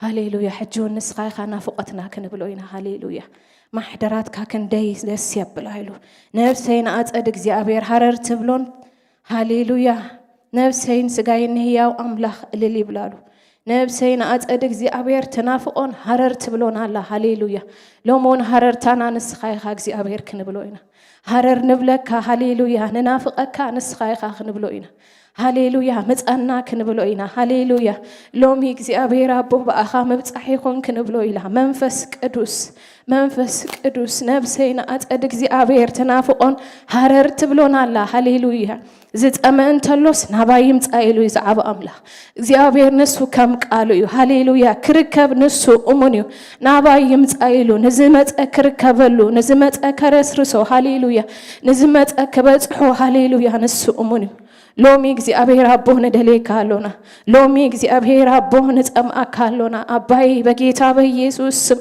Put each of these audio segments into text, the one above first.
ሃሌሉያ። ሕጂ እውን ንስኻ ኢኻ ናፍቖትና ክንብሎ ኢና። ሃሌሉያ። ማሕደራትካ ክንደይ ደስ የብላ ኢሉ፣ ነብሰይ ንኣጸድ እግዚኣብሔር ሃረር ትብሎን። ሃሌሉያ። ነብሰይን ስጋይን ንህያው ኣምላኽ እልል ይብላሉ። ነብሰይ ንኣጸድ እግዚኣብሔር ትናፍቖን ሃረር ትብሎን ኣላ። ሃሌሉያ። ሎም እውን ሃረርታና ንስኻ ኢኻ እግዚኣብሔር ክንብሎ ኢና። ሃረር ንብለካ። ሃሌሉያ። ንናፍቐካ ንስኻ ኢኻ ክንብሎ ኢና። ሃሌሉያ። ምጻና ክንብሎ ኢና። ሃሌሉያ። ሎሚ እግዚኣብሔር ኣቦ ብኣኻ ምብጻሕ ይኹን ክንብሎ ኢላ። መንፈስ ቅዱስ፣ መንፈስ ቅዱስ፣ ነብሰይ ንኣጸድ እግዚኣብሔር ትናፍቖን ሃረር ትብሎን ኣላ። ሃሌሉያ። ዝጸመ እንተሎስ ናባይ ይምጻእ ኢሉ እዩ ዝዓብ ኣምላኽ። እግዚኣብሔር ንሱ ከም ቃሉ እዩ። ሃሌሉያ። ክርከብ ንሱ እሙን እዩ። ናባይ ይምጻእ ኢሉ ንዝመጸ ክርከበሉ፣ ንዝመጸ ከረስርሶ፣ ሃሌሉያ፣ ንዝመጸ ክበጽሖ፣ ሃሌሉያ፣ ንሱ እሙን እዩ። ሎሚ እግዚኣብሔር ኣቦ ንደልየካ ኣሎና። ሎሚ እግዚኣብሔር ኣቦ ንጸምኣካ ኣሎና። ኣባይ በጌታ በኢየሱስ ስም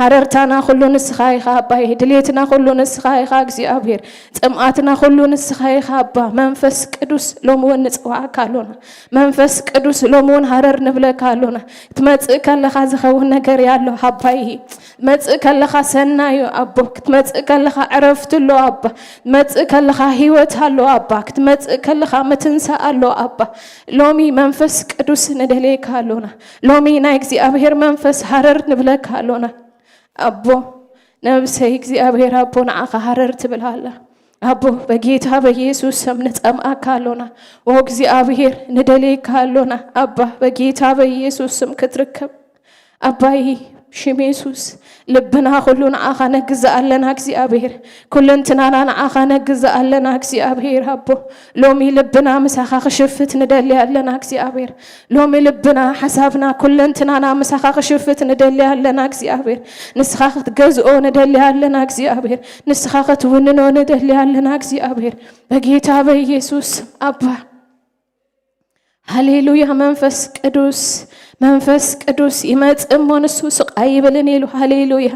ሃረርታና ኩሉ ንስኻ ኢኻ ኣባይ። ድሌትና ኩሉ ንስኻ ኢኻ እግዚኣብሔር። ጽምኣትና ኩሉ ንስኻ ኢኻ ኣባ። መንፈስ ቅዱስ ሎሚ እውን ንጽዋዓካ ኣሎና። መንፈስ ቅዱስ ሎሚ እውን ሃረር ንብለካ ኣሎና። ክትመጽእ ከለኻ ዝኸውን ነገር ኣሎ ኣባይ። ክትመጽእ ከለኻ ሰናዩ ኣቦ። ክትመጽእ ከለኻ ዕረፍቲ ኣሎ ኣባ። ክትመጽእ ከለኻ ህይወት ኣሎ ኣባ። ክትመጽእ ከለኻ ምትንሳእ ኣሎ ኣባ። ሎሚ መንፈስ ቅዱስ ንደልየካ ኣሎና። ሎሚ ናይ እግዚኣብሔር መንፈስ ሃረር ንብለካ ኣሎና። ኣቦ፣ ነብሰይ እግዚኣብሔር ኣቦ ንዓኻ ሃረር ትብል ኣላ። ኣቦ፣ በጌታ በኢየሱስ ስም ንጸምኣካ ኣሎና። ኦ እግዚኣብሔር ንደልየካ ኣሎና። ኣባ፣ በጌታ በኢየሱስ ስም ክትርከብ። ኣባይ ሽም የሱስ ልብና ኩሉ ንዓኻ ነግዝእ ኣለና እግዚኣብሔር። ኩለንትናና ንዓኻ ነግዝእ ኣለና እግዚኣብሔር ኣቦ። ሎሚ ልብና ምሳኻ ክሽፍት ንደሊ ኣለና እግዚኣብሔር። ሎሚ ልብና፣ ሓሳብና፣ ኩለንትናና ምሳኻ ክሽፍት ንደሊ ኣለና እግዚኣብሔር። ንስኻ ክትገዝኦ ንደሊ ኣለና እግዚኣብሔር። ንስኻ ክትውንኖ ንደሊ ኣለና እግዚኣብሔር። በጌታ በኢየሱስ ስም ኣባ። ሃሌሉያ። መንፈስ ቅዱስ፣ መንፈስ ቅዱስ ይመጽእ እሞ ንሱ ስቕ ኣይብልን ኢሉ። ሃሌሉያ።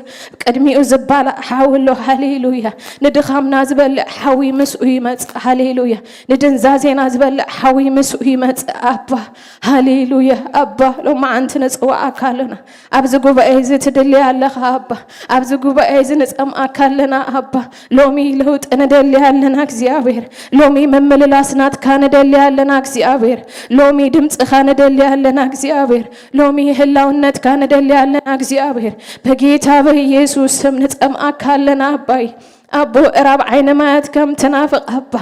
ቅድሚኡ ዝባላዕ ሓዊ ኣሎ። ሃሌሉያ። ንድኻምና ዝበልዕ ሓዊ ምስኡ ይመጽእ። ሃሌሉያ። ንድንዛዜና ዝበልዕ ሓዊ ምስኡ ይመጽእ። ኣባ፣ ሃሌሉያ። ኣባ፣ ሎማዓንቲ ንጽዋዓካ ኣለና። ኣብዚ ጉባኤ እዚ ትድሊ ኣለኻ ኣባ። ኣብዚ ጉባኤ እዚ ንጸምኣካ ኣለና ኣባ። ሎሚ ለውጢ ንደሊ ኣለና እግዚኣብሔር። ሎሚ ምምልላስ ናትካ ንደሊ ኣለና እግዚኣብሔር። ሎሚ ድምፅኻ ንደሊ ኣለና እግዚኣብሔር። ሎሚ ህላውነትካ ንደሊ ኣለና እግዚኣብሔር። በጌታ በኢየሱስ ስም ንጸምኣካ ኣለና ኣባይ። ኣቦ፣ እራብ ዓይኒ ማያት ከም ትናፍቕ ኣባ፣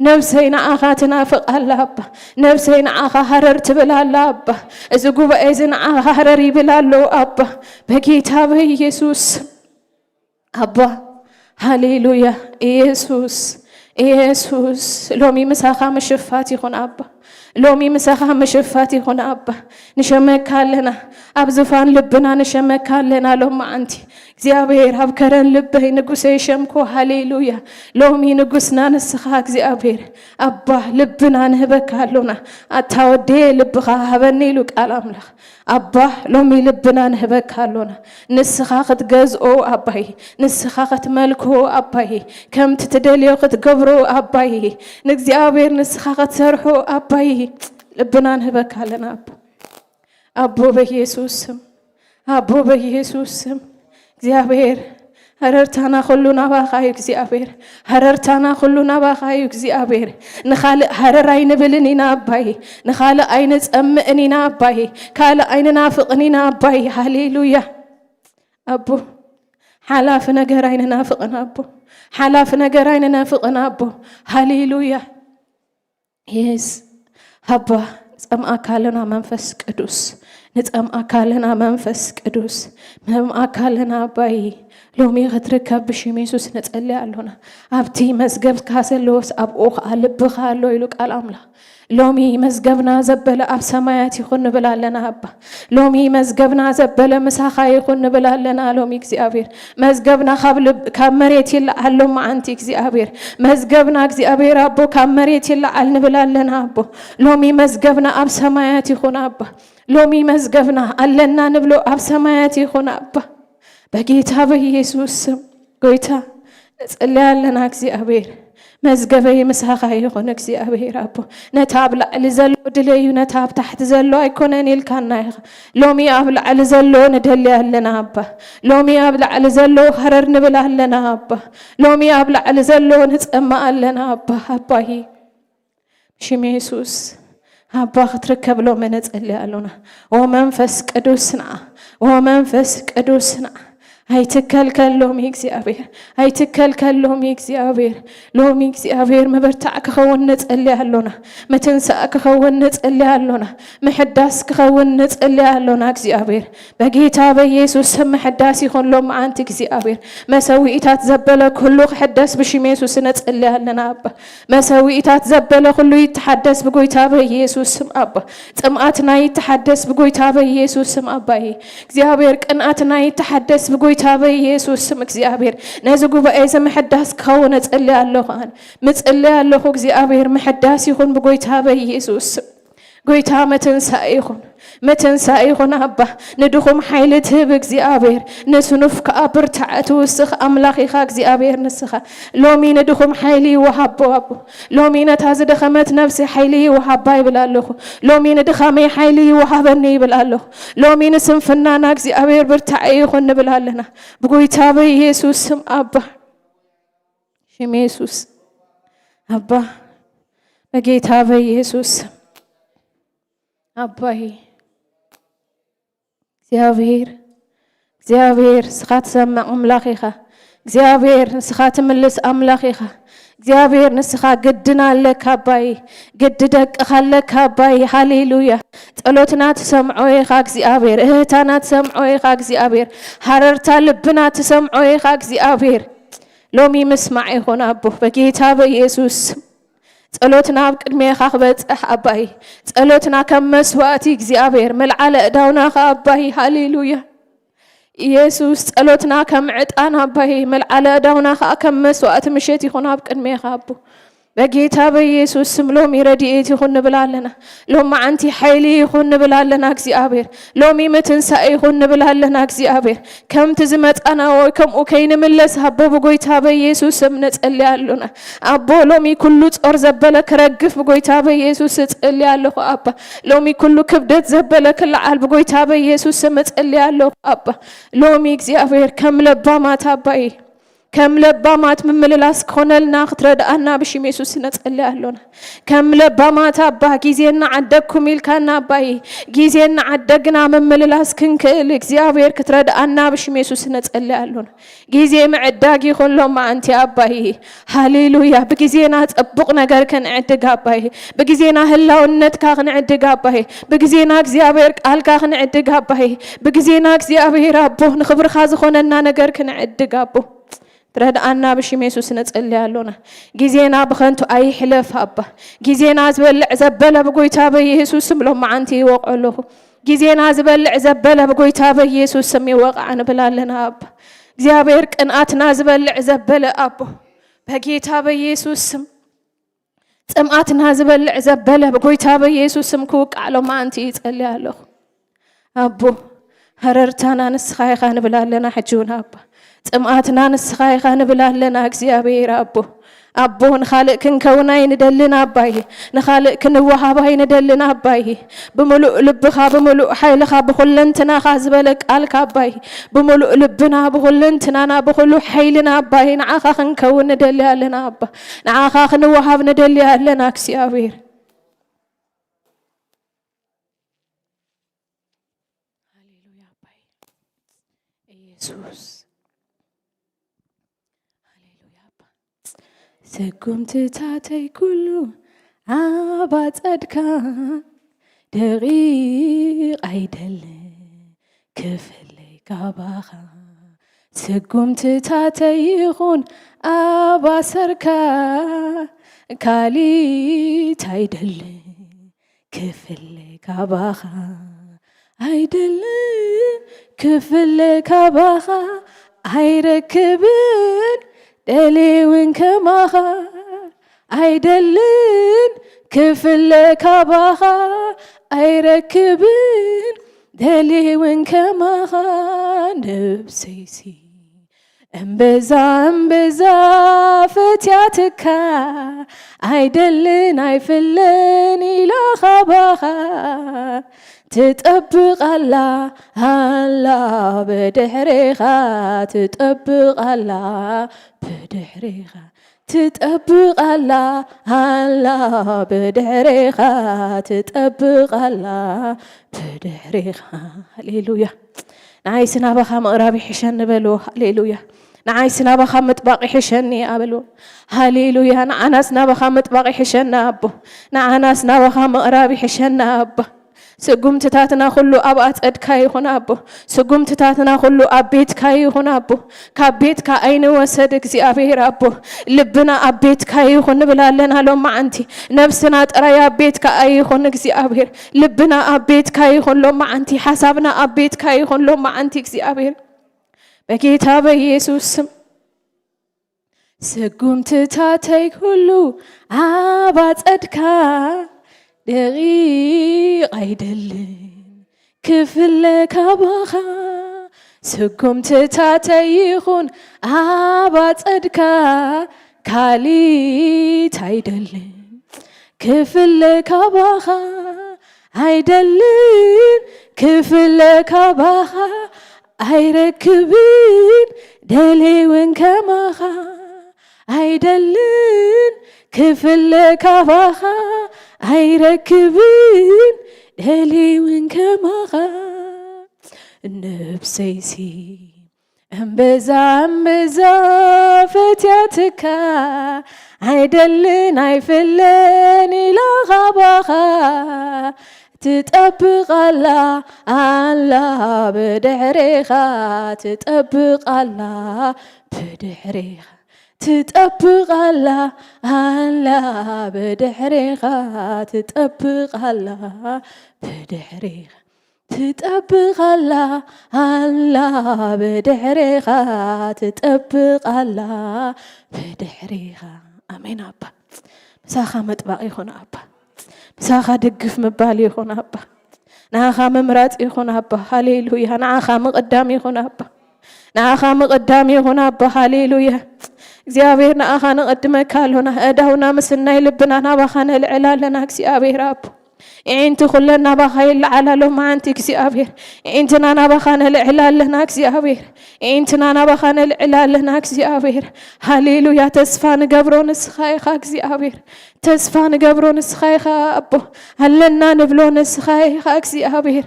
ነብሰይ ንዓኻ ትናፍቕ ኣላ ኣባ። ነብሰይ ንዓኻ ሃረር ትብል ኣላ ኣባ። እዚ ጉባኤ እዚ ንዓኻ ሃረር ይብል ኣሎ ኣባ። በጌታ በኢየሱስ ኣባ። ሃሌሉያ። ኢየሱስ፣ ኢየሱስ፣ ሎሚ ምሳኻ ምሽፋት ይኹን ኣባ። ሎሚ ምሳኻ ምሽፋት ይኹን ኣባ። ንሸመካ ኣለና፣ ኣብ ዝፋን ልብና ንሸመካ ኣለና። ሎማዓንቲ እግዚኣብሔር ኣብ ከረን ልበይ ንጉሰይ ሸምኮ። ሃሌሉያ። ሎሚ ንጉስና ንስኻ እግዚኣብሔር ኣባ፣ ልብና ንህበካ ኣሎና። ኣታ ወደየ ልብኻ ሃበኒ ኢሉ ቃል ኣምላኽ። ኣባ፣ ሎሚ ልብና ንህበካ ኣሎና። ንስኻ ክትገዝኦ ኣባይ፣ ንስኻ ክትመልኮ ኣባይ፣ ከምቲ ትደልዮ ክትገብሮ ኣባይ፣ ንእግዚኣብሔር ንስኻ ክትሰርሖ ኣባይ፣ ልብና ንህበካ ኣለና ኣቦ። ኣቦ በኢየሱስ ስም፣ ኣቦ በኢየሱስ ስም። እግዚኣብሔር፣ ሃረርታና ኩሉ ናባኻ እዩ እግዚኣብሔር። ሃረርታና ኩሉ ናባኻ እዩ እግዚኣብሔር። ንኻልእ ሃረር ኣይንብልን ኢና ኣባይ። ንኻልእ ኣይንጸምእን ኢና ኣባይ። ካልእ ኣይንናፍቕን ኢና ኣባይ። ሃሌሉያ። ኣቦ፣ ሓላፊ ነገር ኣይንናፍቕን ኣቦ። ሓላፊ ነገር ኣይንናፍቕን ኣቦ። ሃሌሉያ። የስ፣ ኣባ፣ ንጸምኣካ ኣለና መንፈስ ቅዱስ። ንጸምኣካ ኣለና መንፈስ ቅዱስ። ንጸምኣካ ኣለና ኣባይ። ሎሚ ክትርከብ ብሽም የሱስ ንጸሊ ኣሎና። ኣብቲ መዝገብካ ዘሎስ ኣብኡ ኸኣ ልብኻ ኣሎ ኢሉ ቃል ኣምላኽ። ሎሚ መዝገብና ዘበለ ኣብ ሰማያት ይኹን ንብል ኣለና ኣባ። ሎሚ መዝገብና ዘበለ ምሳኻ ይኹን ንብል ኣለና ሎሚ እግዚኣብሔር። መዝገብና ካብ ልብ-፣ ካብ መሬት ይለዓል ሎማዓንቲ እግዚኣብሔር። መዝገብና እግዚኣብሔር ኣቦ ካብ መሬት ይለዓል ንብል ኣለና ኣቦ። ሎሚ መዝገብና ኣብ ሰማያት ይኹን ኣባ። ሎሚ መዝገብና ኣለና ንብሎ ኣብ ሰማያት ይኹን ኣባ። በጌታ በኢየሱስ ስም ጎይታ ነጽሊ ኣለና እግዚኣብሔር። መዝገበይ ምሳኻ ይኹን እግዚኣብሔር ኣቦ። ነታ ኣብ ላዕሊ ዘሎ ድለዩ፣ ነታ ኣብ ታሕቲ ዘሎ ኣይኮነን ኢልካና ኢኻ። ሎሚ ኣብ ላዕሊ ዘሎ ንደሊ ኣለና ኣባ። ሎሚ ኣብ ላዕሊ ዘሎ ሃረር ንብል ኣለና ኣባ። ሎሚ ኣብ ላዕሊ ዘሎ ንጸማ ኣለና ኣባ። ኣባይ ሽም የሱስ ኣባ ክትርከብ ሎሚ ነጸሊ ኣሎና። ኦ መንፈስ ቅዱስና፣ ኦ መንፈስ ቅዱስና፣ ኣይትከልከል ሎሚ እግዚኣብሔር፣ ኣይትከልከል ሎሚ እግዚኣብሔር። ሎሚ እግዚኣብሔር ምብርታዕ ክኸውን ነጸሊ ኣሎና፣ ምትንሳእ ክኸውን ነጸሊ ኣሎና፣ ምሕዳስ ክኸውን ነጸሊ ኣሎና እግዚኣብሔር። በጌታ በኢየሱስ ስም ምሕዳስ ይኹን ሎም መዓንቲ እግዚኣብሔር። መሰዊኢታት ዘበለ ኩሉ ክሕደስ ብሽም የሱስ ነጸሊ ኣለና ኣባ። መሰዊኢታት ዘበለ ኩሉ ይተሓደስ ብጎይታ በኢየሱስ ስም ኣባ። ጽምኣትና ይተሓደስ ብጎይታ በኢየሱስ ስም ኣባይ እግዚኣብሔር። ቅንኣትና ይተሓደስ ብጎይታ በኢየሱስ ስም እግዚኣብሔር። ነዚ ጉባኤ እዚ ምሕዳስ ክኸውን እጽሊ ኣለኹ ኣነ። ምጽሊ ኣለኹ እግዚኣብሔር ምሕዳስ ይኹን ብጎይታ በኢየሱስ ስም። ጎይታ መተንሳኢ ይኹን፣ መተንሳኢ ይኹን ኣባ። ንድኹም ሓይሊ ትህብ እግዚኣብሔር፣ ንስኑፍ ከኣ ብርታዕ ትውስኽ ኣምላኽ ኢኻ እግዚኣብሔር ንስኻ። ሎሚ ንድኹም ሓይሊ ይወሃቦ ኣቦ። ሎሚ ነታ ዝደኸመት ነፍሲ ሓይሊ ይወሃባ ይብል ኣለኹ። ሎሚ ንድኻመይ ሓይሊ ይወሃበኒ ይብል ኣለኹ። ሎሚ ንስንፍናና እግዚኣብሔር ብርታዕ ይኹን ንብል ኣለና። ብጎይታ በኢየሱስ ስም ኣባ። ሽም የሱስ ኣባ። በጌታ በኢየሱስ ስም ኣባይ እግዚኣብሔር፣ እግዚኣብሔር ንስኻ ትሰምዕ ኣምላኽ ኢኻ። እግዚኣብሔር ንስኻ ትምልስ ኣምላኽ ኢኻ። እግዚኣብሔር ንስኻ ግድና ኣለካ ኣባይ። ግዲ ደቅኻ ኣለካ ኣባይ። ሃሌሉያ። ጸሎትና ትሰምዖ ኢኻ እግዚኣብሔር። እህታና ትሰምዖ ኢኻ እግዚኣብሔር። ሃረርታ ልብና ትሰምዖ ኢኻ እግዚኣብሔር። ሎሚ ምስማዕ ይኹን ኣቦ በጌታ በኢየሱስ ስም። ጸሎትና ኣብ ቅድሜኻ ክበጽሕ ኣባይ። ጸሎትና ከም መስዋእቲ እግዚኣብሔር፣ ምልዓለ እዳውና ኸኣ ኣባይ። ሃሌሉያ። ኢየሱስ ጸሎትና ከም ዕጣን ኣባይ፣ ምልዓለ እዳውና ኸኣ ከም መስዋእቲ ምሸት ይኹን ኣብ ቅድሜኻ ኣቦ። በጌታ በኢየሱስ ስም ሎሚ ረድኤት ይኹን ንብል ኣለና። ሎም መዓንቲ ሓይሊ ይኹን ንብል ኣለና እግዚኣብሔር። ሎሚ ምትንሳእ ይኹን ንብል ኣለና እግዚኣብሔር። ከምቲ ዝመጻና ወይ ከምኡ ከይንምለስ ኣቦ ብጎይታ በኢየሱስ ስም ነጸሊ ኣሎና። ኣቦ ሎሚ ኩሉ ጾር ዘበለ ክረግፍ ብጎይታ በኢየሱስ እጸሊ ኣለኹ ኣባ። ሎሚ ኩሉ ክብደት ዘበለ ክለዓል ብጎይታ በኢየሱስ ስም እጸሊ ኣለኹ ኣባ። ሎሚ እግዚኣብሔር ከም ለባማት ኣባይ ከም ለባማት ምምልላስ ክኾነልና ክትረድኣና ብሽም የሱስ ነጸሊ ኣሎና። ከም ለባማት ኣባ ግዜ እናዓደግኩም ኢልካና ኣባይ ግዜ እናዓደግና ምምልላስ ክንክእል እግዚኣብሔር ክትረድኣና ብሽም የሱስ ነጸሊ ኣሎና። ግዜ ምዕዳግ ይኹን ሎም መዓንቲ ኣባይ። ሃሌሉያ። ብግዜና ጽቡቕ ነገር ክንዕድግ ኣባይ። ብግዜና ህላውነትካ ክንዕድግ ኣባይ። ብግዜና እግዚኣብሔር ቃልካ ክንዕድግ ኣባይ። ብግዜና እግዚኣብሔር ኣቦ ንኽብርኻ ዝኾነና ነገር ክንዕድግ ኣቦ። ትረድኣና ብሽም የሱስ ነጸሊ ኣሎና። ግዜና ብኸንቱ ኣይሕለፍ ኣባ። ግዜና ዝበልዕ ዘበለ ብጎይታ በኢየሱስ ስም ሎም መዓንቲ ይወቕዖ ኣለኹ። ግዜና ዝበልዕ ዘበለ ብጎይታ በኢየሱስ ስም ይወቕዓ ንብል ኣለና ኣባ። እግዚኣብሔር ቅንኣትና ዝበልዕ ዘበለ ኣቦ በጌታ በኢየሱስ ስም ጽምኣትና ዝበልዕ ዘበለ ብጎይታ በኢየሱስ ስም ክውቃዕ ሎም መዓንቲ ይጸሊ ኣለኹ። ኣቦ ሃረርታና ንስኻ ኢኻ ንብል ኣለና። ሕጂ እውን ኣባ ጽምኣትና ንስኻ ኢኻ ንብል ኣለና እግዚኣብሔር ኣቦ። ኣቦ ንኻልእ ክንከውን ኣይንደልን ኣባይ። ንኻልእ ክንወሃብ ኣይንደልን ኣባይ። ብምሉእ ልብኻ ብምሉእ ሓይልኻ ብኹለንትናኻ ዝበለ ቃልካ ኣባይ። ብምሉእ ልብና ብኹለንትናና ብኹሉ ሓይልና ኣባይ ንዓኻ ክንከውን ንደሊ ኣለና ኣባ። ንዓኻ ክንወሃብ ንደሊ ኣለና እግዚኣብሔር። ሃሌሉያ ኣባይ ኢየሱስ። ሃሌሉያ ኣባ። ስጉምትታተይ ኩሉ ኣብ ኣጸድካ ደቂቕ ኣይደልን ክፍለይ ካባኻ። ስጉምትታተይ ይኹን ኣብ ኣሰርካ ካሊት ኣይደልን ክፍለ ካባኻ ኣይደልን ክፍለ ካባኻ ኣይረክብን ደልየ እውን ከማኻ ኣይደልን ክፍለ ካባኻ ኣይረክብን ደልየ እውን ከማኻ ነብሰይሲ እምብዛ እምብዛ ፈትያትካ ኣይደልን ኣይፍልን ኢላ ካባኻ ትጠብቕ ኣላ ኣላ ብድሕሬኻ ትጠብቕ ኣላ ብድሕሬኻ ትጠብቕ ኣላ ኣላ ብድሕሬኻ ትጠብቕ ኣላ ብድሕሬኻ። ሃሌሉያ። ንዓይስ ናባኻ ምቕራብ ይሕሸኒ በልዎ። ሃሌሉያ። ንዓይስ ናባኻ ምጥባቕ ይሕሸኒ እያ በልዎ። ሃሌሉያ። ንዓናስ ናባኻ ምጥባቕ ይሕሸና ኣቦ። ንዓናስ ናባኻ ምቕራብ ይሕሸና ኣባ። ስጉምትታትና ኩሉ ኣብ ኣጸድካ ይኹን ኣቦ። ስጉምትታትና ኩሉ ኣብ ቤትካ ይኹን ኣቦ። ካብ ቤትካ ኣይንወሰድ እግዚኣብሔር ኣቦ። ልብና ኣብ ቤትካ ይኹን ንብል ኣለና ሎማዓንቲ። ነብስና ጥራይ ኣብ ቤትካ ኣይኹን እግዚኣብሔር። ልብና ኣብ ቤትካ ይኹን ሎማዓንቲ። ሓሳብና ኣብ ቤትካ ይኹን ሎማዓንቲ እግዚኣብሔር። በጌታ በኢየሱስ ስም ስጉምትታተይ ኩሉ ኣብ ኣጸድካ ደቂቕ ኣይደልን ክፍለ ካባኻ። ስጉምትታተይ ይኹን ኣብ ኣጸድካ ካሊት ኣይደልን ክፍለ ካባኻ ኣይደልን ክፍለ ካባኻ ኣይረክብን ደልየ እውን ከማኻ ኣይደልን ክፍለ ካባኻ ኣይረክብን ደልየ እውን ከማኻ ነብሰይሲ እምብዛ እምብዛ ፈትያትካ ኣይደልን ኣይፍለን ኢላ ካባኻ ትጠብቕ ኣላ ኣላ ብድሕሬኻ ትጠብቕ ኣላ ብድሕሬኻ ትጠብቕ ኣላ ኣላ ብድሕሬኻ ትጠብቕ ኣላ ብድሕሬኻ ትጠብቕ ኣላ ኣላ ብድሕሬኻ ትጠብቕ ኣላ ብድሕሬኻ። ኣሜን ኣባ። ምሳኻ ምጥባቕ ይኹን ኣባ። ምሳኻ ድግፍ ምባል ይኹን ኣባ። ንዓኻ ምምራጽ ይኹን ኣባ። ሃሌሉያ። ንዓኻ ምቕዳም ይኹን ኣባ። ንዓኻ ምቕዳም ይኹን ኣባ። ሃሌሉያ። እግዚኣብሔር ንዓኻ ንቕድመካ ኣሎና። ኣእዳውና ምስ ናይ ልብና ናባኻ ነልዕል ኣለና እግዚኣብሔር ኣቦ። ኣዒንቲ ኩለን ናባኻ ይለዓላ ሎማዓንቲ እግዚኣብሔር። ኣዒንትና ናባኻ ነልዕል ኣለና እግዚኣብሔር። ኣዒንትና ናባኻ ነልዕል ኣለና እግዚኣብሔር። ሃሌሉያ። ተስፋ ንገብሮ ንስኻ ኢኻ እግዚኣብሔር። ተስፋ ንገብሮ ንስኻ ኢኻ ኣቦ። ኣለና ንብሎ ንስኻ ኢኻ እግዚኣብሔር።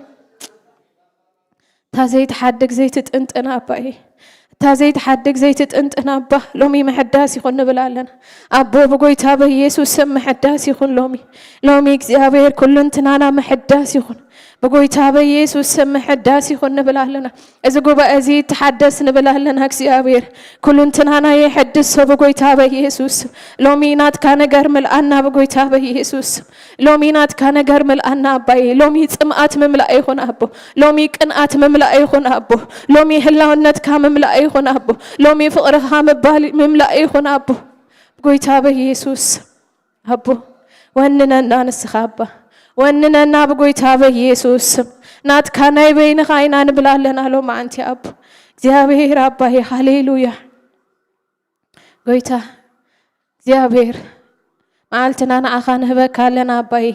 እታ ዘይትሓድግ ዘይትጥንጥን ኣባይ፣ እታ ዘይትሓድግ ዘይትጥንጥን ኣባ፣ ሎሚ ምሕዳስ ይኹን ንብል ኣለና። ኣቦ ብጎይታ በኢየሱስ ስም ምሕዳስ ይኹን ሎሚ። ሎሚ እግዚኣብሔር ኩልንትናና ምሕዳስ ይኹን። ብጎይታ በኢየሱስ ስም ምሕዳስ ይኹን ንብል ኣለና። እዚ ጉባኤ እዚ ይተሓደስ ንብል ኣለና እግዚኣብሔር። ኩልንትናና የሐድሶ ብጎይታ በኢየሱስ ስም። ሎሚ ናትካ ነገር ምልኣና ብጎይታ በኢየሱስ ስም። ሎሚ ናትካ ነገር ምልኣና ኣባይ። ሎሚ ጽምኣት ምምላእ ይኹን ኣቦ። ሎሚ ቅንኣት ምምላእ ይኹን ኣቦ። ሎሚ ህላውነትካ ምምላእ ይኹን ኣቦ። ሎሚ ፍቕርኻ ምባል ምምላእ ይኹን ኣቦ። ብጎይታ በኢየሱስ ኣቦ ወንነና ንስኻ ኣባ። ወንነና ብጎይታ በኢየሱስ ስም። ናትካ ናይ በይንኻ ኢና ንብል ኣለና ሎማዓንቲ ኣቦ። እግዚኣብሔር ኣባይ ሃሌሉያ። ጎይታ እግዚኣብሔር መዓልትና ንዓኻ ንህበካ ኣለና ኣባይ።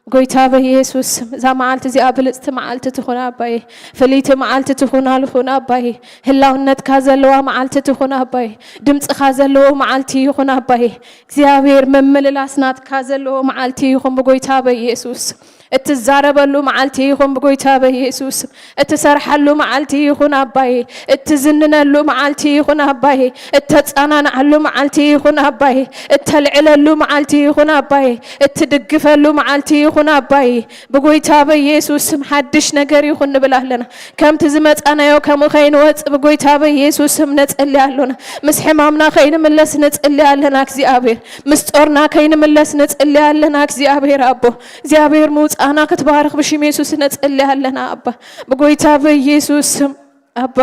ብጎይታ በኢየሱስ ስም እዛ መዓልቲ እዚኣ ብልጽቲ መዓልቲ ትኹን ኣባይ። ፍልይቲ መዓልቲ ትኹን ኣልኹን ኣባይ። ህላውነትካ ዘለዋ መዓልቲ ትኹን ኣባይ። ድምጽኻ ዘለዎ መዓልቲ ይኹን ኣባይ። እግዚኣብሔር ምምልላስ ናትካ ዘለዎ መዓልቲ ይኹን ብጎይታ በኢየሱስ ስም። እትዛረበሉ መዓልቲ ይኹን ብጎይታ በኢየሱስ ስም። እትሰርሓሉ መዓልቲ ይኹን ኣባይ። እትዝንነሉ መዓልቲ ይኹን ኣባይ። እተጸናንዓሉ መዓልቲ ይኹን ኣባይ። እተልዕለሉ መዓልቲ ይኹን ኣባይ። እትድግፈሉ መዓልቲ ይኹን ኣባይ። ብጎይታ በኢየሱስ ስም ሓድሽ ነገር ይኹን ንብል ኣለና። ከምቲ ዝመጻናዮ ከምኡ ከይንወጽእ ብጎይታ በኢየሱስ ስም ነጽሊ ኣሎና። ምስ ሕማምና ከይንምለስ ነጽሊ ኣለና እግዚኣብሔር። ምስ ጦርና ከይንምለስ ነጽሊ ኣለና እግዚኣብሔር ኣቦ። እግዚኣብሔር ምውጻእና ክትባርኽ ብሽም የሱስ ነጽሊ ኣለና ኣባ። ብጎይታ በኢየሱስ ስም ኣባ።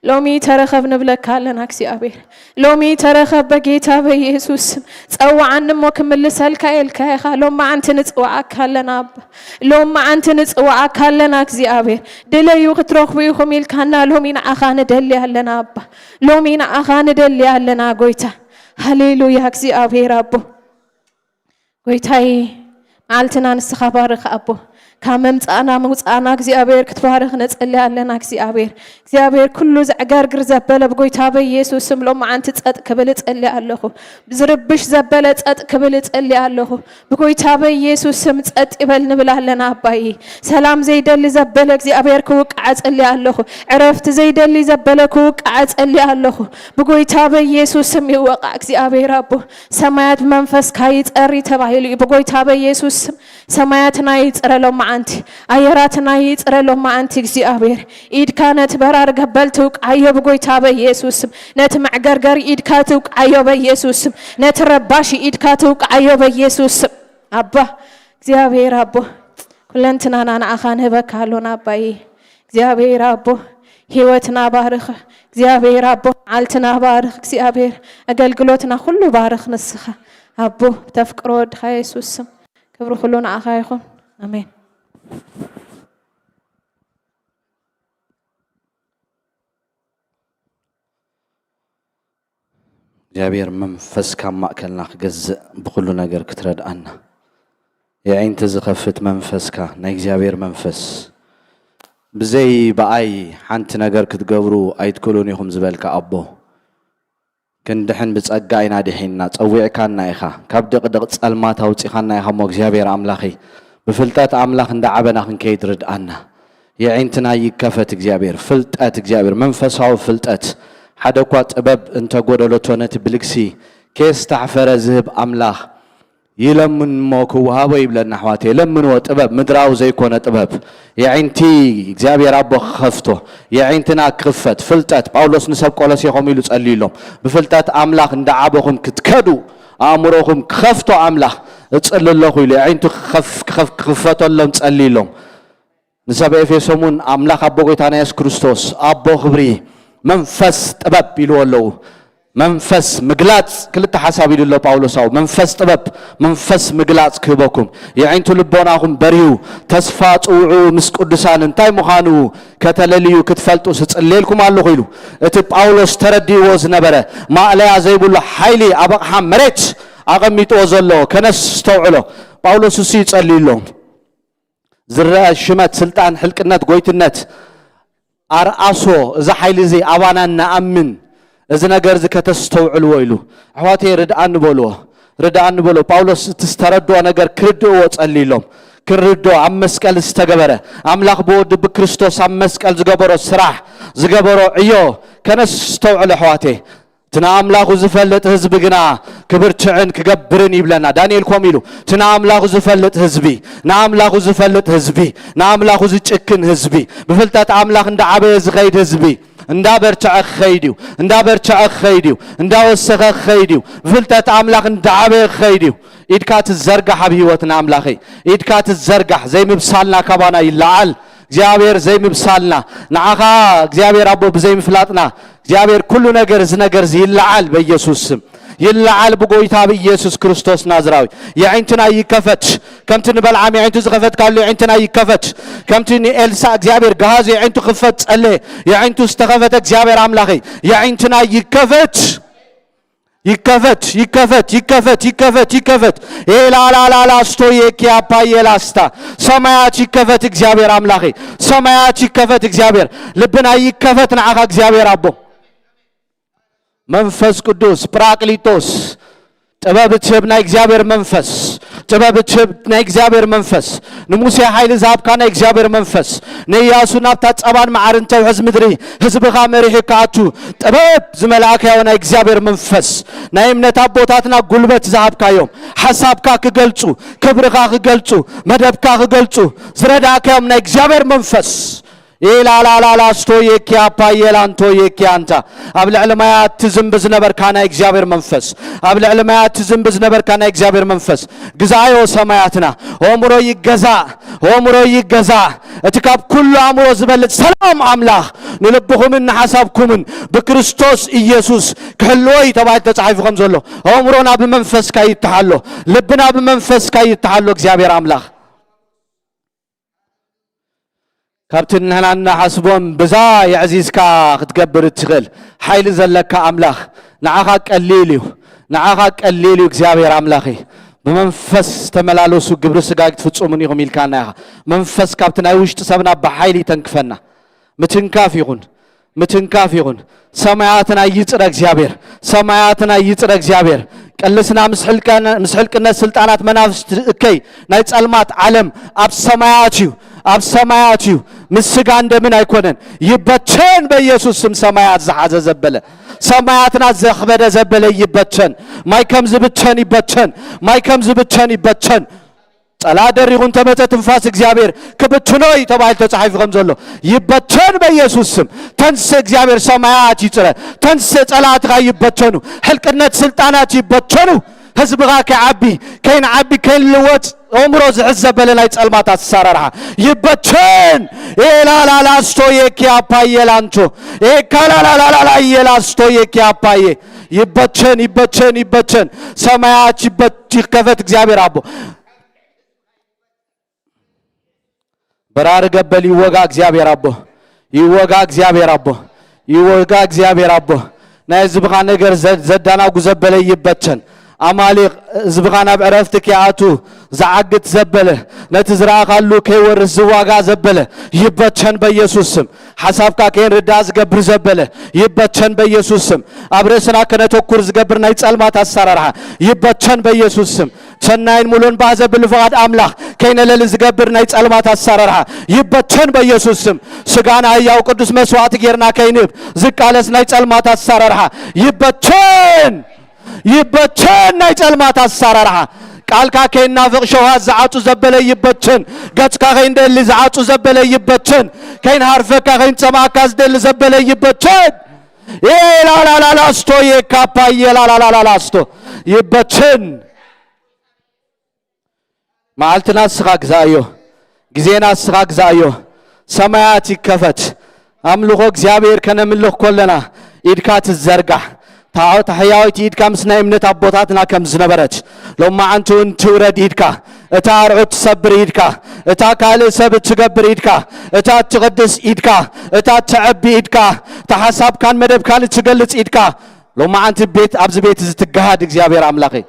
ሎሚ ተረኸብ ንብለካ ኣለና እግዚኣብሔር። ሎሚ ተረኸብ በጌታ በኢየሱስ ስም። ጸውዓኒ እሞ ክምልሰልካ ኢልካ ኢኻ። ሎሚ መዓንቲ ንጽውዓካ ኣለና ኣባ። ሎሚ መዓንቲ ንጽውዓካ ኣለና እግዚኣብሔር። ድለዩ ክትረኽቡ ኢኹም ኢልካና ሎሚ ንዓኻ ንደሊ ኣለና ኣባ። ሎሚ ንዓኻ ንደሊ ኣለና ጎይታ። ሃሌሉያ እግዚኣብሔር ኣቦ። ጎይታይ መዓልትና ንስኻ ባርኽ ኣቦ። ካብ መምጻእና ምውጻእና እግዚኣብሔር ክትባርኽ ነጸሊ ኣለና እግዚኣብሔር። እግዚኣብሔር ኩሉ ዘዕገርግር ዘበለ ብጎይታ በኢየሱስ ስም ሎም መዓንቲ ጸጥ ክብል እጸሊ ኣለኹ። ብዝርብሽ ዘበለ ጸጥ ክብል እጸሊ ኣለኹ። ብጎይታ በኢየሱስ ስም ጸጥ ይበል ንብል ኣለና ኣባይ። ሰላም ዘይደሊ ዘበለ እግዚኣብሔር ክውቃዕ እጸሊ ኣለኹ። ዕረፍቲ ዘይደሊ ዘበለ ክውቃዕ እጸሊ ኣለኹ። ብጎይታ በኢየሱስ ስም ይወቃዕ እግዚኣብሔር ኣቦ። ሰማያት ብመንፈስካ ይጸሪ ተባሂሉ እዩ። ብጎይታ በኢየሱስ ስም ሰማያትና ይጽረ ሎም መዓንቲ፣ ኣየራትና ይጽረ ሎም መዓንቲ እግዚኣብሔር። ኢድካ ነቲ በራሪ ገበል ትውቃዮ ብጎይታ በኢየሱስ ስም። ነቲ መዕገርገሪ ኢድካ ትውቃዮ በኢየሱስ ስም። ነቲ ረባሺ ኢድካ ትውቃዮ በኢየሱስ ስም። ኣባ እግዚኣብሔር ኣቦ ኩለንትናና ንዓኻ ንህበካ ኣሎና ኣባይ። እግዚኣብሔር ኣቦ ህይወትና ባርኽ። እግዚኣብሔር ኣቦ መዓልትና ባርኽ። እግዚኣብሔር ኣገልግሎትና ኩሉ ባርኽ ንስኻ ኣቦ ብተፍቅሮ ወድኻ የሱስ ስም። ክብሪ ኩሉ ንዓኻ ይኹን። ኣሜን። እግዚኣብሔር መንፈስካ ኣብ ማእከልና ክገዝእ ብኹሉ ነገር ክትረድኣና የዒንቲ ዝኸፍት መንፈስካ ናይ እግዚኣብሔር መንፈስ ብዘይ ብኣይ ሓንቲ ነገር ክትገብሩ ኣይትክእሉን ኢኹም ዝበልካ ኣቦ ክንድሕን ብጸጋ ኢና ድሒንና ጸዊዕካና ኢኻ ካብ ድቕድቕ ጸልማት ኣውጺኻና ኢኻ እሞ እግዚኣብሔር ኣምላኸይ ብፍልጠት ኣምላኽ እንዳዓበና ክንከይድ ርድኣና የዒንትና ይከፈት እግዚኣብሔር ፍልጠት እግዚኣብሔር መንፈሳዊ ፍልጠት ሓደ እኳ ጥበብ እንተጎደለቶ ነቲ ብልግሲ ኬስታሕፈረ ዝህብ ኣምላኽ ይለምን እሞ ክወሃቦ ይብለና ኣሕዋተይ ለምንዎ ጥበብ ምድራዊ ዘይኮነ ጥበብ የዒንቲ እግዚኣብሔር ኣቦ ክኸፍቶ የዒንትና ክኽፈት ፍልጠት ጳውሎስ ንሰብ ቆሎሴ ከምኡ ኢሉ ጸልዩሎም ብፍልጠት ኣምላኽ እንዳዓበኹም ክትከዱ ኣእምሮኹም ክኸፍቶ ኣምላኽ እጽሊ ኣለኹ ኢሉ የዒንቱ ክኸፍ- ክኸፍ- ክኽፈተሎም ጸልዩሎም ንሰብ ኤፌሶን እውን ኣምላኽ ኣቦ ጎይታና የሱስ ክርስቶስ ኣቦ ክብሪ መንፈስ ጥበብ ኢልዎ ኣለዉ መንፈስ ምግላጽ ክልተ ሓሳብ ኢሉ ኣሎ ጳውሎሳዊ መንፈስ ጥበብ መንፈስ ምግላጽ ክህበኩም የዒንቱ ልቦናኹም በርሁ ተስፋ ጽውዑ ምስ ቅዱሳን እንታይ ምዃኑ ከተለልዩ ክትፈልጡ ስጽሌልኩም ኣለኹ ኢሉ እቲ ጳውሎስ ተረዲእዎ ዝነበረ ማእለያ ዘይብሉ ሓይሊ ኣብ ኣቕሓ መሬት ኣቐሚጥዎ ዘሎ ከነስተውዕሎ ጳውሎስ እሱ ይጸልዩ ኣሎ ዝረአ ሽመት፣ ስልጣን፣ ሕልቅነት፣ ጎይትነት ኣርኣሶ እዚ ሓይሊ እዚ ኣባና ንኣምን እዚ ነገር እዚ ከተስተውዕልዎ ኢሉ ኣሕዋተይ ርድኣኒ በልዎ ርድኣኒ በልዎ ጳውሎስ እቲ ዝተረድኦ ነገር ክርድእዎ ጸልይሎም ክንርድኦ ኣብ መስቀል ዝተገበረ ኣምላኽ ብወዱ ብክርስቶስ ኣብ መስቀል ዝገበሮ ስራሕ ዝገበሮ ዕዮ ከነስተውዕሎ ኣሕዋተይ እቲ ንኣምላኹ ዝፈልጥ ህዝቢ ግና ክብርትዕን ክገብርን ይብለና። ዳንኤል ከምኡ ኢሉ እቲ ንኣምላኹ ዝፈልጥ ህዝቢ፣ ንኣምላኹ ዝፈልጥ ህዝቢ፣ ንኣምላኹ ዝጭክን ህዝቢ፣ ብፍልጠት ኣምላኽ እንዳዓበየ ዝኸይድ ህዝቢ፣ እንዳበርትዐ ክኸይድ እዩ፣ እንዳበርትዐ ክኸይድ እዩ፣ እንዳወሰኸ ክኸይድ እዩ፣ ብፍልጠት ኣምላኽ እንዳዓበየ ክኸይድ እዩ። ኢድካ ትዘርጋሕ ኣብ ህይወትና ኣምላኸይ፣ ኢድካ ትዘርጋሕ ዘይምብሳልና ካባና ይለዓል። እግዚኣብሔር ዘይምብሳልና ንዓኻ እግዚኣብሔር ኣቦ ብዘይምፍላጥና እግዚኣብሔር ኩሉ ነገር እዚ ነገር እዚ ይለዓል በኢየሱስ ስም ይለዓል ብጎይታ ብኢየሱስ ክርስቶስ ናዝራዊ የዒንትና ይከፈት ከምቲ ንበልዓም የዒንቱ ዝኸፈትካሉ የዒንትና ይከፈት ከምቲ ንኤልሳ እግዚኣብሔር ገሃዙ የዒንቱ ክፈት ጸለ የዒንቱ ዝተኸፈተ እግዚኣብሔር ኣምላኸይ የዒንትና ይከፈት ይከፈት ይከፈት ይከፈት ይከፈት ይከፈት ኤላላላላ ስቶዬ ኪያፓ የላስታ ሰማያት ይከፈት እግዚኣብሔር ኣምላኸ ሰማያት ይከፈት እግዚኣብሔር ልብና ይከፈት ንዓኻ እግዚኣብሔር ኣቦ መንፈስ ቅዱስ ጳራቅሊጦስ ጥበብ እትህብ ናይ እግዚኣብሔር መንፈስ ጥበብ እትህብ ናይ እግዚኣብሔር መንፈስ ንሙሴ ሓይሊ ዝሃብካ ናይ እግዚኣብሔር መንፈስ ንእያሱ ናብታ ጸባን መዓርን ተውሕዝ ምድሪ ህዝብኻ መሪሑ ክኣቱ ጥበብ ዝመልኣካዮ ናይ እግዚኣብሔር መንፈስ ናይ እምነት ኣቦታትና ጉልበት ዝሃብካዮም ሓሳብካ ክገልጹ ክብርኻ ክገልጹ መደብካ ክገልጹ ዝረዳእካዮም ናይ እግዚኣብሔር መንፈስ ኢላላላላስቶ የኪያፓ የላንቶ የኪያንታ። ኣብ ልዕሊ ማያት ትዝንቢ ዝነበርካ ናይ እግዚኣብሔር መንፈስ፣ ኣብ ልዕሊ ማያት ትዝንቢ ዝነበርካ ናይ እግዚኣብሔር መንፈስ፣ ግዛዮ ሰማያትና። ኣእምሮ ይገዛእ፣ ኣእምሮ ይገዛእ። እቲ ካብ ኩሉ ኣእምሮ ዝበልጽ ሰላም ኣምላኽ ንልብኹምን ንሓሳብኩምን ብክርስቶስ ኢየሱስ ክሕልዎ እዩ ተባሂሉ ተጻሒፉ ከም ዘሎ፣ ኣእምሮና ብመንፈስካ ይተሓሎ፣ ልብና ብመንፈስካ ይተሓሎ። እግዚኣብሔር ኣምላኽ ካብቲ ንሕና እንሓስቦም ብዛ የዕዚዝካ ክትገብር እትኽእል ሓይሊ ዘለካ ኣምላኽ ንዓኻ ቀሊል እዩ። ንዓኻ ቀሊል እዩ እግዚኣብሔር ኣምላኸይ። ብመንፈስ ተመላለሱ ግብሪ ስጋ ኣይትፍጽሙን ኢኹም ኢልካና ኢኻ። መንፈስ ካብቲ ናይ ውሽጢ ሰብና ብሓይሊ ይተንክፈና። ምትንካፍ ይኹን፣ ምትንካፍ ይኹን። ሰማያትና ይጽረ እግዚኣብሔር፣ ሰማያትና ይጽረ እግዚኣብሔር። ቅልስና ምስ ሕልቀነ-፣ ምስ ሕልቅነት ስልጣናት መናፍስቲ እከይ ናይ ጸልማት ዓለም ኣብ ሰማያት እዩ፣ ኣብ ሰማያት እዩ። ምስ ስጋን ደምን ኣይኮነን። ይበተን በኢየሱስ ስም ሰማያት ዝሓዘ ዘበለ፣ ሰማያትና ዘኽበደ ዘበለ ይበተን። ማይ ከም ዝብተን ይበተን፣ ማይ ከም ዝብተን ይበተን። ጸላእ ደሪኹ እንተመጸ ትንፋስ እግዚኣብሔር ክብትኖ እዩ ተባሂሉ ተጻሒፉ ከም ዘሎ ይበተን በኢየሱስ ስም። ተንስ እግዚኣብሔር ሰማያት ይጽረ። ተንስ ጸላእትኻ ይበተኑ። ሕልቅነት ስልጣናት ይበተኑ። ህዝብኻ ከይዓቢ፣ ከይንዓቢ፣ ከይንልወጥ ኣእምሮ ዝሕዝ ዘበለ ናይ ጸልማት ኣሰራርሓ ይበተን። ኤላላላስቶ የኪያፓየ ላንቶ ኤካላላላላ የላስቶ የኪያፓየ ይበተን፣ ይበተን፣ ይበተን። ሰማያት ይበት-፣ ይከፈት እግዚኣብሔር ኣቦ። በራሪ ገበል ይወጋ እግዚኣብሔር ኣቦ፣ ይወጋ እግዚኣብሔር ኣቦ፣ ይወጋ እግዚኣብሔር ኣቦ። ናይ ህዝብኻ ነገር ዘ-፣ ዘዳናጉ ዘበለ ይበተን። ኣማሊቕ ህዝብኻ ናብ ዕረፍቲ ከይኣቱ ዝዓግት ዘበለ፣ ነቲ ዝረኣኻሉ ከይወርስ ዝዋጋ ዘበለ ይበተን በኢየሱስ ስም። ሓሳብካ ከይንርዳእ ዝገብር ዘበለ ይበተን በኢየሱስ ስም። ኣብ ርእስና ከነተኩር ዝገብር ናይ ጸልማት ኣሰራርሓ ይበተን በኢየሱስ ስም። ሰናይን ሙሉን ባህ ዘብል ፍቓድ ኣምላኽ ከይነለሊ ዝገብር ናይ ጸልማት ኣሰራርሓ ይበተን በኢየሱስ ስም። ስጋና ህያው ቅዱስ መስዋዕቲ ጌርና ከይንህብ ዝቃለስ ናይ ጸልማት ኣሰራርሓ ይበተን፣ ይበተን ናይ ጸልማት ኣሰራርሓ። ቃልካ ከይናፍቕ ሸውሃት ዝዓጹ ዘበለ ይበተን። ገጽካ ከይንደሊ ዝዓጹ ዘበለ ይበተን። ከይንሃርፈካ ከይንጸማእካ ዝደሊ ዘበለ ይበተን። ኤላላላላስቶ የካፓ የላላላላስቶ ይበተን። መዓልትና እስኻ ግዛእዮ፣ ግዜና እስኻ ግዛእዮ። ሰማያት ይከፈት። ኣምልኾ እግዚኣብሔር ከነምልኽ ከለና ኢድካ ትዘርጋሕ። ታዖት ሕያዊት ኢድካ ምስ ናይ እምነት ኣቦታትና ከም ዝነበረት ሎማዓንቲ እውን ትውረድ ኢድካ። እታ ኣርዑት ትሰብር ኢድካ፣ እታ ካልእ ሰብ እትገብር ኢድካ፣ እታ እትቕድስ ኢድካ፣ እታ እትዐቢ ኢድካ፣ እታ ሓሳብካን መደብካን እትገልጽ ኢድካ ሎማዓንቲ ቤት፣ ኣብዚ ቤት እዚ ትገሃድ እግዚኣብሔር ኣምላኸይ።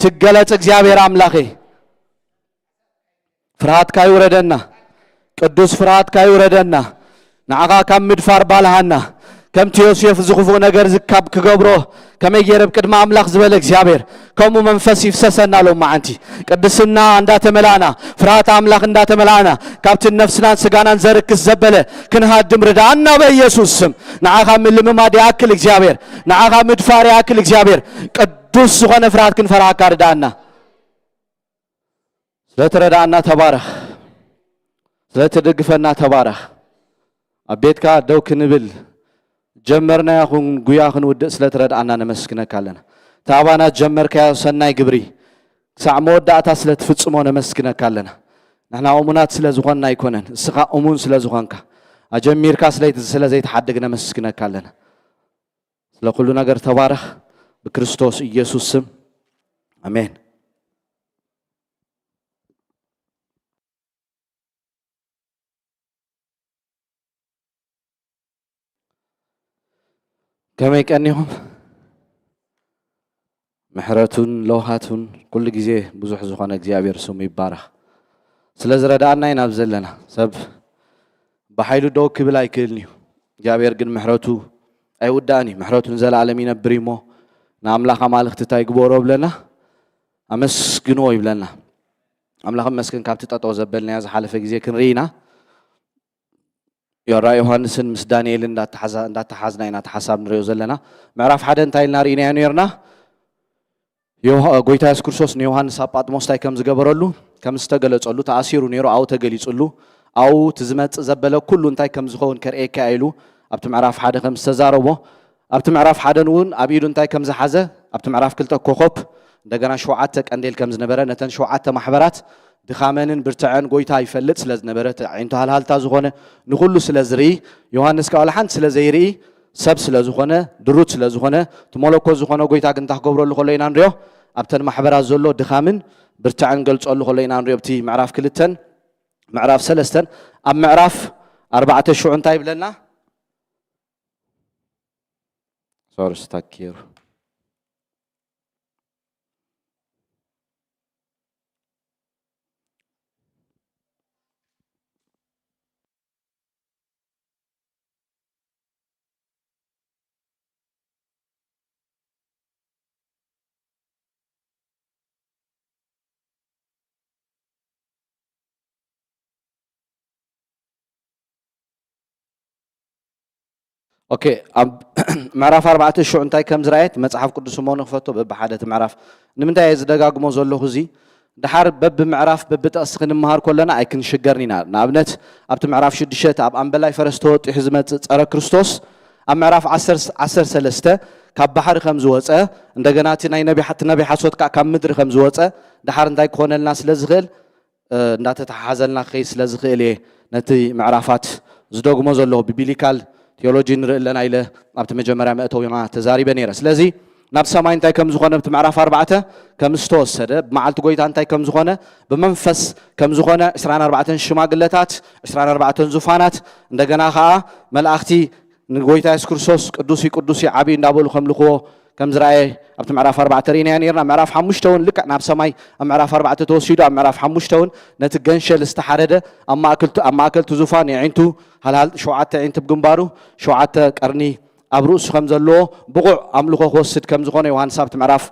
ትገለጽ እግዚኣብሔር ኣምላኸይ። ፍርሃትካ ይውረደና፣ ቅዱስ ፍርሃትካ ይውረደና። ንዓኻ ካብ ምድፋር ባልሃና። ከምቲ ዮሴፍ እዚ ክፉእ ነገር እዚ ካብ ክገብሮ ከመይ ገይረ ኣብ ቅድሚ ኣምላኽ ዝበለ እግዚኣብሔር፣ ከምኡ መንፈስ ይፍሰሰና ሎማዓንቲ። ቅድስና እንዳተመላእና፣ ፍርሃት ኣምላኽ እንዳተመላእና፣ ካብቲ ነፍስናን ስጋናን ዘርክስ ዘበለ ክንሃድም ርድኣና በኢየሱስ ስም። ንዓኻ ምልምማድ ይኣክል እግዚኣብሔር፣ ንዓኻ ምድፋር ይኣክል እግዚኣብሔር። ቅዱስ ዝኾነ ፍርሃት ክንፈርሃካ ርድኣና። ስለ ትረድኣና ተባረኽ። ስለ ትድግፈና ተባረኽ። ኣብ ቤትካ ደው ክንብል ጀመርናዮ ኹን ጉያ ክንውድእ ስለ ትረድኣና ነመስግነካ ኣለና። እቲ ኣባና ጀመርካዮ ሰናይ ግብሪ ክሳዕ መወዳእታ ስለ ትፍጽሞ ነመስግነካ ኣለና። ንሕና እሙናት ስለ ዝኾንና ኣይኮነን፣ እስኻ እሙን ስለ ዝኾንካ፣ ኣጀሚርካ ስለ፣ ስለ ዘይትሓድግ ነመስግነካ ኣለና። ስለ ኩሉ ነገር ተባረኽ። ብክርስቶስ ኢየሱስ ስም ኣሜን። ከመይ ቀኒኹም? ምሕረቱን ለውሃቱን ኩሉ ግዜ ብዙሕ ዝኾነ እግዚኣብሔር ስሙ ይባረኽ። ስለ ዝረድኣና ኢና ኣብ ዘለና። ሰብ ብሓይሉ ደው ክብል ኣይክእልን እዩ። እግዚኣብሔር ግን ምሕረቱ ኣይውዳእን እዩ። ምሕረቱ ንዘለኣለም ይነብር እዩ እሞ ንኣምላኽ ኣማልኽቲ እንታይ ይግበሮ ብለና? ኣመስግንዎ ይብለና። ኣምላኽ ይመስገን ካብቲ ጠጠው ዘበልናዮ ዝሓለፈ ግዜ ክንርኢ ኢና። ዮራ ዮሃንስን ምስ ዳንኤልን እንዳተሓዛ-፣ እንዳተሓዝና ኢና እቲ ሓሳብ ንሪኦ ዘለና። ምዕራፍ ሓደ እንታይ ኢልና ርኢናዮ ነርና? ዮሃ-፣ ጎይታ የሱስ ክርስቶስ ንዮሃንስ ኣብ ጳጥሞስ እንታይ ከም ዝገበረሉ፣ ከም ዝተገለጸሉ፣ ተኣሲሩ ነይሩ፣ ኣብኡ ተገሊጹሉ፣ ኣብኡ እቲ ዝመጽእ ዘበለ ኩሉ እንታይ ከም ዝኸውን ከርእየካ ኢሉ ኣብቲ ምዕራፍ ሓደ ከም ዝተዛረቦ፣ ኣብቲ ምዕራፍ ሓደን እውን ኣብ ኢዱ እንታይ ከም ዝሓዘ፣ ኣብቲ ምዕራፍ ክልተ ኮኾብ፣ እንደገና ሸውዓተ ቀንዴል ከም ዝነበረ፣ ነተን ሸውዓተ ማሕበራት ድኻመንን ብርትዐን ጎይታ ይፈልጥ ስለ ዝነበረ፣ እቲ ኣዒንቱ ሃልሃልታ ዝኾነ፣ ንኹሉ ስለ ዝርኢ፣ ዮሃንስ ከኣ ዋላ ሓንቲ ስለ ዘይርኢ፣ ሰብ ስለ ዝኾነ፣ ድሩት ስለ ዝኾነ፣ እቲ መለኮት ዝኾነ ጎይታ ግን እንታይ ክገብረሉ ከሎ ኢና ንሪኦ? ኣብተን ማሕበራት ዘሎ ድኻምን ብርትዐን ገልጸሉ ከሎ ኢና ንሪኦ። ኣብቲ ምዕራፍ ክልተን ምዕራፍ ሰለስተን። ኣብ ምዕራፍ ኣርባዕተ ሽዑ እንታይ ይብለና? ሶሪ፣ ስታክ ገይሩ። ኦኬ፣ ኣብ ምዕራፍ ኣርባዕተ ሽዑ እንታይ ከም ዝረኣየት መጽሓፍ ቅዱስ እሞ ንኽፈቶ በብሓደ እቲ ምዕራፍ። ንምንታይ እየ ዝደጋግሞ ዘለኹ እዚ? ድሓር በብምዕራፍ በብጥቕሲ ክንመሃር ከለና ኣይክንሽገርን ኢና። ንኣብነት ኣብቲ ምዕራፍ ሽዱሽተ እቲ ኣብ ኣምበላይ ፈረስ ተወጢሑ ዝመጽእ ጸረ ክርስቶስ ኣብ ምዕራፍ ዓሰርተ ዓሰርተ ሰለስተ ካብ ባሕሪ ከም ዝወጸ፣ እንደገና እቲ ናይ ነቢ እቲ ነቢ ሓሶት ከኣ ካብ ምድሪ ከም ዝወጸ ድሓር እንታይ ክኾነልና ስለ ዝኽእል እንዳተተሓሓዘልና ክኸይድ ስለ ዝኽእል እየ ነቲ ምዕራፋት ዝደግሞ ዘለኹ። ቢብሊካል ቴዎሎጂ ንርኢ ኣለና ኢለ ኣብቲ መጀመርያ መእተዊና ተዛሪበ ነይረ። ስለዚ ናብ ሰማይ እንታይ ከም ዝኾነ ኣብቲ ምዕራፍ ኣርባዕተ ከም ዝተወሰደ፣ ብመዓልቲ ጎይታ እንታይ ከም ዝኾነ፣ ብመንፈስ ከም ዝኾነ፣ ዕስራን ኣርባዕተን ሽማግለታት፣ ዕስራን ኣርባዕተን ዙፋናት፣ እንደገና ኸዓ መላእኽቲ ንጎይታ የሱስ ክርስቶስ ቅዱስ እዩ፣ ቅዱስ እዩ፣ ዓብዪ እንዳበሉ ከምልኽዎ ከም ዝረኣየ ኣብቲ ምዕራፍ ኣርባዕተ ርኢናዮ ነይርና። ምዕራፍ ሓሙሽተ እውን ልክዕ ናብ ሰማይ ኣብ ምዕራፍ ኣርባዕተ ተወሲዱ፣ ኣብ ምዕራፍ ሓሙሽተ እውን ነቲ ገንሸል ዝተሓረደ ኣብ ማእከል፣ ኣብ ማእከል እቲ ዙፋን የዒንቱ ሃልሃል ሸውዓተ ኣዒንቲ ብግንባሩ ሸውዓተ ቀርኒ ኣብ ርእሱ ከም ዘለዎ ብቑዕ ኣምልኾ ክወስድ ከም ዝኾነ ዮሃንስ ኣብቲ ምዕራፍ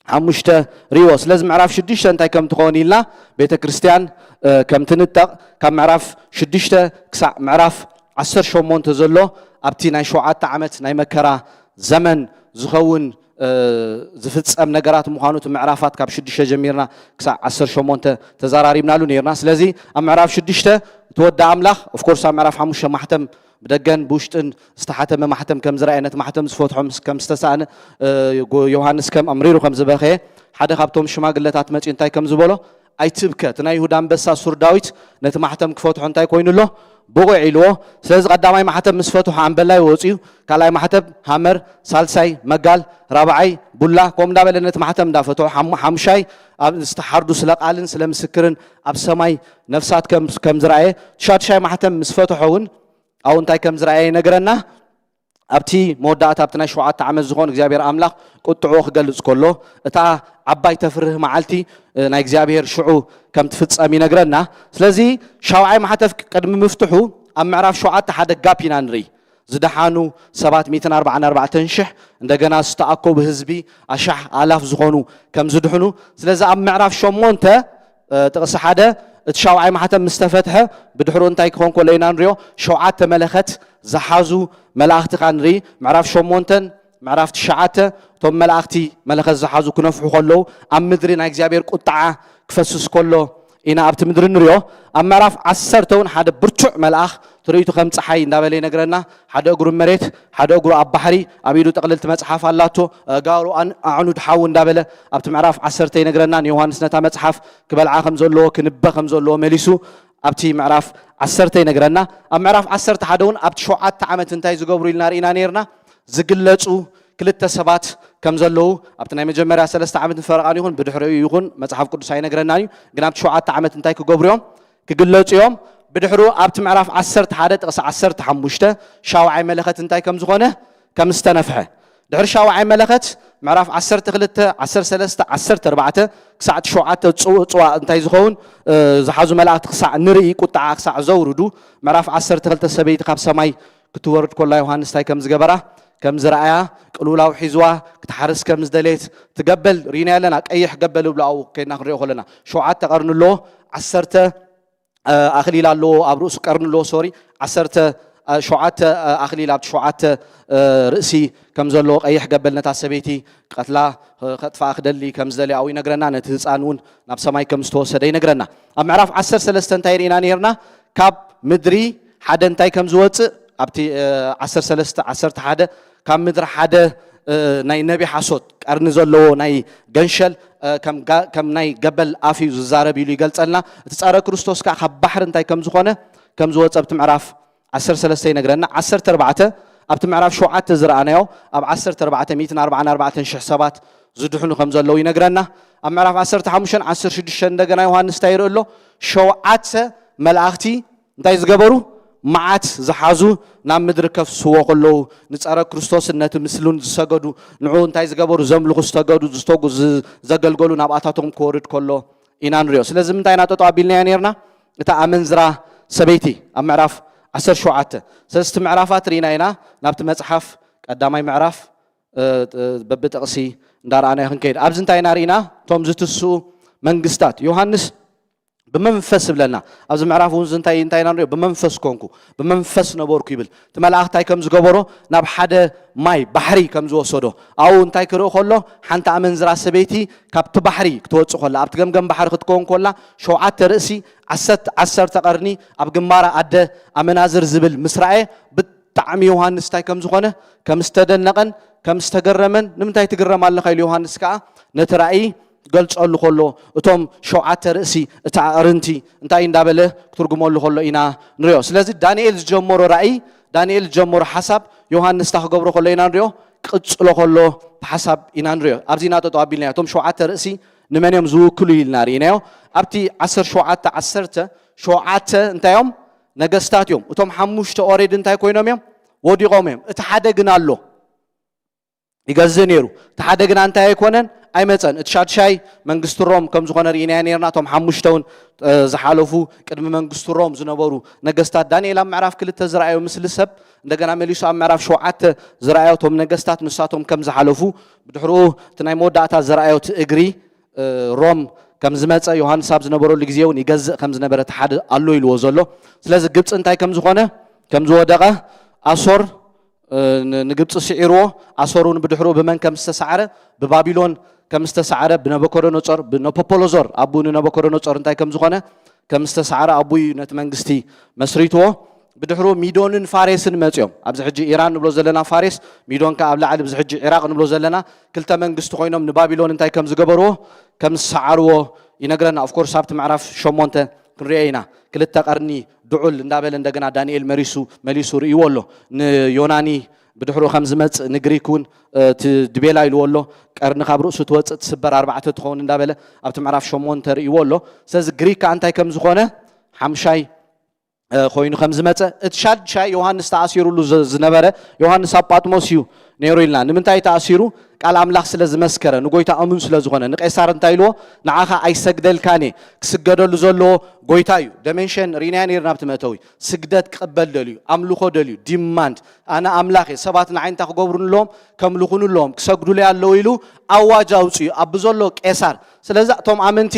ሓሙሽተ ርኢዎ። ስለዚ ምዕራፍ ሽዱሽተ እንታይ ከም ትኸውን ኢልና ቤተ ክርስቲያን፣ እ፣ ከም ትንጠቕ ካብ ምዕራፍ ሽዱሽተ ክሳዕ ምዕራፍ ዓሰርተ ሸሞንተ ዘሎ ኣብቲ ናይ ሸውዓተ ዓመት ናይ መከራ ዘመን ዝኸውን፣ እ፣ ዝፍጸም ነገራት ምዃኑ እቲ ምዕራፋት ካብ ሽዱሽተ ጀሚርና ክሳዕ ዓሰርተ ሸሞንተ ተዛራሪብናሉ ነይርና። ስለዚ ኣብ ምዕራፍ ሽዱሽተ እቲ ወዲ ኣምላኽ፣ ኦፍኮርስ ኣብ ምዕራፍ ሓሙሽተ ማሕተም ብደገን ብውሽጥን ዝተሓተመ ማሕተም ከም ዝረኣየ፣ ነቲ ማሕተም ዝፈትሖ ምስ-፣ ከም ዝተሳእነ፣ እ፣ ጎ-፣ ዮሃንስ ከም ኣምሪሩ ከም ዝበኸየ፣ ሓደ ካብቶም ሽማግለታት መጺኡ እንታይ ከም ዝበሎ፣ "ኣይትብከ፣ እቲ ናይ ይሁዳ ኣንበሳ ሱር ዳዊት ነቲ ማሕተም ክፈትሖ እንታይ ኮይኑ ኣሎ? ብቑዕ" ኢልዎ። ስለዚ ቀዳማይ ማሕተም ምስ ፈትሖ ኣምበላይ ወጺኡ፣ ካልኣይ ማሕተም ሃመር፣ ሳልሳይ መጋል፣ ራብዓይ ቡላ፣ ከምኡ እንዳበለ ነቲ ማሕተም እንዳፈትሖ፣ ሓሙ-፣ ሓሙሻይ ኣብ ዝተሓርዱ ስለ ቃልን ስለ ምስክርን ኣብ ሰማይ ነፍሳት ከም፣ ከም ዝረኣየ፣ ሻድሻይ ማሕተም ምስ ፈትሖ እውን ኣብኡ እንታይ ከም ዝረኣየ ይነግረና። ኣብቲ መወዳእታ ኣብቲ ናይ ሸውዓተ ዓመት ዝኾን እግዚኣብሔር ኣምላኽ ቁጥዕኡ ክገልጽ ከሎ፣ እታ ዓባይ ተፍርህ መዓልቲ፣ እ፣ ናይ እግዚኣብሔር ሽዑ ከም ትፍጸም ይነግረና። ስለዚ ሻውዓይ ማሕተም ቅድሚ ምፍትሑ ኣብ ምዕራፍ ሸውዓተ ሓደ ጋፕ ኢና ንርኢ። ዝደሓኑ ሰባት ሚእትን ኣርባዓን ኣርባዕተን ሽሕ፣ እንደገና ዝተኣከቡ ህዝቢ ኣሻሕ ኣላፍ ዝኾኑ ከም ዝድሕኑ። ስለዚ ኣብ ምዕራፍ ሸሞንተ እ፣ ጥቕሲ ሓደ፣ እቲ ሻውዓይ ማሕተም ምስ ተፈትሐ፣ ብድሕሩ እንታይ ክኾን ከሎ ኢና ንሪኦ? ሸውዓተ መለኸት ዝሓዙ መላእኽቲ ኸኣ ንርኢ። ምዕራፍ ሸሞንተን ምዕራፍ ትሽዓተ፣ እቶም መላእኽቲ መለኸት ዝሓዙ ክነፍሑ ከለዉ፣ ኣብ ምድሪ ናይ እግዚኣብሔር ቁጥዓ ክፈስስ ከሎ ኢና ኣብቲ ምድሪ ንሪኦ። ኣብ ምዕራፍ ዓሰርተ እውን ሓደ ብርቱዕ መልኣኽ ትርኢቱ ከም ጸሓይ እንዳበለ ይነግረና። ሓደ እግሩ መሬት፣ ሓደ እግሩ ኣብ ባሕሪ፣ ኣብ ኢዱ ጥቕልልቲ መጽሓፍ ኣላቶ፣ ኣእጋሩ ኣን-፣ ኣዕኑድ ሓዊ እንዳበለ ኣብቲ ምዕራፍ ዓሰርተ ይነግረና። ንዮሃንስ ነታ መጽሓፍ ክበልዓ ከም ዘለዎ፣ ክንበ ከም ዘለዎ መሊሱ ኣብቲ ምዕራፍ ዓሰርተ ይነግረና። ኣብ ምዕራፍ ዓሰርተ ሓደ እውን ኣብቲ ሸውዓተ ዓመት እንታይ ዝገብሩ ኢልና ርኢና ነይርና። ዝግለጹ ክልተ ሰባት ከም ዘለዉ ኣብቲ ናይ መጀመርያ ሰለስተ ዓመትን ፈረቓን ይኹን ብድሕሪኡ ይኹን መጽሓፍ ቅዱስ ኣይነግረናን እዩ። ግን ኣብቲ ሸውዓተ ዓመት እንታይ ክገብሩ እዮም? ክግለጹ እዮም። ብድሕሩ ኣብቲ ምዕራፍ ዓሰርተ ሓደ ጥቕሲ ዓሰርተ ሓሙሽተ ሻውዓይ መለኸት እንታይ ከም ዝኾነ ከም ዝተነፍሐ። ድሕሪ ሻውዓይ መለኸት ምዕራፍ ዓሰርተ ክልተ፣ ዓሰርተ ሰለስተ፣ ዓሰርተ ኣርባዕተ ክሳዕ እቲ ሸውዓተ ጽው-፣ ጽዋእ እንታይ ዝኸውን፣ እ፣ ዝሓዙ መላእኽቲ ክሳዕ ንርኢ፣ ቁጥዓ ክሳዕ ዘውርዱ፣ ምዕራፍ ዓሰርተ ክልተ ሰበይቲ ካብ ሰማይ ክትወርድ ኮላ ዮሃንስ እንታይ ከም ዝገበራ፣ ከም ዝረኣያ፣ ቅልውላው ሒዝዋ ክትሓርስ ከም ዝደለየት፣ እቲ ገበል ርኢናዮ ኣለና። ቀይሕ ገበል ይብሉ ኣብኡ ከይድና ክንሪኦ ከለና። ሸውዓተ ቀርኒ ኣለዎ፣ ዓሰርተ እ፣ ኣኽሊል ኣለዎ፣ ኣብ ርእሱ ቀርኒ ኣለዎ፣ ሶሪ፣ ዓሰርተ፣ እ፣ ሸውዓተ፣ እ፣ ኣኽሊል ኣብቲ ሸውዓተ፣ እ፣ ርእሲ ከም ዘለዎ፣ ቀይሕ ገበል ነታ ሰበይቲ ቀትላ፣ እ፣ ከጥፍኣ ክደሊ ከም ዝደለየ ኣብኡ ይነግረና። ነቲ ህጻን እውን ናብ ሰማይ ከም ዝተወሰደ ይነግረና። ኣብ ምዕራፍ ዓሰርተ ሰለስተ እንታይ ርኢና ነይርና? ካብ ምድሪ ሓደ እንታይ ከም ዝወፅእ ኣብቲ ዓሰርተ ሰለስተ ዓሰርተ ሓደ ካብ ምድሪ ሓደ ናይ ነቢ ሓሶት ቀርኒ ዘለዎ ናይ ገንሸል ከም ናይ ገበል ኣፍ እዩ ዝዛረብ ኢሉ ይገልፀልና። እቲ ፀረ ክርስቶስ ከዓ ካብ ባሕሪ እንታይ ከም ዝኾነ ከም ዝወፀ ኣብቲ ምዕራፍ ዓሰርተ ሰለስተ ይነግረና። ዓሰርተ ኣርባዕተ ኣብቲ ምዕራፍ ሸውዓተ ዝረኣናዮ ኣብ ዓሰርተ ኣርባዕተ ሚእትን ኣርባዓን ኣርባዕተን ሽሕ ሰባት ዝድሕኑ ከም ዘለዉ ይነግረና። ኣብ ምዕራፍ ዓሰርተ ሓሙሽተ ዓሰርተ ሽዱሽተ እንደገና ዮሃንስ እንታይ ይርኢ ኣሎ? ሸውዓተ መላእኽቲ እንታይ ዝገበሩ? መዓት ዝሓዙ ናብ ምድሪ ከፍስዎ ከለዉ ንጸረ ክርስቶስን ነቲ ምስሉን ዝሰገዱ ንዑ እንታይ ዝገበሩ? ዘምልኹ ዝተገዱ ዝተጉ ዘገልገሉ ናብኣታቶም ክወርድ ከሎ ኢና ንሪኦ። ስለዚ ምንታይ ኢና ጠጠው ኣቢልናዮ ነርና? እታ ኣመንዝራ ሰበይቲ ኣብ ምዕራፍ ዓሰርተ ሸውዓተ ሰለስተ ምዕራፋት ርኢና ኢና። ናብቲ መጽሓፍ ቀዳማይ ምዕራፍ በብጥቕሲ እንዳረኣናዮ ክንከይድ ኣብዚ እንታይ ኢና ርኢና? እቶም ዝትስኡ መንግስታት ዮሃንስ ብመንፈስ ይብለና። ኣብዚ ምዕራፍ እውን እንታይ እንታይ ኢና ንሪኦ? ብመንፈስ ኮንኩ ብመንፈስ ነበርኩ ይብል። እቲ መልኣኽ እንታይ ከም ዝገበሮ ናብ ሓደ ማይ ባሕሪ ከም ዝወሰዶ ኣብኡ እንታይ ክርኢ ከሎ ሓንቲ ኣመንዝራ ሰበይቲ ካብቲ ባሕሪ ክትወፅእ ከላ ኣብቲ ገምገም ባሕሪ ክትከውን ከላ ሸውዓተ ርእሲ ዓሰርተ ዓሰርተ ቀርኒ ኣብ ግንባራ ኣደ ኣመናዝር ዝብል ምስ ረኣየ ብጣዕሚ ዮሃንስ እንታይ ከም ዝኾነ ከም ዝተደነቐን ከም ዝተገረመን ንምንታይ ትግረም ኣለኻ ኢሉ ዮሃንስ ከዓ ነቲ ራእይ ክገልጸሉ ከሎ እቶም ሸውዓተ ርእሲ እቲ ኣዕርንቲ እንታይ እንዳበለ ክትርጉመሉ ከሎ ኢና ንሪኦ። ስለዚ ዳንኤል ዝጀመሮ ራእይ ዳንኤል ዝጀመሮ ሓሳብ ዮሃንስ እንታይ ክገብሮ ከሎ ኢና ንሪኦ? ክቕጽሎ ከሎ እቲ ሓሳብ ኢና ንሪኦ። ኣብዚ ኢና ጠጠው ኣቢልናዮ። እቶም ሸውዓተ ርእሲ ንመን እዮም ዝውክሉ ኢልና ርኢናዮ። ኣብቲ ዓሰርተ ሸውዓተ ዓሰርተ ሸውዓተ እንታይ እዮም? ነገስታት እዮም። እቶም ሓሙሽተ ኦሬድ እንታይ ኮይኖም እዮም? ወዲቖም እዮም። እቲ ሓደ ግን ኣሎ ይገዝእ ነይሩ። እቲ ሓደ ግና እንታይ ኣይኮነን? ኣይመፀን። እቲ ሻድሻይ መንግስቲ ሮም ከም ዝኾነ ርኢናዮ ነርና። እቶም ሓሙሽተ እውን ዝሓለፉ ቅድሚ መንግስቲ ሮም ዝነበሩ ነገስታት ዳንኤል ኣብ ምዕራፍ ክልተ ዝረኣዮ ምስሊ ሰብ እንደገና መሊሱ ኣብ ምዕራፍ ሸውዓተ ዝረኣዮ እቶም ነገስታት ንሳቶም ከም ዝሓለፉ ብድሕርኡ እቲ ናይ መወዳእታ ዝረኣዮ እቲ እግሪ ሮም ከም ዝመፀ ዮሃንስ ኣብ ዝነበረሉ ግዜ እውን ይገዝእ ከም ዝነበረ እቲ ሓደ ኣሎ ኢልዎ ዘሎ። ስለዚ ግብፂ እንታይ ከም ዝኾነ ከም ዝወደቐ ኣሶር ንግብፂ ስዒርዎ ኣሶር እውን ብድሕርኡ ብመን ከም ዝተሳዕረ ብባቢሎን ከም ዝተሳዕረ ብነቦኮደነፆር ብነፖፖሎዞር ኣቡ ንነቦኮደነፆር እንታይ ከም ዝኾነ ከም ዝተሳዕረ ኣቡ እዩ ነቲ መንግስቲ መስሪትዎ። ብድሕሩ ሚዶንን ፋሬስን መፅኦም ኣብዚ ሕጂ ኢራን ንብሎ ዘለና ፋሬስ ሚዶን ከዓ ኣብ ላዕሊ ብዚ ሕጂ ዒራቅ ንብሎ ዘለና ክልተ መንግስቲ ኮይኖም ንባቢሎን እንታይ ከም ዝገበርዎ ከም ዝሰዓርዎ ይነግረና። ኦፍኮርስ ኣብቲ ምዕራፍ ሸሞንተ ክንሪኦ ኢና። ክልተ ቀርኒ ድዑል እንዳበለ እንደገና ዳንኤል መሪሱ መሊሱ ርእይዎ ኣሎ። ንዮናኒ ብድሕሩ ከም ዝመጽእ ንግሪክ እውን ድቤላ ኢልዎ ኣሎ። ቀርኒ ካብ ርእሱ ትወጽእ ትስበር ኣርባዕተ ትኸውን እንዳበለ ኣብቲ ምዕራፍ ሸሞንተ ርእይዎ ኣሎ። ስለዚ ግሪክ ከዓ እንታይ ከም ዝኾነ ሓምሻይ ኮይኑ ከም ዝመጸ እቲ ሻድሻይ ዮሃንስ ተኣሲሩሉ ዝነበረ ዮሃንስ ኣብ ጳጥሞስ እዩ ነይሩ ኢልና። ንምንታይ ተኣሲሩ? ቃል ኣምላኽ ስለ ዝመስከረ ንጎይታ እሙን ስለ ዝኾነ ንቄሳር እንታይ ኢልዎ? ንዓኻ ኣይሰግደልካን እየ፣ ክስገደሉ ዘለዎ ጎይታ እዩ። ደመንሸን ርኢናዮ ነይርና ኣብቲ መእተዊ። ስግደት ክቕበል ደልዩ፣ ኣምልኾ ደልዩ፣ ዲማንድ ኣነ ኣምላኽ እየ፣ ሰባት ንዓይ እንታይ ክገብሩኒ ኣለዎም? ከምልኹኒ ኣለዎም፣ ክሰግዱለይ ኣለዉ ኢሉ ኣዋጅ ኣውፅኡ ኣብ ብዘሎ ቄሳር። ስለዚ እቶም ኣመንቲ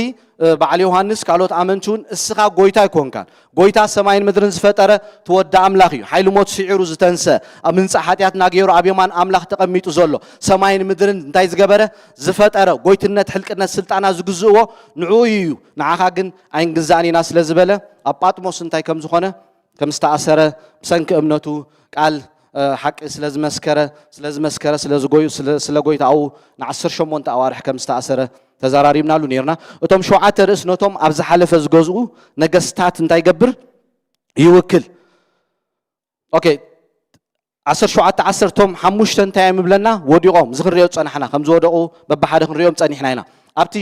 በዓል ዮሃንስ ካልኦት ኣመንቲ እውን እስኻ ጎይታ ኣይኮንካን፣ ጎይታ ሰማይን ምድርን ዝፈጠረ እቲ ወዲ ኣምላኽ እዩ። ሓይሊ ሞት ስዒሩ ዝተንሰ ኣብ ምንጻእ ሓጢኣትና ገይሩ ኣብ የማን ኣምላኽ ተቐሚጡ ዘሎ ሰማይን ምድርን እንታይ ዝገበረ ዝፈጠረ ጎይትነት ሕልቅነት ስልጣና ዝግዝእዎ ንዕኡ እዩ። ንዓኻ ግን ኣይንግዛእን ኢና ስለ ዝበለ ኣብ ጳጥሞስ እንታይ ከም ዝኾነ ከም ዝተኣሰረ ብሰንኪ እምነቱ ቃል ሓቂ ስለ ዝመስከረ ስለ ዝመስከረ ስለ ዝጎዩ ስለ ጎይታኡ ንዓሰርተ ሸሞንተ ኣዋርሕ ከም ዝተኣሰረ ተዘራሪብናሉ ነርና። እቶም ሸውዓተ ርእስ ነቶም ኣብ ዝሓለፈ ዝገዝኡ ነገስታት እንታይ ይገብር ይውክል። ኦኬ ዓሰርተ ሸውዓተ ዓሰርተ እቶም ሓሙሽተ እንታይ እዮም ይብለና? ወዲቖም እዚ ክንሪኦ ዝጸናሕና ከም ዝወደቑ በብሓደ ክንሪኦም ጸኒሕና ኢና። ኣብቲ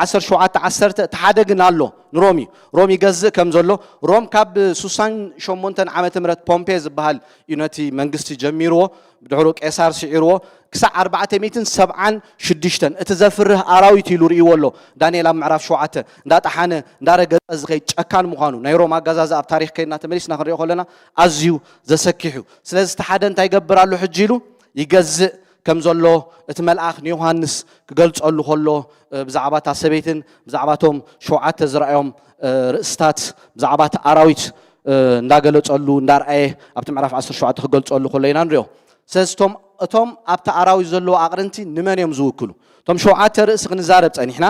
ዓሰርተ ሸውዓተ ዓሰርተ እቲ ሓደ ግን ኣሎ ንሮም እዩ። ሮም ይገዝእ ከም ዘሎ ሮም ካብ ሱሳን ሸሞንተን ዓመተ ምህረት ፖምፔ ዝበሃል እዩ ነቲ መንግስቲ ጀሚርዎ። ብድሕሩ ቄሳር ስዒርዎ ክሳዕ ኣርባዕተ ሚእትን ሰብዓን ሽዱሽተን እቲ ዘፍርህ ኣራዊት ኢሉ ርእይዎ ኣሎ። ዳንኤል ኣብ ምዕራፍ ሸውዓተ እንዳጠሓነ እንዳረገጸ ዝኸይድ ጨካን ምዃኑ ናይ ሮም ኣገዛዝ ኣብ ታሪኽ ከይድና ተመሊስና ክንሪኦ ከለና ኣዝዩ ዘሰኪሕ እዩ። ስለዚ እቲ ሓደ እንታይ ይገብር ኣሎ ሕጂ ኢሉ ይገዝእ ከም ዘሎ እቲ መልኣኽ ንዮሃንስ ክገልጸሉ ከሎ ብዛዕባ እታ ሰበይትን ብዛዕባ እቶም ሸውዓተ ዝረኣዮም ርእስታት ብዛዕባ እቲ ኣራዊት እንዳገለጸሉ እንዳርኣየ ኣብቲ ምዕራፍ ዓሰርተ ሸውዓተ ክገልጸሉ ከሎ ኢና ንሪኦ። ስለዚ እቶም ኣብቲ ኣራዊት ዘለዉ ኣቕርንቲ ንመን እዮም ዝውክሉ? እቶም ሸውዓተ ርእሲ ክንዛረብ ጸኒሕና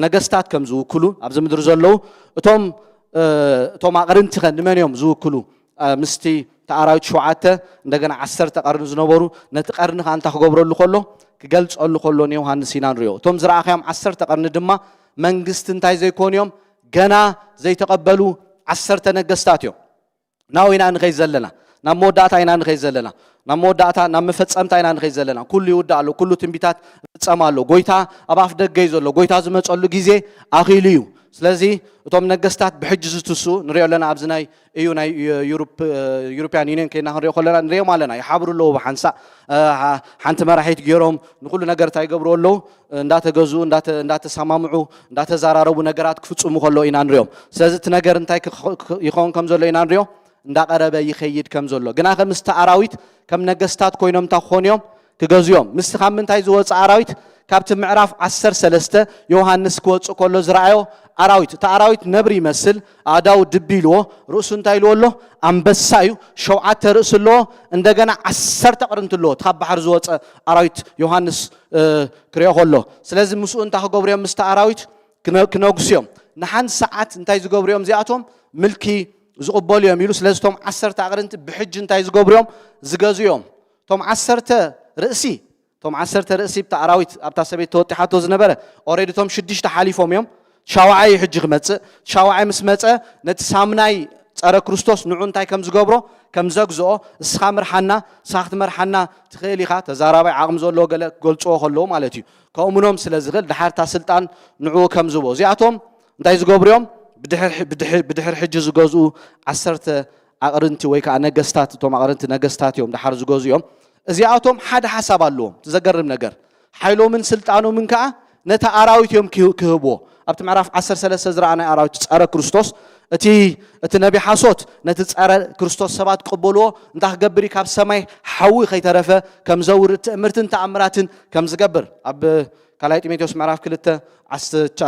ነገስታት ከም ዝውክሉ ኣብዚ ምድሪ ዘለዉ እቶም እቶም ኣቕርንቲኸ ንመን እዮም ዝውክሉ? ምስቲ ተኣራዊት ሸውዓተ እንደገና ዓሰርተ ቀርኒ ዝነበሩ ነቲ ቀርኒ ከዓ እንታይ ክገብረሉ ከሎ ክገልጸሉ ከሎ ንዮሃንስ ኢና ንሪኦ። እቶም ዝረኣኻዮም ዓሰርተ ቀርኒ ድማ መንግስቲ እንታይ ዘይኮኑ እዮም? ገና ዘይተቐበሉ ዓሰርተ ነገስታት እዮም። ናው ኢና ንኸይ ዘለና ናብ መወዳእታ ኢና ንኸይ ዘለና ናብ መወዳእታ ናብ መፈጸምታ ኢና ንኸይ ዘለና። ኩሉ ይውዳእ ኣሎ። ኩሉ ትንቢታት ይፍጸም ኣሎ። ጎይታ ኣብ ኣፍ ደገ እዩ ዘሎ። ጎይታ ዝመጸሉ ግዜ ኣኺሉ እዩ። ስለዚ እቶም ነገስታት ብሕጂ ዝትሱ ንሪኦ ኣለና። ኣብዚ ናይ እዩ ናይ ዩሮፕያን ዩኒየን ከይና ክንሪኦ ከለና ንሪኦም ኣለና። ይሓብሩ ኣለዉ ብሓንሳእ ሓንቲ መራሒት ገይሮም ንኩሉ ነገር እንታይ ይገብሩ ኣለዉ? እንዳተገዝኡ እንዳተሰማምዑ እንዳተዛራረቡ ነገራት ክፍፅሙ ከሎ ኢና ንሪኦም። ስለዚ እቲ ነገር እንታይ ይኸውን ከም ዘሎ ኢና ንሪኦ። እንዳቐረበ ይኸይድ ከም ዘሎ ግና ከምስቲ ኣራዊት ከም ነገስታት ኮይኖም እንታይ ክኾኑ እዮም? ክገዝኡ እዮም። ምስቲ ካብ ምንታይ ዝወፅእ ኣራዊት? ካብቲ ምዕራፍ ዓሰርተ ሰለስተ ዮሃንስ ክወፅእ ከሎ ዝረኣዮ ኣራዊት። እቲ ኣራዊት ነብሪ ይመስል፣ ኣእዳው ድቢ ኢልዎ፣ ርእሱ እንታይ ኢልዎ ኣሎ? ኣንበሳ እዩ። ሸውዓተ ርእሲ ኣለዎ፣ እንደገና ዓሰርተ ቅርንቲ ኣለዎ። እቲ ካብ ባሕሪ ዝወፀ ኣራዊት ዮሃንስ ክሪኦ ከሎ። ስለዚ ምስኡ እንታይ ክገብሩ እዮም? ምስቲ ኣራዊት ክነግሱ እዮም። ንሓንቲ ሰዓት እንታይ ዝገብሩ እዮም እዚኣቶም? ምልኪ ዝቕበሉ እዮም ኢሉ። ስለዚ እቶም ዓሰርተ ኣቕርንቲ ብሕጂ እንታይ ዝገብሩ እዮም? ዝገዙ እዮም። እቶም ዓሰርተ ርእሲ እቶም ዓሰርተ ርእሲ ብታ ኣራዊት ኣብታ ሰበይቲ ተወጢሓቶ ዝነበረ ኦሬዲ እቶም ሽዱሽተ ሓሊፎም እዮም። ሻውዓይ እዩ ሕጂ ክመፅእ። ሻውዓይ ምስ መፀ ነቲ ሳምናይ ፀረ ክርስቶስ ንዑ እንታይ ከም ዝገብሮ ከም ዘግዝኦ፣ እስኻ ምርሓና፣ እስኻ ክትመርሓና ትኽእል ኢኻ። ተዛራባይ ዓቕሚ ዘለዎ ገለ ክገልፅዎ ከለዉ ማለት እዩ። ከምኡኖም ስለ ዝኽእል ድሓር እታ ስልጣን ንዕኡ ከም ዝቦ እዚኣቶም እንታይ ዝገብሩ እዮም? ብድሕር ሕጂ ዝገዝኡ ዓሰርተ ኣቕርንቲ ወይ ከዓ ነገስታት፣ እቶም ኣቕርንቲ ነገስታት እዮም ድሓር ዝገዙ እዮም። እዚኣቶም ሓደ ሓሳብ ኣለዎም። እቲ ዘገርም ነገር ሓይሎምን ስልጣኖምን ከዓ ነቲ ኣራዊት እዮም ክህብዎ። ኣብቲ ምዕራፍ ዓሰርተ ሰለስተ ዝረኣናይ ኣራዊት ጸረ ክርስቶስ እቲ እቲ ነቢ ሓሶት ነቲ ጸረ ክርስቶስ ሰባት ክቕበልዎ እንታይ ክገብር እዩ? ካብ ሰማይ ሓዊ ከይተረፈ ከም ዘውርድ ትእምርትን ተኣምራትን ከም ዝገብር ኣብ ካልኣይ ጢሞቴዎስ ምዕራፍ ክልተ ዓሰርተ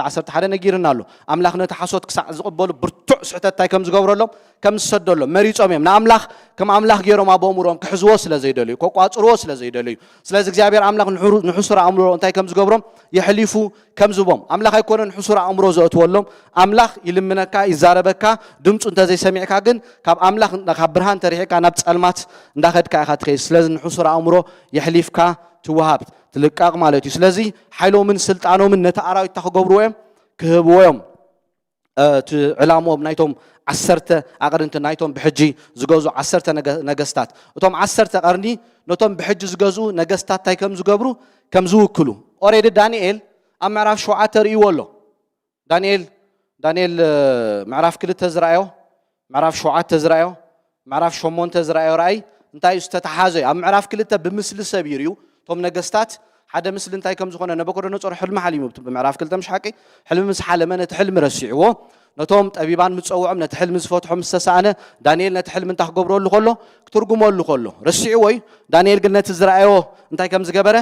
ዓሰርተ ሓደ ነጊርና ኣሎ። ኣምላኽ ነቲ ሓሶት ክሳዕ ዝቕበሉ ብርቱዕ ስሕተት እንታይ ከም ዝገብረሎም ከም ዝሰደሎም መሪጾም እዮም። ንኣምላኽ ከም ኣምላኽ ገይሮም ኣብ ኣእምሮም ክሕዝዎ ስለ ዘይደልዩ፣ ከቋጽርዎ ስለ ዘይደልዩ፣ ስለዚ እግዚኣብሔር ኣምላኽ ንሕሱር ኣእምሮ እንታይ ከም ዝገብሮም የሕሊፉ ከም ዝቦም። ኣምላኽ ኣይኮነን ሕሱር ኣእምሮ ዘእትወሎም። ኣምላኽ ይልምነካ፣ ይዛረበካ፣ ድምፁ እንተዘይሰሚዕካ ግን ካብ ኣምላኽ ካብ ብርሃን ተሪሒካ ናብ ጸልማት እንዳኸድካ ኢኻ ትኸይድ። ስለዚ ንሕሱር ኣእምሮ የሕሊፍካ ትወሃብ ትልቃቕ ማለት እዩ። ስለዚ ሓይሎምን ስልጣኖምን ነቲ ኣራዊት እንታይ ክገብርዎ እዮም? ክህብዎ እዮም። እቲ ዕላምኦም ናይቶም ዓሰርተ ኣቕርንትን ናይቶም ብሕጂ ዝገዙ ዓሰርተ ነገስታት፣ እቶም ዓሰርተ ቀርኒ ነቶም ብሕጂ ዝገዝኡ ነገስታት እንታይ ከም ዝገብሩ ከም ዝውክሉ ኦሬዲ ዳንኤል ኣብ ምዕራፍ ሸውዓተ ርእይዎ ኣሎ። ዳንኤል ዳንኤል ምዕራፍ ክልተ ዝረኣዮ፣ ምዕራፍ ሸውዓተ ዝረኣዮ፣ ምዕራፍ ሸሞንተ ዝረኣዮ ራእይ እንታይ እዩ ዝተተሓዘ? ኣብ ምዕራፍ ክልተ ብምስሊ ሰብ ይርእዩ። እቶም ነገስታት ሓደ ምስሊ እንታይ ከም ዝኾነ ነበኮደነጾር ሕልሚ ሓሊሙ። ብምዕራፍ ክልተ ምሽ ሓቂ ሕልሚ ምስ ሓለመ ነቲ ሕልሚ ረሲዕዎ። ነቶም ጠቢባን ምጸውዖም ነቲ ሕልሚ ዝፈትሖ ምስ ተሳእነ ዳንኤል ነቲ ሕልሚ እንታይ ክገብረሉ ከሎ ክትርጉመሉ ከሎ ረሲዕዎ እዩ። ዳንኤል ግን ነቲ ዝረኣዮ እንታይ ከም ዝገበረ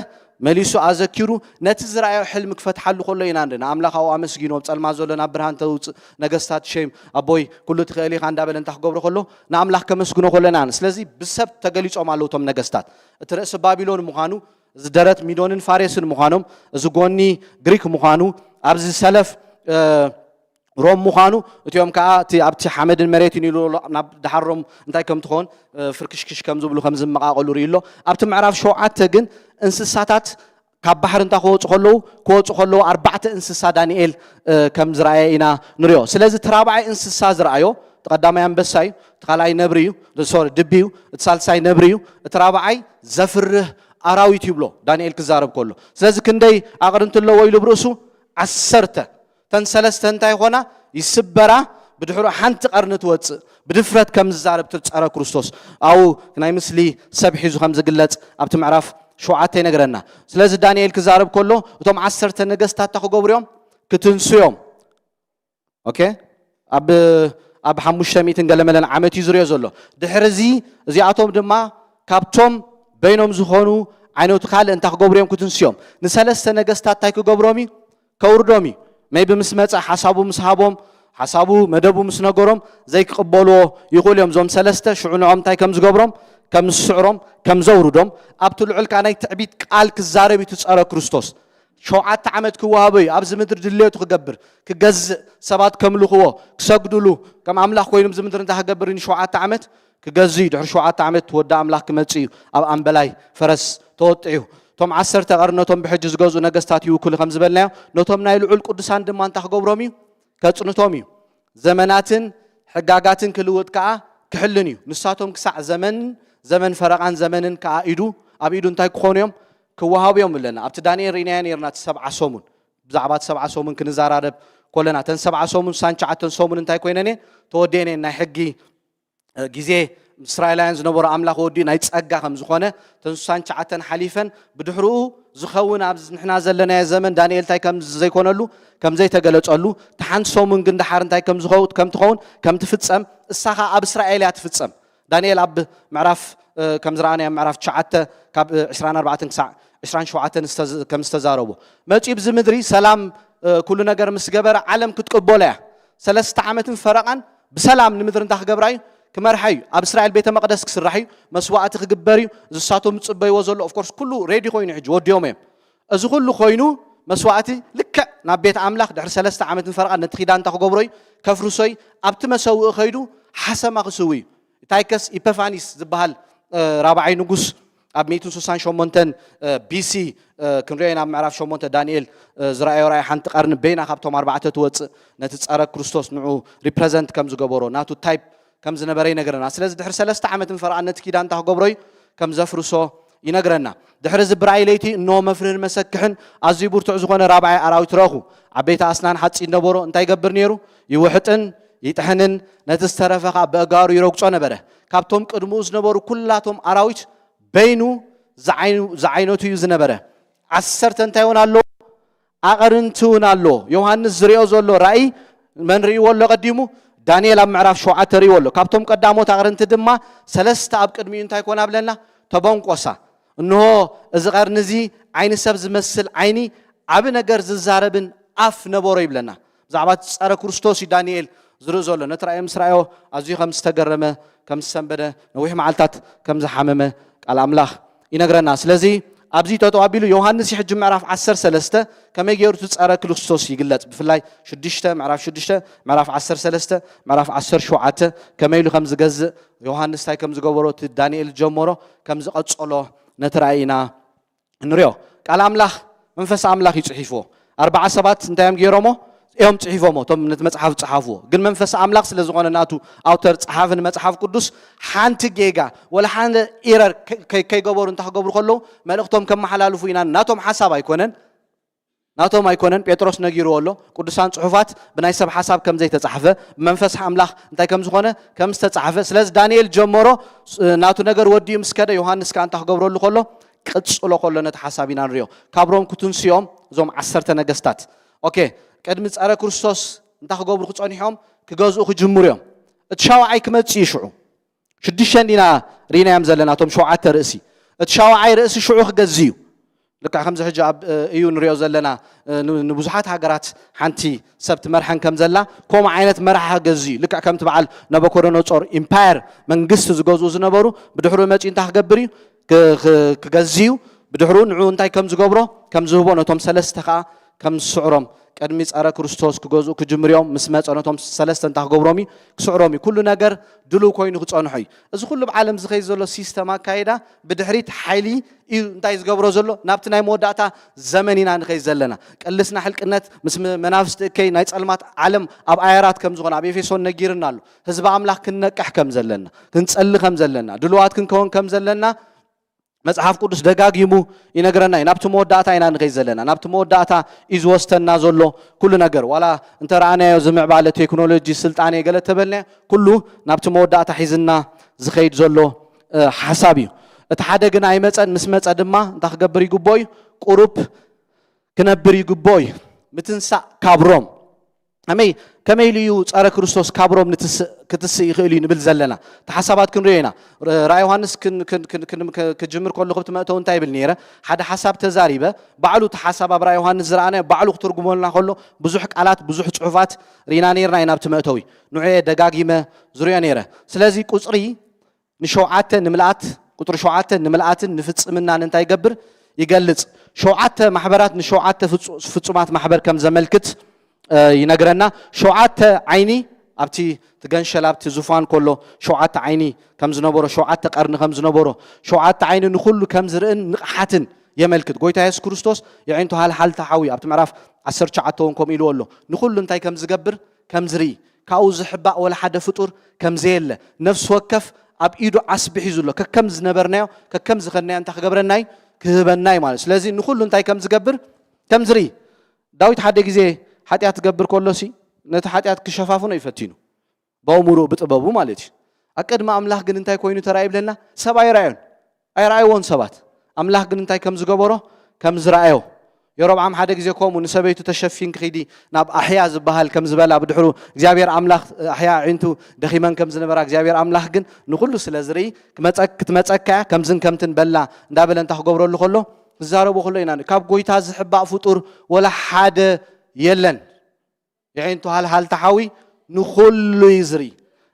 መሊሱ ኣዘኪሩ ነቲ ዝረኣዮ ሕልሚ ክፈትሓሉ ከሎ ኢና ንርኢ። ንኣምላኽ ኣብኡ ኣመስጊኖ፣ ኣብ ጸልማት ዘሎ ናብ ብርሃን ተውጽእ፣ ነገስታት ሸም ኣቦይ ኩሉ ትኽእል ኢኻ እንዳበለ እንታይ ክገብሮ ከሎ ንኣምላኽ ከመስግኖ ከሎ ኢና ንርኢ። ስለዚ ብሰብ ተገሊጾም ኣለዉ እቶም ነገስታት። እቲ ርእሲ ባቢሎን ምዃኑ፣ እዚ ደረት ሚዶንን ፋሬስን ምዃኖም፣ እዚ ጎኒ ግሪክ ምዃኑ፣ ኣብዚ ሰለፍ ሮም ምዃኑ፣ እቲኦም ከዓ እቲ ኣብቲ ሓመድን መሬትን ኢሉ ናብ ደሓር ሮም እንታይ ከም ትኸውን ፍርክሽክሽ ከም ዝብሉ ከም ዝመቃቐሉ ርኢ ኣሎ። ኣብቲ ምዕራፍ ሸውዓተ ግን እንስሳታት ካብ ባሕሪ እንታይ ክወፁ ከለዉ ክወፁ ከለዉ ኣርባዕተ እንስሳ ዳንኤል ከም ዝረኣየ ኢና ንሪኦ። ስለዚ እቲ ራብዓይ እንስሳ ዝረኣዮ እቲ ቀዳማይ ኣንበሳ እዩ፣ እቲ ካልኣይ ነብሪ እዩ፣ ሶሪ ድቢ እዩ፣ እቲ ሳልሳይ ነብሪ እዩ፣ እቲ ራብዓይ ዘፍርህ ኣራዊት ይብሎ ዳንኤል ክዛረብ ከሎ። ስለዚ ክንደይ ኣቕርንቲ ኣለዎ ኢሉ ብርእሱ ዓሰርተ። እተን ሰለስተ እንታይ ይኾና? ይስበራ። ብድሕሩ ሓንቲ ቀርኒ ትወፅእ ብድፍረት ከም ዝዛረብ ትርፀረ ክርስቶስ። ኣው ናይ ምስሊ ሰብ ሒዙ ከም ዝግለፅ ኣብቲ ምዕራፍ ሸውዓተ ይነግረና። ስለዚ ዳንኤል ክዛረብ ከሎ እቶም ዓሰርተ ነገስታት እንታይ ክገብሩ እዮም? ክትንሱ እዮም። ኦኬ ኣብ ኣብ ሓሙሽተ ሚእትን ገለመለን ዓመት እዩ ዝሪኦ ዘሎ። ድሕሪ እዚ እዚኣቶም ድማ ካብቶም በይኖም ዝኾኑ ዓይነቱ ካልእ እንታይ ክገብሩ እዮም? ክትንሱ እዮም። ንሰለስተ ነገስታት እንታይ ክገብሮም እዩ? ከውርዶም እዩ። ሜቢ ምስ መፀ ሓሳቡ ምስ ሃቦም ሓሳቡ መደቡ ምስ ነገሮም ዘይክቕበልዎ ይኽእሉ እዮም። እዞም ሰለስተ ሽዑ ንዖም እንታይ ከም ዝገብሮም ከም ዝስዕሮም ከም ዘውርዶም ኣብቲ ልዑል ከዓ ናይ ትዕቢት ቃል ክዛረብ እዩ እቲ ጸረ ክርስቶስ። ሸውዓተ ዓመት ክወሃቦ እዩ። ኣብዚ ምድሪ ድሌቱ ክገብር፣ ክገዝእ፣ ሰባት ከምልኽዎ፣ ክሰግዱሉ፣ ከም ኣምላኽ ኮይኑ ኣብዚ ምድሪ እንታይ ክገብር እዩ? ንሸውዓተ ዓመት ክገዝእ እዩ። ድሕሪ ሸውዓተ ዓመት ወዲ ኣምላኽ ክመጽእ እዩ። ኣብ ኣምበላይ ፈረስ ተወጢሑ። እቶም ዓሰርተ ቀርኒ ነቶም ብሕጂ ዝገዝኡ ነገስታት ይውክሉ ከም ዝበልናዮ፣ ነቶም ናይ ልዑል ቅዱሳን ድማ እንታይ ክገብሮም እዩ? ከጽንቶም እዩ። ዘመናትን ሕጋጋትን ክልውጥ ከኣ ክሕልን እዩ። ንሳቶም ክሳዕ ዘመንን ዘመን ፈረቓን ዘመንን ከኣ ኢዱ፣ ኣብ ኢዱ እንታይ ክኾኑ እዮም? ክወሃቡ እዮም ኣለና። ኣብቲ ዳንኤል ርኢናዮ ነርና፣ እቲ ሰብዓ ሰሙን። ብዛዕባ እቲ ሰብዓ ሰሙን ክንዘራረብ ኮለና፣ እተን ሰብዓ ሰሙን፣ ሳንቻ ኣተን ሰሙን እንታይ ኮይነን እየን? ተወዲአን እየን። ናይ ሕጊ፣ እ፣ ግዜ ምስ እስራኤላውያን ዝነበሩ ኣምላኽ ወዲኡ ናይ ጸጋ ከም ዝኾነ፣ እተን ሳንቻ ኣተን ሓሊፈን፣ ብድሕርኡ ዝኸውን ኣብዚ ንሕና ዘለናዮ ዘመን ዳንኤል እንታይ ከም ዘይኮነሉ፣ ከም ዘይተገለጸሉ፣ እቲ ሓንቲ ሰሙን ግን ደሓር እንታይ ከም ዝኸው-፣ ከም ትኸውን፣ ከም ትፍጸም፣ እሳ ኸኣ ኣብ እስራኤል እያ ትፍጸም። ዳንኤል ኣብ ምዕራፍ፣ እ፣ ከም ዝረኣናዮ ኣብ ምዕራፍ ትሽዓተ ካብ፣ እ፣ ዕስራን ኣርባዕተን ክሳዕ ዕስራን ሸውዓተን ዝተዝ-፣ ከም ዝተዛረቦ፣ መጺኡ ብዚ ምድሪ ሰላም፣ እ፣ ኩሉ ነገር ምስ ገበረ ዓለም ክትቅበሎ እያ። ሰለስተ ዓመትን ፈረቓን ብሰላም ንምድሪ እንታይ ክገብራ እዩ? ክመርሓ እዩ። ኣብ እስራኤል ቤተ መቕደስ ክስራሕ እዩ። መስዋእቲ ክግበር እዩ። ዝሳቶም ዝጽበይዎ ዘሎ፣ ኦፍኮርስ፣ ኩሉ ሬዲ ኮይኑ ሕጂ ወዲኦም እዮም። እዚ ኩሉ ኮይኑ መስዋእቲ ልክዕ ናብ ቤት ኣምላኽ ድሕሪ ሰለስተ ዓመትን ፈረቓን ነቲ ኪዳን እንታይ ክገብሮ እዩ? ከፍርሶ እዩ። ኣብቲ መሰውኢ ከይዱ ሓሰማ ክስዊ እዩ። ታይከስ ኢፐፋኒስ ዝበሃል፣ እ፣ ራብዓይ ንጉስ ኣብ ሚእትን ስሳን ሸሞንተን፣ እ፣ ቢ ሲ፣ እ፣ ክንሪኦ ኢና። ኣብ ምዕራፍ ሸሞንተ ዳንኤል፣ እ፣ ዝረኣዮ ራእይ ሓንቲ ቀርኒ በይና ካብቶም ኣርባዕተ ትወጽእ ነቲ ጸረ ክርስቶስ ንዑ ሪፕረዘንት ከም ዝገበሮ ናቱ ታይፕ ከም ዝነበረ ይነግረና። ስለዚ ድሕሪ ሰለስተ ዓመትን ፈረቓን ነቲ ኪዳን እንታይ ክገብሮ እዩ? ከም ዘፍርሶ ይነግረና። ድሕሪ እዚ ብራእይ ለይቲ እንሆ መፍርህን መሰክሕን ኣዝዩ ብርቱዕ ዝኾነ ራብዓይ ኣራዊት ረእኹ። ዓበይቲ ኣስናን ሓጺን ነበሮ። እንታይ ይገብር ነይሩ? ይውሕጥን ይጥሕንን ነቲ ዝተረፈ ኸኣ ብኣእጋሩ ይረግጾ ነበረ። ካብቶም ቅድምኡ ዝነበሩ ኩላቶም ኣራዊት በይኑ ዝዓይኑ-፣ ዝዓይነቱ እዩ ዝነበረ። ዓሰርተ እንታይ እውን ኣለዎ? ኣቕርንቲ እውን ኣለዎ። ዮሃንስ ዝሪኦ ዘሎ ራእይ መን ርእይዎ ኣሎ ቀዲሙ? ዳንኤል ኣብ ምዕራፍ ሸውዓተ ርእይዎ ኣሎ። ካብቶም ቀዳሞት ኣቕርንቲ ድማ ሰለስተ ኣብ ቅድሚኡ እንታይ ኮና ብለና? ተበንቆሳ። እንሆ እዚ ቀርኒ እዚ ዓይኒ ሰብ ዝመስል ዓይኒ፣ ዓቢ ነገር ዝዛረብን ኣፍ ነበሮ ይብለና። ብዛዕባ እቲ ጸረ ክርስቶስ እዩ ዳንኤል ዝርኢ ዘሎ። ነቲ ራእይ ምስ ረኣዮ ኣዝዩ ከም ዝተገረመ፣ ከም ዝሰንበደ፣ ነዊሕ መዓልታት ከም ዝሓመመ ቃል ኣምላኽ ይነግረና። ስለዚ ኣብዚ ጠጠው ኣቢሉ ዮሃንስ ሕጂ ምዕራፍ ዓሰርተ ሰለስተ ከመይ ገይሩ እቲ ጸረ ክርስቶስ ይግለጽ። ብፍላይ ሽዱሽተ፣ ምዕራፍ ሽዱሽተ፣ ምዕራፍ ዓሰርተ ሰለስተ፣ ምዕራፍ ዓሰርተ ሸውዓተ ከመይ ኢሉ ከም ዝገዝእ ዮሃንስ እንታይ ከም ዝገበሮ፣ እቲ ዳንኤል ዝጀመሮ ከም ዝቐጸሎ ነቲ ራእይ ኢና ንሪኦ። ቃል ኣምላኽ፣ መንፈስ ኣምላኽ እዩ ጽሒፍዎ። ኣርባዓ ሰባት እንታይ እዮም ገይሮሞ? እዮም ጽሒፎሞ፣ እቶም ነቲ መጽሓፍ ዝጸሓፍዎ። ግን መንፈስ ኣምላኽ ስለ ዝኾነ ናቱ ኣውተር፣ ጸሓፊ ንመጽሓፍ ቅዱስ፣ ሓንቲ ጌጋ ወላ ሓደ ኢረር ከ-፣ ከ-፣ ከይገበሩ እንታይ ክገብሩ ከለዉ፣ መልእኽቶም ከመሓላልፉ ኢና። ናቶም ሓሳብ ኣይኮነን፣ ናቶም ኣይኮነን። ጴጥሮስ ነጊርዎ ኣሎ፣ ቅዱሳን ጽሑፋት ብናይ ሰብ ሓሳብ ከም ዘይተጻሕፈ፣ ብመንፈስ ኣምላኽ እንታይ ከም ዝኾነ ከም ዝተጻሕፈ። ስለዚ ዳንኤል ጀመሮ፣ ስ-፣ ናቱ ነገር ወዲኡ ምስ ከደ፣ ዮሃንስ ከኣ እንታይ ክገብረሉ ከሎ፣ ቅጽሎ ከሎ ነቲ ሓሳብ ኢና ንሪኦ። ካብ ሮም ክትንስዮም እዞም ዓሰርተ ነገስታት፣ ኦኬ፣ ቅድሚ ጸረ ክርስቶስ እንታይ ክገብሩ ክጸኒሖም? ክገዝኡ ክጅምሩ እዮም። እቲ ሻውዓይ ክመጽእ እዩ ሽዑ። ሽዱሽተ እንዲና ርኢናዮም ዘለና፣ እቶም ሸውዓተ ርእሲ። እቲ ሻውዓይ ርእሲ ሽዑ ክገዝእ እዩ። ልክዕ ከምዚ ሕጂ ኣብ፣ እ፣ እዩ ንሪኦ ዘለና፣ እ፣ ን-፣ ንብዙሓት ሃገራት ሓንቲ ሰብ ትመርሐን ከም ዘላ፣ ከምኡ ዓይነት መራሒ ክገዝእ እዩ። ልክዕ ከምቲ በዓል ናቡኮደነጾር ኢምፓየር፣ መንግስቲ ዝገዝኡ ዝነበሩ፣ ብድሕሪኡ መጺኡ እንታይ ክገብር እዩ? ክ-፣ ክ-፣ ክገዝእ እዩ። ብድሕሪኡ ንዕኡ እንታይ ከም ዝገብሮ፣ ከም ዝህቦ፣ ነቶም ሰለስተ ከኣ ከም ዝስዕሮም፣ ቅድሚ ጸረ ክርስቶስ ክገዝኡ ክጅምሩ እዮም። ምስ መጸ ነቶም ሰለስተ እንታይ ክገብሮም እዩ? ክስዕሮም እዩ። ኩሉ ነገር ድሉው ኮይኑ ክጸንሖ እዩ። እዚ ኩሉ ኣብ ዓለም ዝኸይድ ዘሎ ሲስተም ኣካይዳ ብድሕሪት ሓይሊ እዩ እንታይ ዝገብሮ ዘሎ? ናብቲ ናይ መወዳእታ ዘመን ኢና ንኸይድ ዘለና። ቅልስና ሕልቅነት ምስ መ-፣ መናፍስቲ እከይ ናይ ጸልማት ዓለም ኣብ ኣየራት ከም ዝኾነ ኣብ ኤፌሶን ነጊርና ኣሎ። ህዝቢ ኣምላኽ ክንነቅሕ ከም ዘለና፣ ክንጸሊ ከም ዘለና፣ ድሉዋት ክንከውን ከም ዘለና መጽሓፍ ቅዱስ ደጋጊሙ ይነግረና እዩ። ናብቲ መወዳእታ ኢና ንኸይድ ዘለና። ናብቲ መወዳእታ እዩ ዝወስደና ዘሎ ኩሉ ነገር። ዋላ እንተ ረኣናዮ ዝምዕባለ ቴክኖሎጂ፣ ስልጣኔ ገለ ተበልናዮ፣ ኩሉ ናብቲ መወዳእታ ሒዝና ዝኸይድ ዘሎ፣ እ፣ ሓሳብ እዩ። እቲ ሓደ ግን ኣይመጸን። ምስ መጸ ድማ እንታይ ክገብር ይግብኦ እዩ? ቁሩብ ክነብር ይግብኦ እዩ። ምትንሳእ ካብ ሮም ከመይ፣ ከመይ ኢሉ እዩ ጸረ ክርስቶስ ካብ ሮም ንትስእ-፣ ክትስእ ይኽእል እዩ ንብል ዘለና? እቲ ሓሳባት ክንሪኦ ኢና። ር-፣ ራእይ ዮሃንስ ክን-፣ ክን-፣ ክን-፣ ክን-፣ ክ-፣ ክጅምር ከለኹ ኣብቲ መእተዊ እንታይ ይብል ነይረ? ሓደ ሓሳብ ተዛሪበ፣ ባዕሉ እቲ ሓሳብ ኣብ ራእይ ዮሃንስ ዝረኣናዮ ባዕሉ ክትርጉመልና ከሎ ብዙሕ ቃላት፣ ብዙሕ ጽሑፋት ርኢና ነይርና ኢና ኣብቲ መእተዊ። ንዑ እየ ደጋጊመ ዝሪኦ ነይረ። ስለዚ ቁጽሪ ንሸውዓተ ንምልኣት፣ ቁጽሪ ሸውዓተ ንምልኣትን ንፍጽምናን እንታይ ይገብር? ይገልጽ። ሸውዓተ ማሕበራት ንሸውዓተ ፍጹ- ፍጹማት ማሕበር ከም ዘመልክት እ፣ ይነግረና። ሸውዓተ ዓይኒ ኣብቲ ትገንሸል ኣብቲ ዙፋን ከሎ ሸውዓተ ዓይኒ ከም ዝነበሮ፣ ሸውዓተ ቀርኒ ከም ዝነበሮ፣ ሸውዓተ ዓይኒ ንኹሉ ከም ዝርእን ንቕሓትን የመልክት። ጎይታ የሱስ ክርስቶስ የዒንቱ ሃልሃልታ ሓዊ ኣብቲ ምዕራፍ ዓሰርተ ትሽዓተ እውን ከምኡ ኢልዎ ኣሎ። ንኹሉ እንታይ ከም ዝገብር ከም ዝርኢ፣ ካብኡ ዝሕባእ ወላ ሓደ ፍጡር ከም ዘየለ፣ ነፍሲ ወከፍ ኣብ ኢዱ ዓስቢ ሒዙ ኣሎ። ከከም ዝነበርናዮ፣ ከከም ዝኸድናዮ እንታይ ክገብረና እዩ? ክህበና እዩ ማለት። ስለዚ ንኹሉ እንታይ ከም ዝገብር ከም ዝርኢ። ዳዊት ሓደ ግዜ ሓጢኣት ክገብር ከሎሲ ነቲ ሓጢኣት ክሸፋፍኖ እዩ ፈቲኑ። በእምሩ ብጥበቡ ማለት እዩ። ኣብ ቅድሚ ኣምላኽ ግን እንታይ ኮይኑ ተራእዩ ይብለና? ሰብ ኣይረኣዮን። ኣይረኣይዎን ሰባት። ኣምላኽ ግን እንታይ ከም ዝገበሮ ከም ዝረኣዮ። የሮብዓም ሓደ ግዜ ከምኡ ንሰበይቱ ተሸፊንኪ ኺዲ ናብ ኣሕያ ዝበሃል ከም ዝበላ ብድሕሩ እግዚኣብሔር ኣምላኽ ኣሕያ ኣዒንቱ ደኺመን ከም ዝነበራ እግዚኣብሔር ኣምላኽ ግን ንኹሉ ስለ ዝርኢ ክመጸ- ክትመጸካ እያ ከምዝን ከምትን በላ እንዳበለ እንታ ክገብረሉ ከሎ ክዛረቡ ከሎ ኢና ካብ ጎይታ ዝሕባእ ፍጡር ወላ ሓደ የለን። የዒንቱ ሃልሃልታ ሓዊ ንኹሉ እዩ ዝርኢ።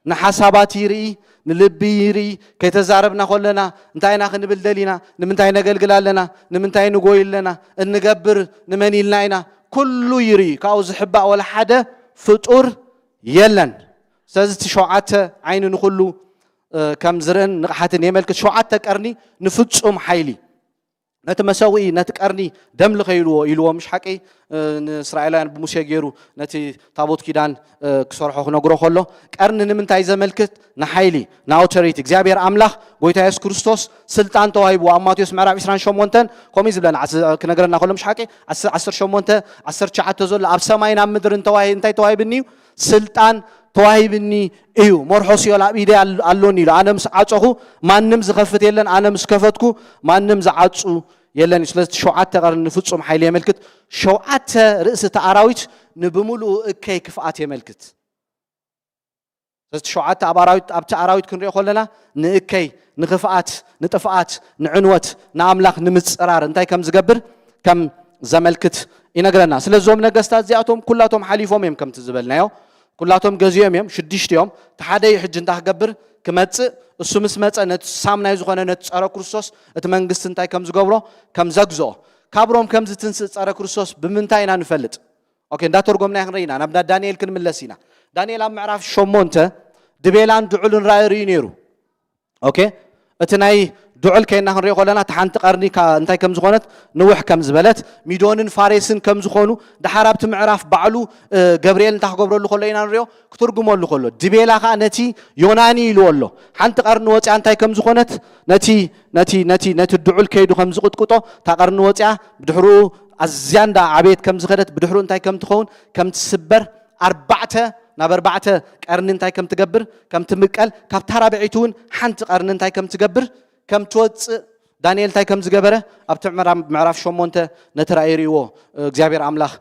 ንሓሳባት ይርኢ፣ ንልቢ ይርኢ። ከይተዛረብና ከለና እንታይ ኢና ክንብል ደሊና? ንምንታይ ነገልግል ኣለና? ንምንታይ ንጎይ ኣለና? እንገብር ንመን ኢልና ኢና? ኩሉ ይርኢ። ካብኡ ዝሕባእ ወላ ሓደ ፍጡር የለን። ስለዚ እቲ ሸውዓተ ዓይኒ ንኹሉ እ፣ ከም ዝርእን ንቕሓትን የመልክት። ሸውዓተ ቀርኒ ንፍጹም ሓይሊ ነቲ መሰውኢ ነቲ ቀርኒ ደም ልኸ ኢልዎ ኢልዎ ምሽ ሓቂ እ፣ ንእስራኤላውያን ብሙሴ ገይሩ ነቲ ታቦት ኪዳን እ፣ ክሰርሖ ክነግሮ ከሎ ቀርኒ ንምንታይ ዘመልክት ንሓይሊ ንኣውቶሪቲ እግዚኣብሔር ኣምላኽ ጎይታ የሱስ ክርስቶስ ስልጣን ተዋሂብዎ ኣብ ማቴዎስ ምዕራፍ ዕስራን ሸሞንተን ከምኡ እዩ ዝብለና ዓስ- ክነግረና ከሎ ምሽ ሓቂ ዓስ- ዓሰርተ ሸሞንተ ዓሰርተ ትሽዓተ ዘሎ ኣብ ሰማይን ኣብ ምድርን ተዋሂ እንታይ ተዋሂብኒ እዩ ስልጣን ተዋሂብኒ እዩ። መርሖ ሲኦል ኣብ ኢደይ ኣል- ኣሎኒ ኢሉ። ኣነ ምስ ዓጸኹ ማንም ዝኸፍት የለን፣ ኣነ ምስ ከፈትኩ ማንም ዝዓጹ የለን እዩ። ስለዚ እቲ ሸውዓተ ቀርኒ ንፍጹም ሓይሊ የመልክት። ሸውዓተ ርእሲ እቲ ኣራዊት ንብምሉኡ እከይ ክፍኣት የመልክት። ስለዚ እቲ ሸውዓተ ኣብ ኣራዊት ኣብቲ ኣራዊት ክንሪኦ ከለና ንእከይ ንኽፍኣት ንጥፍኣት ንዕንወት ንኣምላኽ ንምጽራር እንታይ ከም ዝገብር ከም ዘመልክት ይነግረና። ስለዚ እዞም ነገስታት እዚኣቶም ኩላቶም ሓሊፎም እዮም ከምቲ ዝበልናዮ ኩላቶም ገዚኦም እዮም ሽዱሽተ እዮም። እቲ ሓደ እዩ ሕጂ እንታይ ክገብር ክመጽእ እሱ ምስ መጸ ነቲ ሳምናይ ዝኾነ ነቲ ጸረ ክርስቶስ እቲ መንግስቲ እንታይ ከም ዝገብሮ ከም ዘግዝኦ ካብ ሮም ከም ዝትንስእ ጸረ ክርስቶስ ብምንታይ ኢና ንፈልጥ? ኦኬ እንዳተርጎምና ክንርኢ ኢና ናብ ዳንኤል ክንምለስ ኢና። ዳንኤል ኣብ ምዕራፍ ሸሞንተ ድቤላን ድዑልን ራእይ ርእዩ ነይሩ። ኦኬ እቲ ናይ ድዑል ከይና ክንሪኦ ከለና እቲ ሓንቲ ቀርኒ እንታይ ከም ዝኾነት ንውሕ ከም ዝበለት ሚዶንን ፋሬስን ከም ዝኾኑ ድሓር ኣብቲ ምዕራፍ ባዕሉ ገብርኤል እንታይ ክገብረሉ ከሎ ኢና ንሪኦ ክትርጉመሉ ከሎ ድቤላ ከዓ ነቲ ዮናኒ ኢልዎ ኣሎ ሓንቲ ቀርኒ ወፅያ እንታይ ከም ዝኾነት ነቲ ነቲ ነቲ ነቲ ድዑል ከይዱ ከም ዝቕጥቅጦ እታ ቀርኒ ወፅያ ብድሕርኡ ኣዝያ እንዳ ዓበየት ከም ዝኸደት ብድሕርኡ እንታይ ከም ትኸውን ከም ትስበር ኣርባዕተ ናብ ኣርባዕተ ቀርኒ እንታይ ከም ትገብር ከም ትምቀል ካብታ ራብዐይቲ እውን ሓንቲ ቀርኒ እንታይ ከም ትገብር ከም ትወፅእ ዳንኤል እንታይ ከም ዝገበረ ኣብቲ ምዕራፍ ሸሞንተ ነቲ ራእይ ርእይዎ እግዚኣብሔር ኣምላኽ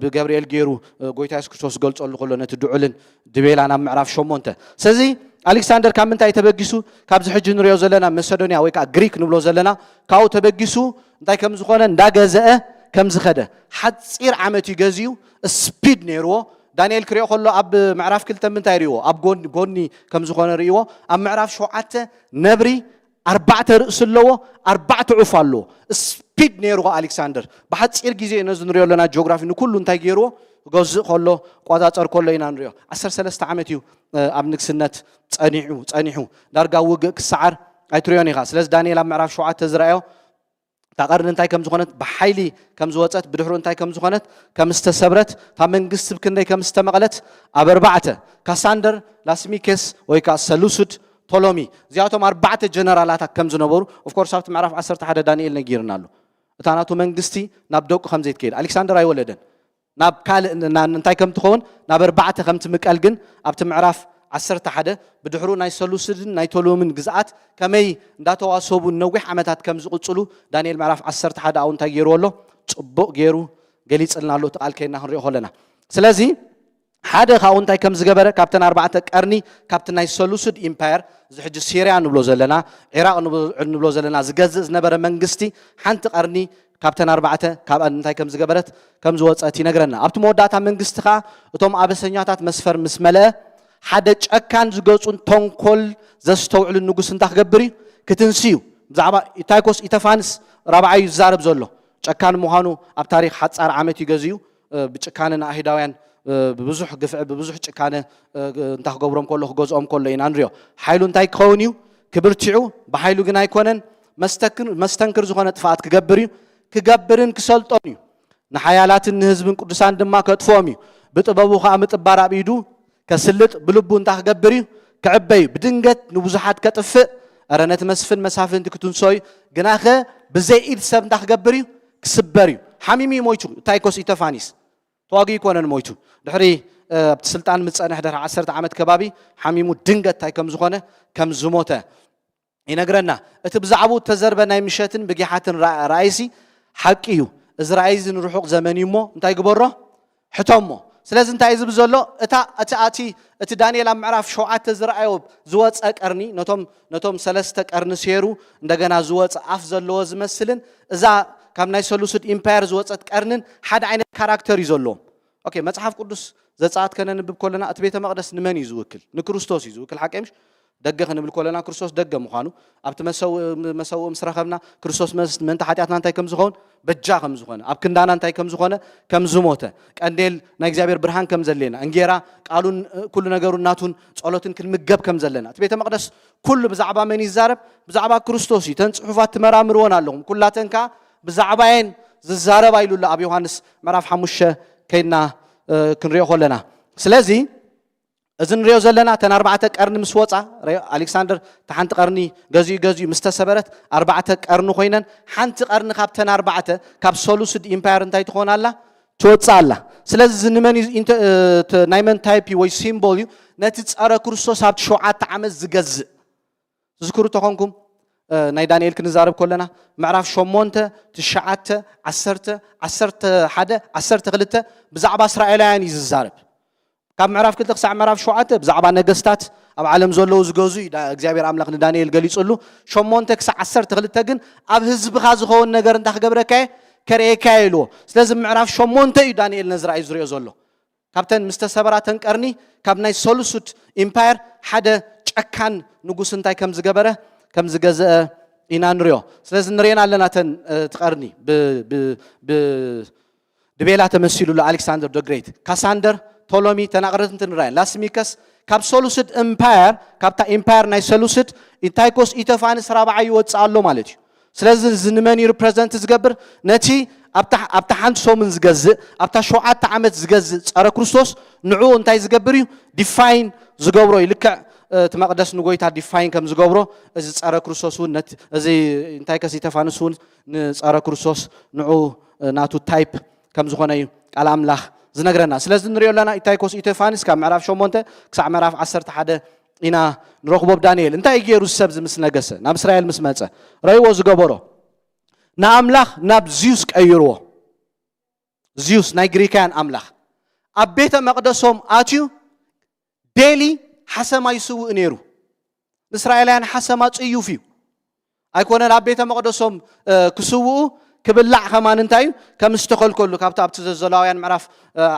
ብገብርኤል ገይሩ ጎይታ የሱስ ክርስቶስ ዝገልፀሉ ከሎ ነቲ ድዑልን ድቤላን ኣብ ምዕራፍ ሸሞንተ ስለዚ ኣሌክሳንደር ካብ ምንታይ ተበጊሱ ካብዚ ሕጂ ንሪኦ ዘለና መሰዶንያ ወይ ከዓ ግሪክ ንብሎ ዘለና ካብኡ ተበጊሱ እንታይ ከም ዝኾነ እንዳገዘአ ከም ዝኸደ ሓፂር ዓመት እዩ ገዚኡ ስፒድ ነይርዎ ዳንኤል ክሪኦ ከሎ ኣብ ምዕራፍ ክልተ ምንታይ ርእይዎ ኣብ ጎኒ ጎኒ ከም ዝኾነ ርእይዎ ኣብ ምዕራፍ ሸውዓተ ነብሪ ኣርባዕተ ርእሲ ኣለዎ ኣርባዕተ ዑፍ ኣለዎ ስፒድ ነይርዎ ኣሌክሳንደር ብሓፂር ግዜ ነዚ ንሪኦ ኣለና ጂኦግራፊ ንኩሉ እንታይ ገይርዎ ክገዝእ ከሎ ቆፃፀር ከሎ ኢና ንሪኦ ዓሰርተ ሰለስተ ዓመት እዩ ኣብ ንግስነት ፀኒዑ ፀኒሑ ዳርጋ ውግእ ክሰዓር ኣይትሪኦን ኢኻ ስለዚ ዳንኤል ኣብ ምዕራፍ ሸውዓተ ዝረኣዮ እታ ቀርኒ እንታይ ከም ዝኾነት ብሓይሊ ከም ዝወፀት ብድሕሩ እንታይ ከም ዝኾነት ከም ዝተሰብረት እታ መንግስቲ ብክንደይ ከም ዝተመቐለት ኣብ ኣርባዕተ ካሳንደር ላስሚኬስ ወይ ከዓ ሰሉስድ ቶሎሚ እዚኣቶም ኣርባዕተ ጀነራላታት ከም ዝነበሩ ኦፍኮርስ ኣብቲ ምዕራፍ ዓሰርተ ሓደ ዳንኤል ነጊርና ኣሎ እታ ናቱ መንግስቲ ናብ ደቁ ከም ዘይትከይድ ኣሌክሳንደር ኣይወለደን ናብ ካልእ እንታይ ከም ትኸውን ናብ ኣርባዕተ ከም ትምቀል ግን ኣብቲ ምዕራፍ ዓሰርተ ሓደ ብድሕሩ ናይ ሰሉስድን ናይ ቶሎምን ግዝኣት ከመይ እንዳተዋሰቡ ነዊሕ ዓመታት ከም ዝቕፅሉ ዳንኤል ምዕራፍ ዓሰርተ ሓደ ኣብኡ እንታይ ገይርዎ ኣሎ ፅቡቕ ገይሩ ገሊፅልና ኣሎ እቲ ቃል ከይና ክንሪኦ ከለና ስለዚ ሓደ ካብኡ እንታይ ከም ዝገበረ ካብተን ኣርባዕተ ቀርኒ ካብቲ ናይ ሰሉስድ ኢምፓየር እዚ ሕጂ ሲርያ ንብሎ ዘለና ዒራቕ ንብሎ ዘለና ዝገዝእ ዝነበረ መንግስቲ ሓንቲ ቀርኒ ካብተን ኣርባዕተ ካብኣን እንታይ ከም ዝገበረት ከም ዝወፀት ይነግረና ኣብቲ መወዳእታ መንግስቲ ከዓ እቶም ኣበሰኛታት መስፈር ምስ መለአ ሓደ ጨካን ዝገፁን ተንኮል ዘስተውዕሉ ንጉስ እንታይ ክገብር እዩ ክትንስዩ ብዛዕባ ኢታይኮስ ኢተፋንስ ራብዓይ እዩ ዝዛረብ ዘሎ። ጨካን ምዃኑ ኣብ ታሪኽ ሓጻር ዓመት እዩ ገዚኡ። ብጭካነ ንኣይሁዳውያን ብብዙሕ ግፍዒ ብብዙሕ ጭካነ እንታይ ክገብሮም ከሎ ክገዝኦም ከሎ ኢና ንሪኦ። ሓይሉ እንታይ ክኸውን እዩ? ክብርትዑ፣ ብሓይሉ ግን ኣይኮነን። መስተክር መስተንክር ዝኾነ ጥፍኣት ክገብር እዩ። ክገብርን ክሰልጦን እዩ። ንሓያላትን ንህዝብን ቅዱሳን ድማ ከጥፍኦም እዩ። ብጥበቡ ኸዓ ምጥባር ኣብ ኢዱ ከስልጥ ብልቡ እንታይ ክገብር እዩ? ክዕበ እዩ። ብድንገት ንብዙሓት ከጥፍእ፣ እረ ነቲ መስፍን መሳፍንቲ ክትንሶ እዩ። ግናኸ ብዘይ ኢድ ሰብ እንታይ ክገብር እዩ? ክስበር እዩ። ሓሚሙ እዩ ሞይቱ። ኢታይኮስ ኢተፋኒስ ተዋጊኡ ይኮነን ሞይቱ። ድሕሪ ኣብቲ ስልጣን ምፀንሕ ድሕሪ ዓሰርተ ዓመት ከባቢ ሓሚሙ ድንገት እንታይ ከም ዝኾነ ከም ዝሞተ ይነግረና። እቲ ብዛዕባኡ እተዘርበ ናይ ምሸትን ብጊሓትን ራእይሲ ሓቂ እዩ። እዚ ራእይ እዚ ንርሑቕ ዘመን እዩ እሞ እንታይ ግበሮ? ሕቶ እሞ። ስለዚ እንታይ እዩ ዝብል ዘሎ? እታ እቲ ኣቲ እቲ ዳንኤል ኣብ ምዕራፍ ሸውዓተ ዝረኣዮ ዝወፀ ቀርኒ ነቶም ነቶም ሰለስተ ቀርኒ ሴሩ እንደገና ዝወፀ ኣፍ ዘለዎ ዝመስልን እዛ ካብ ናይ ሰሉስድ ኢምፓየር ዝወፀት ቀርንን ሓደ ዓይነት ካራክተር እዩ ዘለዎም። ኦኬ፣ መጽሓፍ ቅዱስ ዘጸኣት ከነንብብ ከለና እቲ ቤተ መቕደስ ንመን እዩ ዝውክል? ንክርስቶስ እዩ ዝውክል። ሓቀ ምሽ? ደገ ክንብል ከለና ክርስቶስ ደገ ምዃኑ ኣብቲ መሰውእ ምስ ረኸብና ክርስቶስ ምእንቲ ሓጢኣትና እንታይ ከም ዝኸውን በጃ ከም ዝኾነ ኣብ ክንዳና እንታይ ከም ዝኾነ ከም ዝሞተ ቀንዴል ናይ እግዚኣብሔር ብርሃን ከም ዘድሌና እንጌራ ቃሉን ኩሉ ነገሩ ናቱን ጸሎትን ክንምገብ ከም ዘለና እቲ ቤተ መቕደስ ኩሉ ብዛዕባ መን ይዛረብ? ብዛዕባ ክርስቶስ እዩ። ተን ጽሑፋት ትመራምርወን ኣለኹም ኩላተን ከዓ ብዛዕባየን ዝዛረባ ኢሉ ኣሎ ኣብ ዮሃንስ ምዕራፍ ሓሙሽተ ከይድና ክንሪኦ ከለና ስለዚ እዚ ንሪኦ ዘለና እተን ኣርባዕተ ቀርኒ ምስ ወፃ ኣሌክሳንደር እታ ሓንቲ ቀርኒ ገዚኡ ገዚኡ ምስ ተሰበረት ኣርባዕተ ቀርኒ ኮይነን ሓንቲ ቀርኒ ካብተን ኣርባዕተ ካብ ሰሉስድ ኢምፓየር እንታይ ትኾን ኣላ ትወፅእ ኣላ ስለዚ እዚ ንመን ናይ መን ታይፕ እዩ ወይ ሲምቦል እዩ ነቲ ፀረ ክርስቶስ ኣብቲ ሸውዓተ ዓመት ዝገዝእ ትዝክሩ ተኾንኩም ናይ ዳንኤል ክንዛረብ ከለና ምዕራፍ ሸሞንተ ትሽዓተ ዓሰርተ ዓሰርተ ሓደ ዓሰርተ ክልተ ብዛዕባ እስራኤላውያን እዩ ዝዛረብ ካብ ምዕራፍ ክልተ ክሳዕ ምዕራፍ ሸውዓተ ብዛዕባ ነገስታት ኣብ ዓለም ዘለዉ ዝገዙ እዩ እግዚኣብሔር ኣምላኽ ንዳንኤል ገሊፅሉ ሸሞንተ ክሳዕ ዓሰርተ ክልተ ግን ኣብ ህዝብኻ ዝኸውን ነገር እንታይ ክገብረካ እየ ከርእየካ እየ ኢልዎ ስለዚ ምዕራፍ ሸሞንተ እዩ ዳንኤል ነዚ ራእይ ዝሪኦ ዘሎ ካብተን ምስ ተሰበራ ተን ቀርኒ ካብ ናይ ሰሉሱድ ኢምፓየር ሓደ ጨካን ንጉስ እንታይ ከም ዝገበረ ከም ዝገዘአ ኢና ንሪኦ ስለዚ ንሪኤን ኣለና ተን ትቐርኒ ድቤላ ተመሲሉሉ ኣሌክሳንደር ዶ ግሬት ካሳንደር ቶሎሚ ተናቕረት እንትንራየን ላስሚከስ ካብ ሰሉስድ ኢምፓየር ካብታ ኢምፓየር ናይ ሰሉስድ ኢንታይኮስ ኢተፋንስ ራብዓ ይወፅእ ኣሎ ማለት እዩ ስለዚ እዚ ንመን እዩ ሪፕረዘንት ዝገብር ነቲ ኣብታ ሓንቲ ሰሙን ዝገዝእ ኣብታ ሸውዓተ ዓመት ዝገዝእ ፀረ ክርስቶስ ንዕኡ እንታይ ዝገብር እዩ ዲፋይን ዝገብሮ እዩ ልክዕ እቲ መቅደስ ንጎይታ ዲፋይን ከም ዝገብሮ እዚ ፀረ ክርስቶስ እውን እዚ እንታይ ከስ ኢተፋንስ እውን ንፀረ ክርስቶስ ንዑ ናቱ ታይፕ ከም ዝኾነ እዩ ቃል ኣምላኽ ዝነግረና ስለዚ ንሪኦ ኣለና ኢታይኮስ ኢቴፋንስ ካብ ምዕራፍ ሸሞንተ ክሳዕ ምዕራፍ ዓሰርተ ሓደ ኢና ንረኽቦ ብ ዳንኤል እንታይ ገይሩ ሰብ ምስ ነገሰ ናብ እስራኤል ምስ መፀ ረይዎ ዝገበሮ ንኣምላኽ ናብ ዝዩስ ቀይርዎ ዝዩስ ናይ ግሪካያን ኣምላኽ ኣብ ቤተ መቕደሶም ኣትዩ ዴሊ ሓሰማ ይስውእ ነይሩ ንእስራኤላውያን ሓሰማ ፅዩፍ እዩ ኣይኮነን ኣብ ቤተ መቕደሶም ክስውኡ ክብላዕ ከማን እንታይ እዩ ከም ዝተኸልከሉ ካብቲ ኣብቲ ዘዘላውያን ምዕራፍ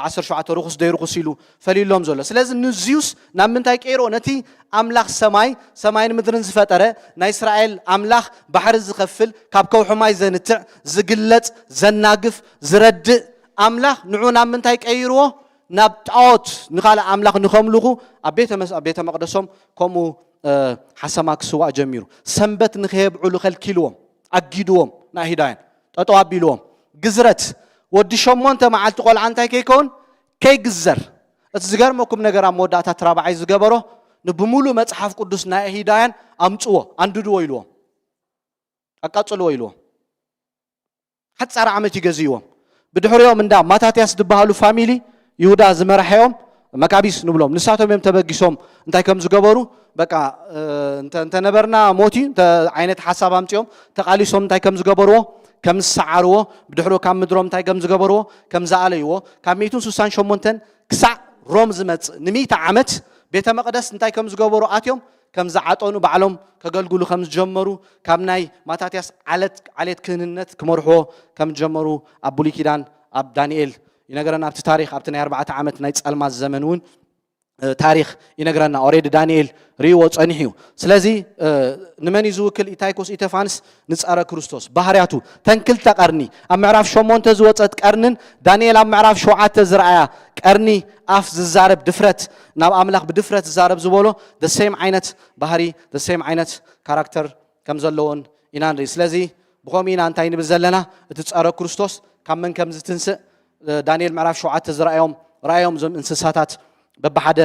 ዓሰርተ ሸውዓተ ርኹስ ደይ ርኹስ ኢሉ ፈሊሎም ዘሎ ስለዚ ንዝዩስ ናብ ምንታይ ቀይሮ ነቲ ኣምላኽ ሰማይ ሰማይን ምድርን ዝፈጠረ ናይ እስራኤል ኣምላኽ ባሕሪ ዝኸፍል ካብ ከውሒ ማይ ዘንትዕ ዝግለጽ ዘናግፍ ዝረድእ ኣምላኽ ንዑ ናብ ምንታይ ቀይርዎ ናብ ጣዖት ንኻልእ ኣምላኽ ንኸምልኹ ኣብ ቤተ መስ- ኣብ ቤተ መቕደሶም ከምኡ እ፣ ሓሰማ ክስዋእ ጀሚሩ ሰንበት ንኸየብዕሉ ከልኪልዎም ኣጊድዎም ንኣይሁዳውያን ጠጠው ኣቢልዎም ግዝረት ወዲ ሸሞንተ መዓልቲ ቆልዓ እንታይ ከይከውን ከይግዘር እቲ ዝገርመኩም ነገር ኣብ መወዳእታ እቲ ራብዓይ ዝገበሮ ንብሙሉእ መፅሓፍ ቅዱስ ናይ ኣይሁዳውያን ኣምፅዎ ኣንድድዎ ኢልዎም ኣቃፅልዎ ኢልዎም ሓፃር ዓመት ይገዝእዎም ብድሕሪኦም እንዳ ማታትያስ ዝበሃሉ ፋሚሊ ይሁዳ ዝመራሐዮም መካቢስ ንብሎም ንሳቶም እዮም ተበጊሶም እንታይ ከም ዝገበሩ በቃ እንተ- እንተነበርና ሞት እዩ እንተ ዓይነት ሓሳብ ኣምፅኦም ተቃሊሶም እንታይ ከም ዝገበርዎ ከም ዝሰዓርዎ ብድሕሪኡ ካብ ምድሮም እንታይ ከም ዝገበርዎ ከም ዝኣለይዎ ካብ ሚእትን ስሳን ሸሞንተን ክሳዕ ሮም ዝመፅእ ንሚእቲ ዓመት ቤተ መቕደስ እንታይ ከም ዝገበሩ ኣትዮም ከም ዝዓጠኑ ባዕሎም ከገልግሉ ከም ዝጀመሩ ካብ ናይ ማታትያስ ዓለት ዓሌት ክህንነት ክመርሕዎ ከም ዝጀመሩ ኣብ ብሉይ ኪዳን ኣብ ዳንኤል ይነገረና ኣብቲ ታሪክ ኣብቲ ናይ ኣርባዕተ ዓመት ናይ ጸልማት ዘመን እውን ታሪክ ይነግረና። ኦሬዲ ዳንኤል ርእይዎ ጸኒሑ እዩ። ስለዚ ንመን እዩ ዝውክል? ኢታይኮስ ኢተፋንስ ንጸረ ክርስቶስ ባህርያቱ ተንክልተ ቀርኒ ኣብ ምዕራፍ ሸሞንተ ዝወጸት ቀርንን ዳንኤል ኣብ ምዕራፍ ሸውዓተ ዝረኣያ ቀርኒ ኣፍ ዝዛረብ ድፍረት፣ ናብ ኣምላኽ ብድፍረት ዝዛረብ ዝበሎ ደሴም ዓይነት ባህሪ፣ ደሴም ዓይነት ካራክተር ከም ዘለዎን ኢና ንርኢ። ስለዚ ብኸምኡ ኢና እንታይ ንብል ዘለና? እቲ ጸረ ክርስቶስ ካብ መን ከም ዝትንስእ ዳንኤል ምዕራፍ ሸውዓተ ዝረኣዮም ረኣዮም እዞም እንስሳታት በብሓደ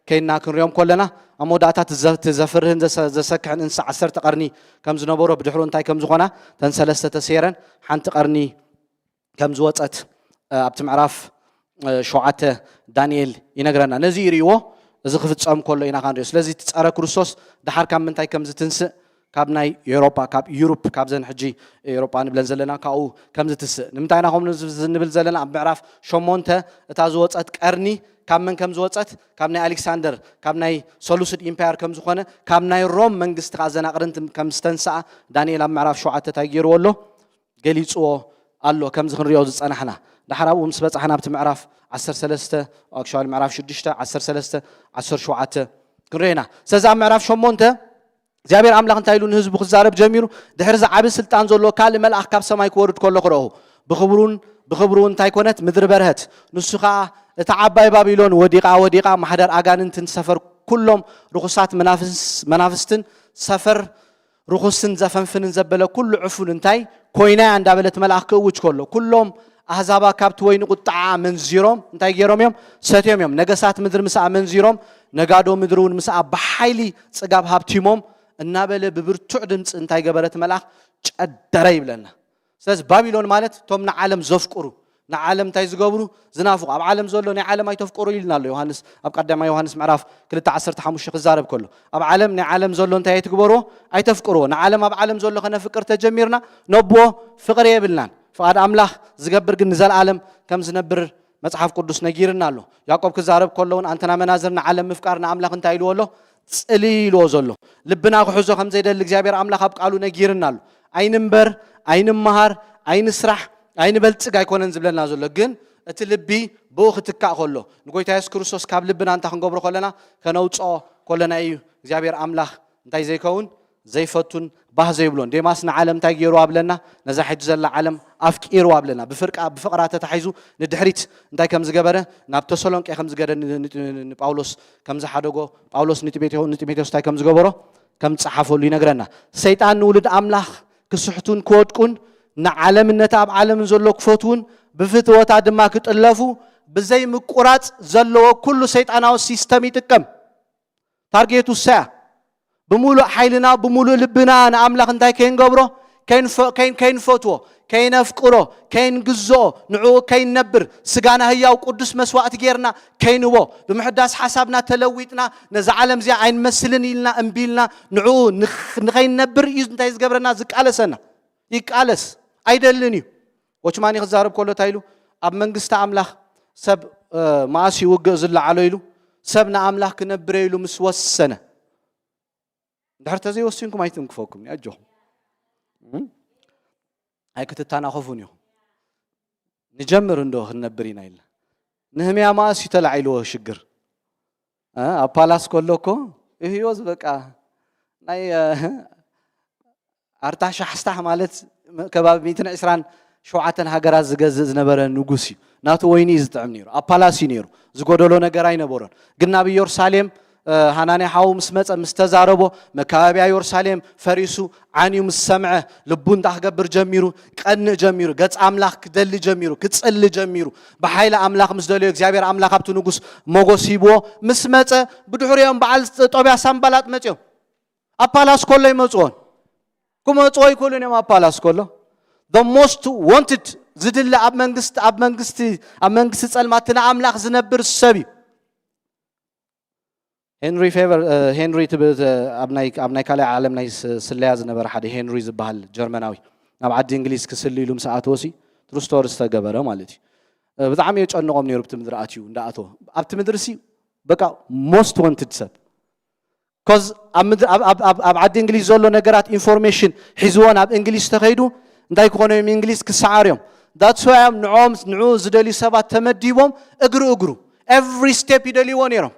ከይና ክንሪኦም ከለና ኣብ መወዳእታ እቲ ዘፍርህን ዘሰክሕን እንስሳ ዓሰርተ ቀርኒ ከም ዝነበሮ ብድሕሩ እንታይ ከም ዝኾና ተን ሰለስተ ተሰይረን ሓንቲ ቀርኒ ከም ዝወፀት ኣብቲ ምዕራፍ ሸውዓተ ዳንኤል ይነግረና። ነዚ ይርእዎ እዚ ክፍፀም ከሎ ኢና ክንሪኦ። ስለዚ እቲ ፀረ ክርስቶስ ድሓር ካብ ምንታይ ከም ዝትንስእ ካብ ናይ ኤውሮጳ ካብ ዩሩፕ ካብዘን ሕጂ ኤውሮጳ ንብለን ዘለና ካብኡ ከም ዝትስእ ንምንታይ ኢና ከምኡ ንብል ዘለና? ኣብ ምዕራፍ ሸሞንተ እታ ዝወፀት ቀርኒ ካብ መን ከም ዝወፀት? ካብ ናይ ኣሌክሳንደር ካብ ናይ ሰሉስድ ኢምፓየር ከም ዝኾነ ካብ ናይ ሮም መንግስቲ ከዓ ዘናቅርንት ከም ዝተንስኣ ዳንኤል ኣብ ምዕራፍ ሸውዓተ እንታይ ገይርዎ ኣሎ? ገሊፅዎ ኣሎ። ከምዚ ክንሪኦ ዝፀናሕና ድሓር ኣብኡ ምስ በፃሕና ኣብቲ ምዕራፍ ዓሰርተ ሰለስተ ኣክሽዋሊ ምዕራፍ ሽዱሽተ ዓሰርተ ሰለስተ ዓሰርተ ሸውዓተ ክንሪኦ ኢና። ስለዚ ኣብ ምዕራፍ ሸሞንተ እግዚኣብሔር ኣምላኽ እንታይ ኢሉ ንህዝቡ ክዛረብ ጀሚሩ? ድሕሪ ዝዓቢ ስልጣን ዘለዎ ካልእ መልኣኽ ካብ ሰማይ ክወርድ ከሎ ክረኹ ብኽብሩን ብኽብሩ እንታይ ኮነት? ምድሪ በርሀት። ንሱ ኸዓ እታ ዓባይ ባቢሎን ወዲቓ ወዲቓ ማሕደር ኣጋንንትን ሰፈር ኩሎም ርኹሳት መናፍስትን ሰፈር ርኹስን ዘፈንፍንን ዘበለ ኩሉ ዕፉን እንታይ ኮይና እያ እንዳበለት መልኣኽ ክእውጅ ከሎ ኩሎም ኣህዛባ ካብቲ ወይኒ ቁጥዓ መንዚሮም እንታይ ገይሮም እዮም? ሰትዮም እዮም። ነገሳት ምድሪ ምስኣ መንዚሮም ነጋዶ ምድሪ እውን ምስኣ ብሓይሊ ጽጋብ ሃብቲሞም እናበለ ብብርቱዕ ድምፂ እንታይ ገበረት መልኣኽ? ጨደረ ይብለና። ስለዚ ባቢሎን ማለት እቶም ንዓለም ዘፍቅሩ ንዓለም እንታይ ዝገብሩ ዝናፍቑ ኣብ ዓለም ዘሎ ናይ ዓለም ኣይተፍቅሩ ኢልና ኣሎ ዮሃንስ ኣብ ቀዳማይ ዮሃንስ ምዕራፍ ክልተ ዓሰርተ ሓሙሽተ ክዛረብ ከሎ ኣብ ዓለም ናይ ዓለም ዘሎ እንታይ ኣይትግበርዎ ኣይተፍቅርዎ ንዓለም ኣብ ዓለም ዘሎ ከነፍቅር ተጀሚርና ነብዎ ፍቕሪ የብልናን ፍቓድ ኣምላኽ ዝገብር ግን ንዘለኣለም ከም ዝነብር መጽሓፍ ቅዱስ ነጊርና ኣሎ ያዕቆብ ክዛረብ ከሎ እውን ኣንተና መናዝር ንዓለም ምፍቃር ንኣምላኽ እንታይ ኢልዎ ኣሎ ጽሊ ኢልዎ ዘሎ ልብና ክሕዞ ከም ዘይደሊ እግዚኣብሔር ኣምላኽ ኣብ ቃሉ ነጊርና ኣሎ ኣይንንበር ኣይንመሃር ኣይንስራሕ ኣይንበልጽግ ኣይኮነን ዝብለና ዘሎ ግን እቲ ልቢ ብኡ ክትካእ ከሎ ንጎይታ የሱስ ክርስቶስ ካብ ልብና እንታይ ክንገብሮ ከለና ከነውፅኦ ከለና እዩ እግዚኣብሔር ኣምላኽ እንታይ ዘይከውን ዘይፈቱን ባህ ዘይብሎን ዴማስ ንዓለም እንታይ ገይሩ ኣብለና ነዛ ሕጂ ዘላ ዓለም ኣፍቂሩ ኣብለና ብፍርቃ ብፍቕራ ተታሒዙ ንድሕሪት እንታይ ከም ዝገበረ ናብ ተሰሎንቄ ከም ዝገደ ንጳውሎስ ከም ዝሓደጎ ጳውሎስ ንጢሞቴዎስ እንታይ ከም ዝገበሮ ከም ዝጸሓፈሉ ይነግረና ሰይጣን ንውሉድ ኣምላኽ ክስሕቱን ክወድቁን ንዓለምን ነቲ ኣብ ዓለምን ዘሎ ክፈትዉን ብፍትወታ ድማ ክጥለፉ ብዘይ ምቁራጽ ዘለዎ ኩሉ ሰይጣናዊ ሲስተም ይጥቀም ታርጌቱ እሳያ ብምሉእ ሓይልና ብምሉእ ልብና ንኣምላኽ እንታይ ከይንገብሮ ከይንፈትዎ ከይነፍቅሮ ከይንግዝኦ ንዕኡ ከይንነብር ስጋና ህያው ቅዱስ መስዋእቲ ጌርና ከይንቦ ብምሕዳስ ሓሳብና ተለዊጥና ነዛ ዓለም እዚኣ ኣይንመስልን ኢልና እምቢ ኢልና ንዕኡ ንኸይንነብር እዩ እንታይ ዝገብረና ዝቃለሰና ይቃለስ ኣይደልን እዩ ወችማኒ ክዛረብ ከሎ እንታይ ኢሉ ኣብ መንግስቲ ኣምላኽ ሰብ መኣስ ይውግእ ዝለዓሎ ኢሉ ሰብ ንኣምላኽ ክነብረ ኢሉ ምስ ወሰነ እንድሕር ተዘይወሲንኩም ኣይትንክፈኩም ኣጆኹም ኣይክትተናኸፉን ኢኹም ንጀምር እንዶ ክንነብር ኢና ኢልና ንህምያ መኣስ እዩ ተላዒልዎ ሽግር ኣብ ፓላስ ከሎ እኮ ይህዮዝ በቃ ናይ ኣርታሕ ሻሕስታሕ ማለት ከባቢ ሚእትን ዕስራን ሸውዓተን ሃገራት ዝገዝእ ዝነበረ ንጉስ እዩ ናቱ ወይኒ እዩ ዝጥዕም ነይሩ ኣብ ፓላስ እዩ ነይሩ ዝጎደሎ ነገር ኣይነበሮን ግን ናብ ኢየሩሳሌም ሃናንያ ሓዉ ምስ መጸ ምስ ተዛረቦ መካባብያ የሩሳሌም ፈሪሱ ዓንዩ ምስ ሰምዐ ልቡ እንዳ ክገብር ጀሚሩ ክቀንእ ጀሚሩ ገጽ ኣምላኽ ክደሊ ጀሚሩ ክጽሊ ጀሚሩ ብሓይሊ ኣምላኽ ምስ ደለዮ እግዚኣብሔር ኣምላኽ ኣብቲ ንጉስ ሞጎስ ሂብዎ ምስ መጸ ብድሕሪኦም በዓል ጦብያ ሳምባላጥ መጽዮም ኣብ ፓላስ ከሎ ይመጽዎን ክመጽዎ ይክእሉን እዮም ኣብ ፓላስ ከሎ the most wanted ዝድለ ኣብ መንግስቲ ኣብ መንግስቲ ኣብ መንግስቲ ጸልማት ንኣምላኽ ዝነብር ሰብ እዩ ሄንሪ ፌቨር ሄንሪ ኣብ ናይ ካልኣይ ዓለም ናይ ስለያ ዝነበረ ሓደ ሄንሪ ዝበሃል ጀርመናዊ ናብ ዓዲ እንግሊዝ ክስሊ ኢሉ ምስ ኣተወሲ ትሩስቶሪ ዝተገበረ ማለት እዩ ብጣዕሚ የጨንቖም ነይሩ ብቲ ምድሪ ኣትዩ እንዳኣተወ ኣብቲ ምድሪ ሲ በቃ most wanted ሰብ ኮዝ ኣብ ዓዲ እንግሊዝ ዘሎ ነገራት ኢንፎርሜሽን ሒዝዎ ናብ እንግሊዝ ተኸይዱ እንታይ ክኾኑ እዮም እንግሊዝ ክሰዓር እዮም that's why እዮም ንዕኦም ንዑ ዝደልዩ ሰባት ተመዲቦም እግሪ እግሩ every step ይደልይዎ ነይሮም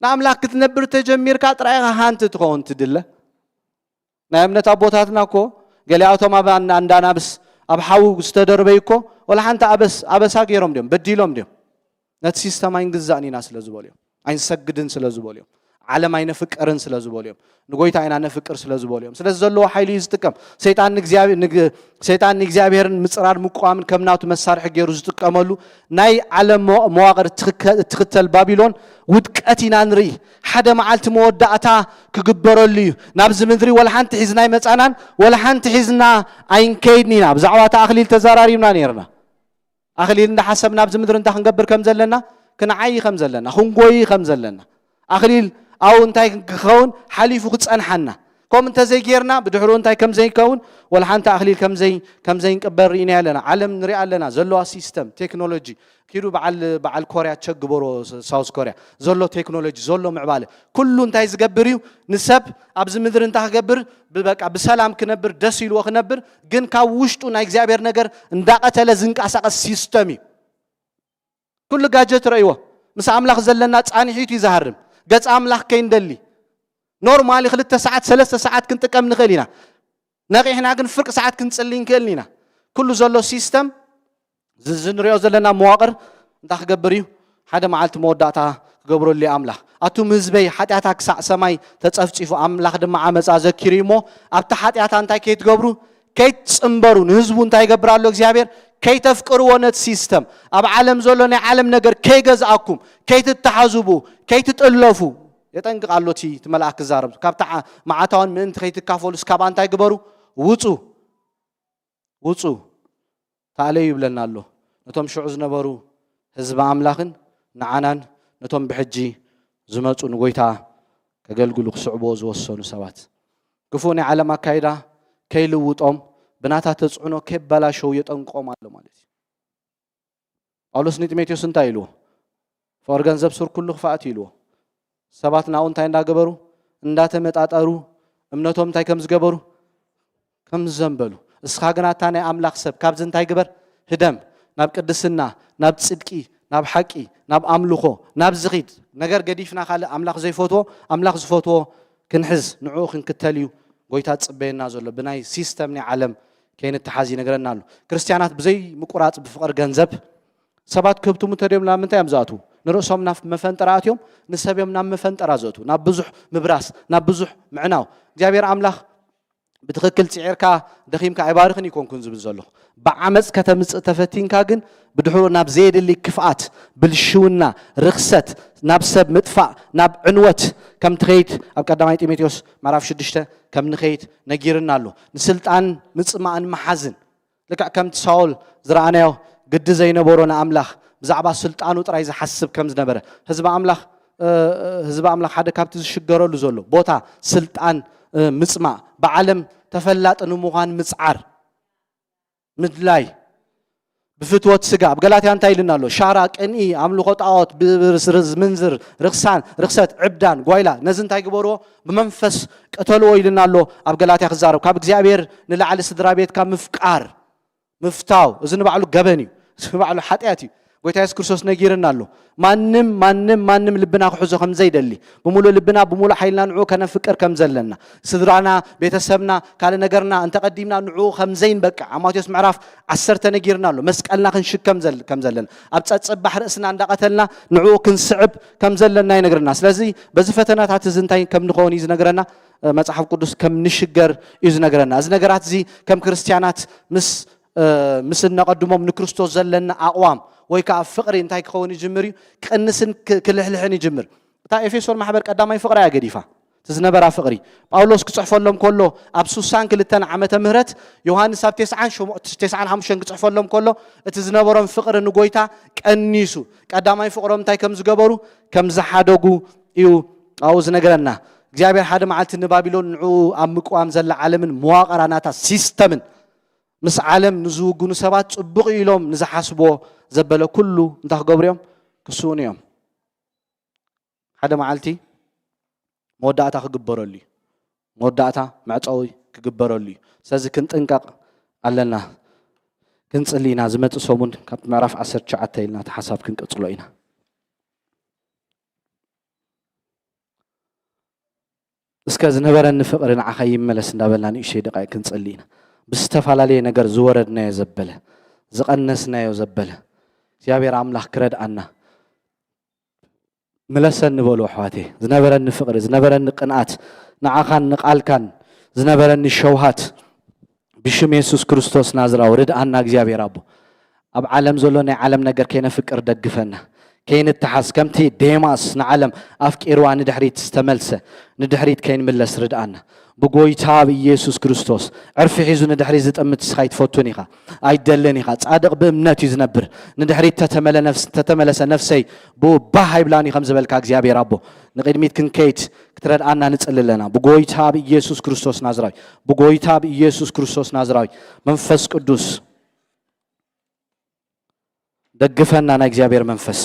ንኣምላኽ ክትነብር ተጀሚርካ ጥራይ ኢኻ ሃንት ትኸውን ትድለ። ናይ እምነት ኣቦታትና እኮ ገሊኣቶም ኣብ ኣን- ኣንዳናብስ ኣብ ሓዊ ዝተደርበዩ እኮ ወላ ሓንቲ ኣበስ ኣበሳ ገይሮም ድዮም በዲሎም ድዮም? ነቲ ሲስተም ኣይንግዛእን ኢና ስለ ዝበሉ እዮም። ኣይንሰግድን ስለ ዝበሉ እዮም። ዓለም ኣይነፍቅርን ስለ ዝበሉ እዮም። ንጎይታ ኢና ነፍቅር ስለ ዝበሉ እዮም። ስለዚ ዘለዎ ሓይሊ እዩ ዝጥቀም። ሰይጣን ንእግዚኣብሔር ንግ- ሰይጣን ንእግዚኣብሔርን ምጽራር ምቋምን ከም ናቱ መሳርሒ ገይሩ ዝጥቀመሉ ናይ ዓለም መ- መዋቕር እትኽከ- እትኽተል ባቢሎን ውድቀት ኢና ንርኢ። ሓደ መዓልቲ መወዳእታ ክግበረሉ እዩ። ናብዚ ምድሪ ወላ ሓንቲ ሒዝና ኣይመጻናን፣ ወላ ሓንቲ ሒዝና ኣይንከይድን ኢና። ብዛዕባ እቲ ኣኽሊል ተዘራሪብና ነይርና። ኣኽሊል እንዳሓሰብና ኣብዚ ምድሪ እንታይ ክንገብር ከም ዘለና፣ ክንዓዪ ከም ዘለና፣ ክንጎዪ ከም ዘለና፣ ኣኽሊል ኣብኡ እንታይ ክኸውን ሓሊፉ ክጸንሓና፣ ከምኡ እንተዘይጌርና ብድሕሩ እንታይ ከም ዘይከውን፣ ወላ ሓንቲ ኣኽሊል ከም ዘይ- ከም ዘይንቅበር ርኢና ኣለና። ዓለም ንሪኣ ኣለና ዘለዋ ሲስተም ቴክኖሎጂ ኪዱ በዓል በዓል ኮርያ ቸክ ግበሮ፣ ሳውስ ኮርያ ዘሎ ቴክኖሎጂ ዘሎ ምዕባለ ኩሉ እንታይ ዝገብር እዩ? ንሰብ ኣብዚ ምድሪ እንታይ ክገብር ብበቃ ብሰላም ክነብር ደስ ኢልዎ ክነብር፣ ግን ካብ ውሽጡ ናይ እግዚኣብሔር ነገር እንዳቐተለ ዝንቀሳቐስ ሲስተም እዩ። ኩሉ ጋጀት ረእይዎ፣ ምስ ኣምላኽ ዘለና ጻንሒት እዩ ዝሃርም። ገጽ ኣምላኽ ከይንደሊ ኖርማሊ ክልተ ሰዓት ሰለስተ ሰዓት ክንጥቀም ንኽእል ኢና። ነቒሕና ግን ፍርቂ ሰዓት ክንጽሊ ንክእል ኢና። ኩሉ ዘሎ ሲስተም እዚ ንሪኦ ዘለና መዋቕር እንታይ ክገብር እዩ? ሓደ መዓልቲ መወዳእታ ክገብረሉ እዩ ኣምላኽ። ኣቱም ህዝበይ ሓጢኣታ ክሳዕ ሰማይ ተጸፍጺፉ ኣምላኽ ድማ ዓመፃ ዘኪሩ እዩ እሞ ኣብቲ ሓጢኣታ እንታይ ከይትገብሩ ከይትጽንበሩ ንህዝቡ እንታይ ይገብር ኣሎ እግዚኣብሔር? ከይተፍቅርዎ ነቲ ሲስተም ኣብ ዓለም ዘሎ ናይ ዓለም ነገር ከይገዝኣኩም ከይትተሓዙ ብኡ ከይትጥለፉ የጠንቅቕ ኣሎ እቲ እቲ መልኣክ ክዛረብ ካብታ መዓታውን ምእንቲ ከይትካፈሉ እስካብኣ እንታይ ግበሩ? ውፁ ውፁ ተኣለዩ ይብለና ኣሎ። ነቶም ሽዑ ዝነበሩ ህዝቢ ኣምላኽን ንዓናን ነቶም ብሕጂ ዝመፁ ንጎይታ ከገልግሉ ክስዕብዎ ዝወሰኑ ሰባት ክፉእ ናይ ዓለም ኣካይዳ ከይልውጦም ብናታ ተፅዕኖ ከይበላሸው የጠንቅቖም ኣሎ ማለት እዩ። ጳውሎስ ንጢሞቴዎስ እንታይ ኢልዎ? ፍቕሪ ገንዘብ ሱር ኩሉ ክፍኣት እዩ ኢልዎ። ሰባት ናብኡ እንታይ እንዳገበሩ እንዳተመጣጠሩ እምነቶም እንታይ ከም ዝገበሩ ከም ዝዘንበሉ እስኻ ግና እታ ናይ ኣምላኽ ሰብ ካብዚ እንታይ ግበር ህደም ናብ ቅድስና ናብ ጽድቂ ናብ ሓቂ ናብ ኣምልኾ ናብ ዝኺድ ነገር ገዲፍና ካልእ ኣምላኽ ዘይፈትዎ ኣምላኽ ዝፈትዎ ክንሕዝ ንዕኡ ክንክተል እዩ ጎይታ ዝጽበየና ዘሎ ብናይ ሲስተም ናይ ዓለም ከይንተሓዝ ይነግረና ኣሎ። ክርስትያናት ብዘይ ምቁራጽ ብፍቕሪ ገንዘብ ሰባት ክህብትሙ እንተድዮም ናብ ምንታይ እዮም ዝኣትዉ? ንርእሶም ናብ መፈንጠራ ኣትዮም ንሰብ እዮም ናብ መፈንጠራ ዘእትዉ ናብ ብዙሕ ምብራስ ናብ ብዙሕ ምዕናው እግዚኣብሔር ኣምላኽ ብትኽክል ጽዒርካ ደኺምካ ኣይባርኽን ይኮንኩን ዝብል ዘለኹ ብዓመፅ ከተምፅእ ተፈቲንካ ግን ብድሕሩ ናብ ዘየድሊ ክፍኣት ብልሽውና ርኽሰት ናብ ሰብ ምጥፋእ ናብ ዕንወት ከም ትኸይድ ኣብ ቀዳማይ ጢሞቴዎስ ምዕራፍ ሽዱሽተ ከም ንኸይድ ነጊርና ኣሎ። ንስልጣን ምፅማእን መሓዝን ልክዕ ከምቲ ሳውል ዝረኣናዮ ግዲ ዘይነበሮ ንኣምላኽ ብዛዕባ ስልጣኑ ጥራይ ዝሓስብ ከም ዝነበረ ህዝቢ ኣምላኽ ህዝቢ ኣምላኽ ሓደ ካብቲ ዝሽገረሉ ዘሎ ቦታ ስልጣን ምፅማእ ብዓለም ተፈላጢ ንምዃን ምፅዓር ምድላይ ብፍትወት ስጋ ኣብ ገላትያ እንታይ ኢልና ኣሎ ሻራ ቅንኢ ኣምልኾ ጣዖት ብብርስርዝ ምንዝር ርክሳን ርክሰት ዕብዳን ጓይላ ነዚ እንታይ ግበርዎ ብመንፈስ ቅተልዎ ኢልና ኣሎ ኣብ ገላትያ ክዛረብ ካብ እግዚኣብሔር ንላዕሊ ስድራ ቤትካ ምፍቃር ምፍታው እዚ ንባዕሉ ገበን እዩ እዚ ንባዕሉ ሓጢኣት እዩ ጎይታ የሱስ ክርስቶስ ነጊርና ኣሎ ማንም ማንም ማንም ልብና ክሕዞ ከም ዘይደሊ ብምሉእ ልብና ብምሉእ ሓይልና ንዑ ከነፍቅር ከም ዘለና ስድራና ቤተሰብና ካልእ ነገርና እንተቐዲምና ንዑ ከም ዘይንበቅዕ ኣብ ማቴዎስ ምዕራፍ ዓሰርተ ነጊርና ኣሎ መስቀልና ክንሽከም ከም ዘለና ኣብ ጸጽብ ባሕሪ እስና እንዳቐተልና ንዑ ክንስዕብ ከም ዘለና ይነግርና ስለዚ በዚ ፈተናታት እዚ እንታይ ከም ንኸውን እዩ ዝነግረና መጽሓፍ ቅዱስ ከም ንሽገር እዩ ዝነግረና እዚ ነገራት እዚ ከም ክርስትያናት ምስ ምስ እነቐድሞም ንክርስቶስ ዘለና ኣቕዋም ወይ ከዓ ፍቕሪ እንታይ ክኸውን ይጅምር እዩ? ክቕንስን ክልሕልሕን ይጅምር። እታ ኤፌሶን ማሕበር ቀዳማይ ፍቕራ እያ ገዲፋ። እቲ ዝነበራ ፍቕሪ ጳውሎስ ክፅሕፈሎም ከሎ ኣብ ሱሳን ክልተን ዓመተ ምህረት ዮሃንስ ኣብ ተስዓን ሓሙሽተን ክፅሕፈሎም ከሎ እቲ ዝነበሮም ፍቕሪ ንጎይታ ቀኒሱ ቀዳማይ ፍቕሮም እንታይ ከም ዝገበሩ ከም ዝሓደጉ እዩ ኣብኡ ዝነግረና። እግዚኣብሔር ሓደ መዓልቲ ንባቢሎን ንዕኡ ኣብ ምቅዋም ዘላ ዓለምን መዋቕራ ናታ ሲስተምን ምስ ዓለም ንዝውግኑ ሰባት ጽቡቕ ኢሎም ንዝሓስብዎ ዘበለ ኩሉ እንታይ ክገብሩ እዮም? ክስውኑ እዮም። ሓደ መዓልቲ መወዳእታ ክግበረሉ እዩ። መወዳእታ መዕጸዊ ክግበረሉ እዩ። ስለዚ ክንጥንቀቕ ኣለና። ክንጽሊ ኢና። ዝመጽእ ሰሙን ካብ ምዕራፍ ዓሰርተ ትሽዓተ ኢልና እቲ ሓሳብ ክንቅጽሎ ኢና። እስከ ዝነበረኒ ፍቕሪ ንዓኻ ይመለስ እንዳበልና ንእሽተይ ደቃይቅ ክንጸሊ ኢና። ብዝተፈላለየ ነገር ዝወረድናዮ ዘበለ፣ ዝቐነስናዮ ዘበለ እግዚኣብሔር ኣምላኽ ክረድኣና። ምለሰኒ በሉ ኣሕዋተይ። ዝነበረኒ ፍቕሪ፣ ዝነበረኒ ቅንኣት፣ ንዓኻን ንቓልካን ዝነበረኒ ሸውሃት ብሽም የሱስ ክርስቶስ ናዝራዊ ርድኣና እግዚኣብሔር ኣቦ። ኣብ ዓለም ዘሎ ናይ ዓለም ነገር ከይነፍቅር ደግፈና። ከይንተሓዝ ከምቲ ዴማስ ንዓለም ኣፍቂርዋ ንድሕሪት ዝተመልሰ ንድሕሪት ከይንምለስ ርድኣና። ብጎይታ ብኢየሱስ ክርስቶስ ዕርፊ ሒዙ ንድሕሪት ዝጥምት ንስኻ ኣይትፈቱን ኢኻ፣ ኣይትደልን ኢኻ። ጻድቕ ብእምነት እዩ ዝነብር። ንድሕሪት ተተመለ ነፍስ-፣ ተተመለሰ ነፍሰይ ብኡ ባህ ኣይብላን እዩ ከም ዝበልካ እግዚኣብሔር ኣቦ ንቕድሚት ክንከይድ ክትረድኣና ንጽሊ ኣለና። ብጎይታ ብኢየሱስ ክርስቶስ ናዝራዊ፣ ብጎይታ ብኢየሱስ ክርስቶስ ናዝራዊ መንፈስ ቅዱስ ደግፈና ናይ እግዚኣብሔር መንፈስ።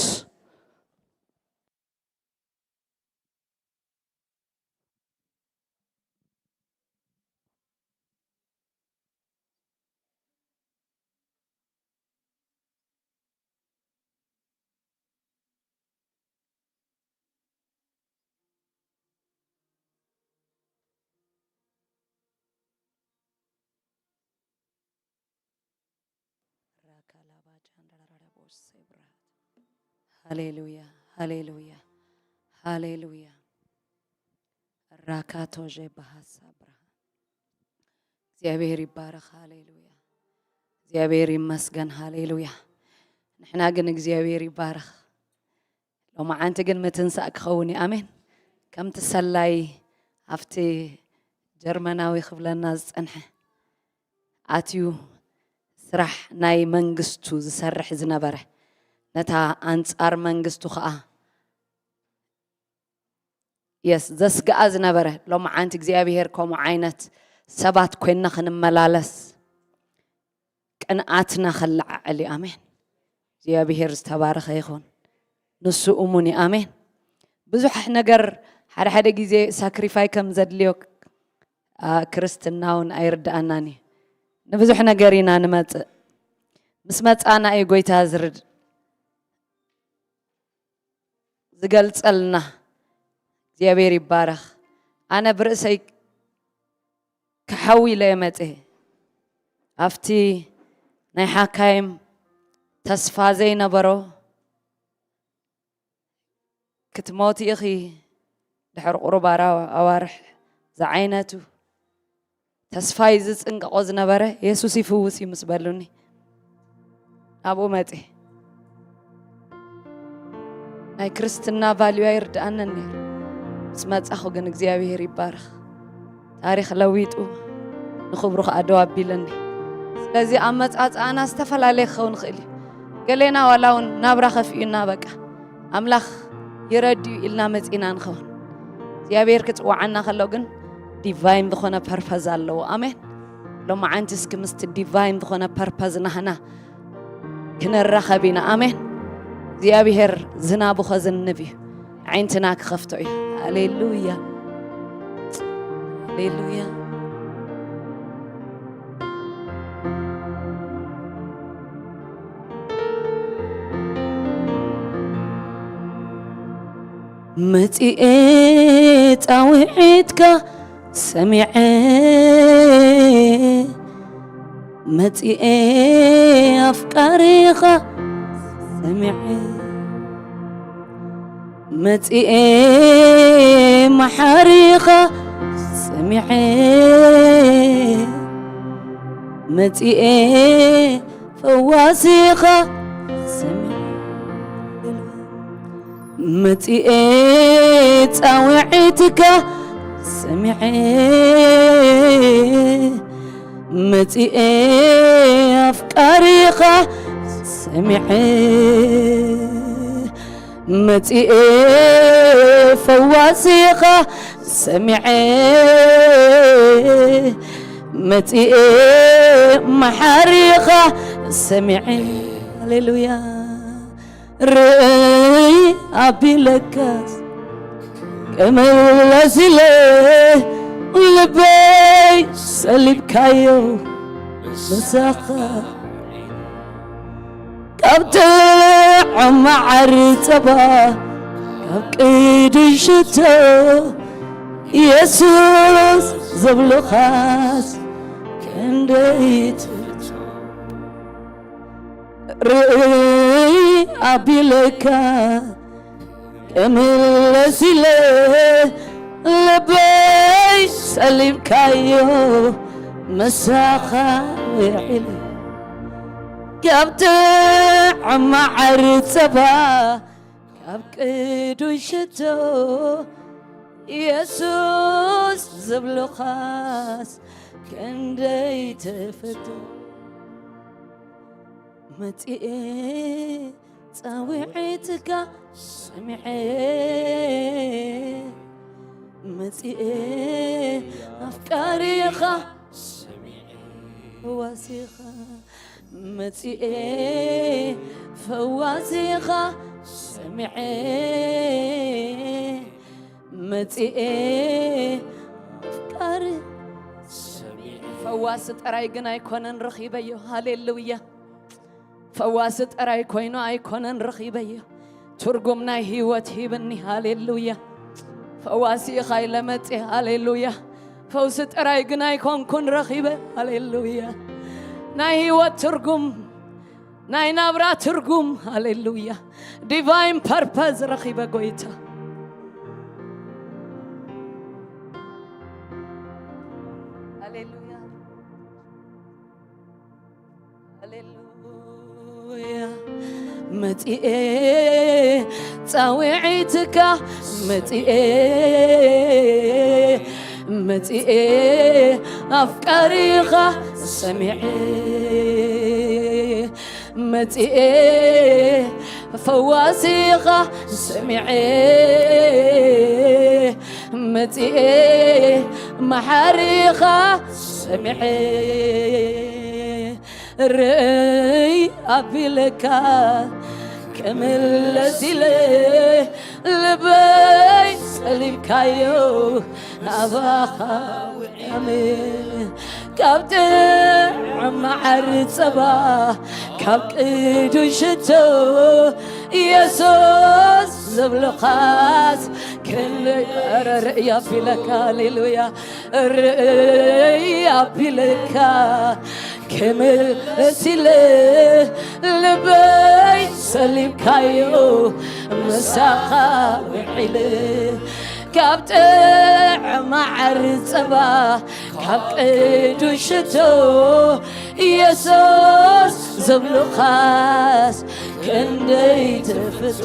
ሃሌሉያ፣ ሃሌሉያ፣ ሃሌሉያ። ራካቶže ባሃሳ ብርሃን። እግዚኣብሔር ይባረኽ። ሃሌሉያ። እግዚኣብሔር ይመስገን። ሃሌሉያ። ንሕና ግን እግዚኣብሔር ይባረኽ። ሎማዓንቲ ግን ምትንሳእ ክኸውን እዩ። ኣሜን። ከምቲ ሰላይ ኣብቲ ጀርመናዊ ክብለና ዝጸንሐ ኣትዩ ስራሕ ናይ መንግስቱ ዝሰርሕ ዝነበረ፣ ነታ ኣንጻር መንግስቱ ኸኣ የስ ዘስግኣ ዝነበረ፣ ሎማዓንቲ እግዚኣብሔር ከምኡ ዓይነት ሰባት ኮይንና ክንመላለስ ቅንኣትና ከለዓዕል እዩ። ኣሜን። እግዚኣብሔር ዝተባረኸ ይኹን። ንሱ እሙን እዩ። ኣሜን። ብዙሕ ነገር ሓደ ሓደ ግዜ ሳክሪፋይ ከም ዘድልዮ፣ ኣ፣ ክርስትና እውን ኣይርድኣናን እዩ። ንብዙሕ ነገር ኢና ንመጽእ። ምስ መጻና እዩ ጎይታ ዝርድ-፣ ዝገልጸልና። እግዚኣብሔር ይባረኽ። ኣነ ብርእሰይ ክሓዊ ኢለ እየ መጽየ። ኣብቲ ናይ ሓካይም ተስፋ ዘይነበሮ ክትሞቲ ኢኺ ድሕሪ ቁሩብ ኣራ-፣ ኣዋርሕ ዝዓይነቱ ተስፋይ ዝጽንቀቆ ዝነበረ የሱስ ይፍውስ እዩ ምስ በሉኒ ናብኡ መጽየ። ናይ ክርስትና ቫልዩ ኣይርድኣንን ነይሩ። ምስ መጻኹ ግን እግዚኣብሔር ይባረኽ። ታሪኽ ለዊጡ ንኽብሩ ከኣ ደው ኣቢለኒ። ስለዚ ኣመጻጽኣና ዝተፈላለየ ክኸውን ይኽእል እዩ። ገሌና ዋላ እውን ናብራ ከፊኡና በቃ ኣምላኽ ይረድዩ ኢልና መጺና ንኸውን። እግዚኣብሔር ክጽውዓና ከሎ ግን ዲቫይን ዝኾነ ፐርፐዝ ኣለዎ። ኣሜን። ሎማዓንቲ እስኪ ምስቲ ዲቫይን ዝኾነ ፐርፐዝ ናህና ክንራኸብ ኢና። ኣሜን። እግዚኣብሔር ዝናቡ ኸዝንብ እዩ። ኣዒንትና ክኸፍቶ እዩ። ሃሌሉያ። ሃሌሉያ። መጺኤ ጻውዒትካ ሰሚዐ፣ መጺኤ ኣፍቃሪኻ ሰሚዐ፣ መጺኤ መሓሪኻ ሰሚዐ፣ መጺኤ ፈዋሲኻ ሰሚዐ፣ መጺኤ ጻውዒትካ ሰሚዐ፣ መጺኤ ኣፍቃሪኻ ሰሚዐ፣ መጺኤ ፈዋሲኻ ሰሚዐ፣ መጺኤ መሓሪኻ ሰሚዐ። ሃሌሉያ። ርእይ ኣቢለካስ ክምለስ ኢለ ልበይ ሰሊብካዮ ምሳኻ ካብ ጥዑም መዓር ጸባ ካብ ቅዱስ ሽቶ ኢየሱስ ዝብሉኻስ ክንደይ ትፈቱ። ርእይ ኣቢለካ እምለስ ኢለ ልበይ ሰሊምካዮ ምሳኻ ውዒለ ካብ ጥዑም መዓር ጸባ ካብ ቅዱስ ሽቶ ኢየሱስ ዝብሉኻስ ክንደይ ትፈቱ። መጺኤ ጻዊዒትካ ሰሚዐ መጺኤ ኣፍቃሪኻ ሰሚዐ ዋሲኻ መጺኤ ፈዋሲኻ ሰሚዐ መጺኤ ኣፍቃሪ ሰሚዐ። ፈዋሲ ጥራይ ግን ኣይኮነን ረኺበዮ። ሃሌሉያ። ፈዋሲ ጥራይ ኮይኑ ኣይኮነን ረኺበዮ። ትርጉም ናይ ህይወት ሂብኒ። ሃሌሉያ። ፈዋሲ ኢኻ ኢለ መጺ። ሃሌሉያ። ፈውሲ ጥራይ ግን ኣይኮንኩን ረኺበ። ሃሌሉያ። ናይ ህይወት ትርጉም፣ ናይ ናብራ ትርጉም። ሃሌሉያ። ዲቫይን ፐርፐዝ ረኺበ ጎይታ። ሃሌሉያ። ሃሌሉያ። መጺኤ ጻውዒትካ መጺኤ መጺኤ ኣፍቃሪኻ ሰሚዐ መጺኤ ፈዋሲኻ ሰሚዐ መጺኤ መሓሪኻ ሰሚዐ ርእይ ኣቢለካ ክምለስ ኢለ ልበይ ጸሊምካዮ ናባኻ ውዒለ ካብ ጥዑም መዓር ጸባ ካብ ቅዱስ ሽቶ ኢየሱስ ዝብሉኻስ ክንደይ ኧረ ርእይ ኣቢለካ ሃሌሉያ ርእይ ኣቢለካ ክምለስ ኢለ ልበይ ሰሊምካዮ ምሳኻ ውዒለ ካብ ጥዑም መዓር ጸባ ካብ ቅዱስ ሽቶ ኢየሱስ ዝብሉኻስ ክንደይ ትፍቶ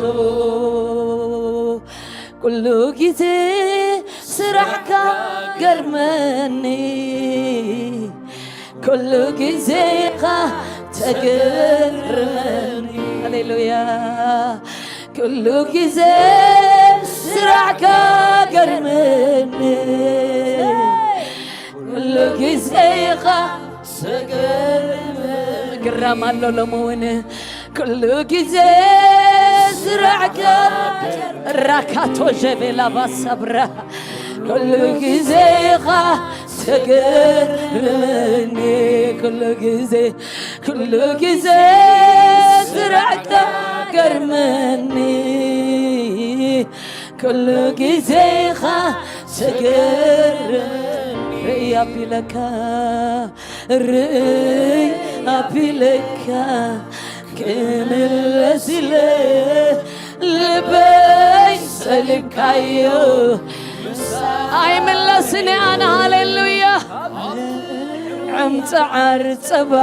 ኩሉ ግዜ ስራሕካ ገርመኒ ኩሉ ግዜ ኢኻ ተገርመኒ ሃሌሉያ ኩሉ ግዜ ስራሕካ ገርመኒ ኩሉ ግዜ ኢኻ ተገርመኒ ግራም ኣሎ ሎሚ እውን ኩሉ ግዜ ስራሕካ ራካቶ ጀቤላ ባሰብራ ኩሉ ግዜ ኢኻ ተገርመኒ ኩሉ ግዜ ኩሉ ግዜ ስራሕካ ገርመኒ ኩሉ ግዜ ኢኻ ተገርመኒ ርእይ ኣቢለካ ርእይ ኣቢለካ ክምለስ ኢለ ልበይ ሰሊምካዮ ኣይምለስን ኣነ ሃሌሉያ ዕምፀዓር ፀባ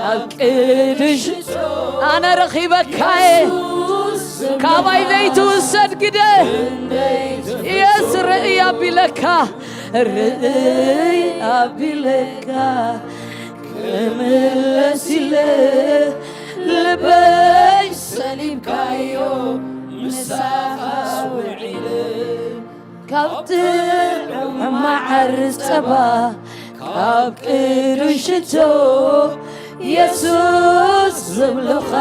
ኣብ ቅዱሽ ኣነ ረኺበካየ ካባይ ዘይትውሰድ ግደ የስ ርእይ ኣቢለካ ርእይ ኣቢለካ ክምለስ ኢለ ልበይ ሰሊምካዮ ምሳኻ ውዒለ ካብ ጥዑም መዓር ጸባ ካብ ቅዱስ ሽቶ የሱስ ዝብሉኻ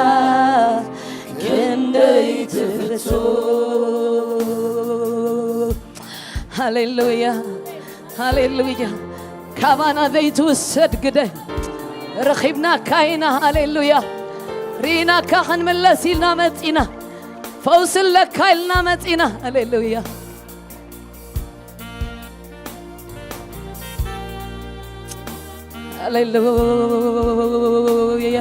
ክንደይ ትፍቶ ሃሌሉያ ሃሌሉያ ካባና ዘይትውሰድ ግደ ረኺብናካ ኢና ሃሌሉያ ርኢናካ ክንምለስ ኢልና መጺና ፈውሲ ኣለካ ኢልና መጺና ሃሌሉያ ሃሌሉያ።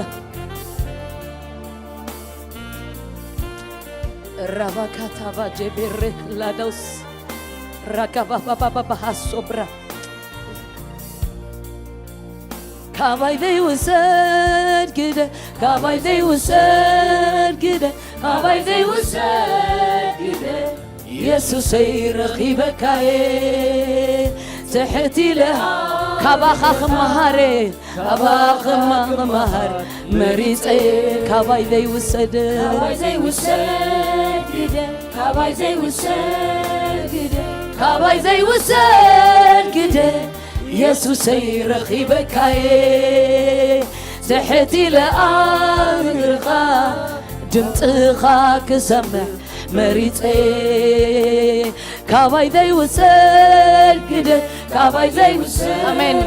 ራባካታባ ጀቤሬ ላዶስ ራካባባባባሃሶብራ። ካባይ ዘይውሰድ ግደ፣ ካባይ ዘይውሰድ ግደ፣ ካባይ ዘይውሰድ ግደ፣ የሱሰይ ረኺበካየ ትሕት ኢለ ካባኻ ክመሃረ፣ ካባኻ ክመሃር መሪጸ፣ ካባይ ዘይውሰድ፣ ካባይ ዘይውሰድ ግደ፣ ካባይ ዘይውሰድ ግደ፣ ካባይ ዘይውሰድ ግደ፣ የሱሰይ ረኺበካየ ትሕት ኢለ ኣብ እግርኻ ድምፅኻ ክሰምዕ መሪፀ፣ ካባይ ዘይውሰድ ግደ፣ ካባይ ዘይውሰድ ኣሜን።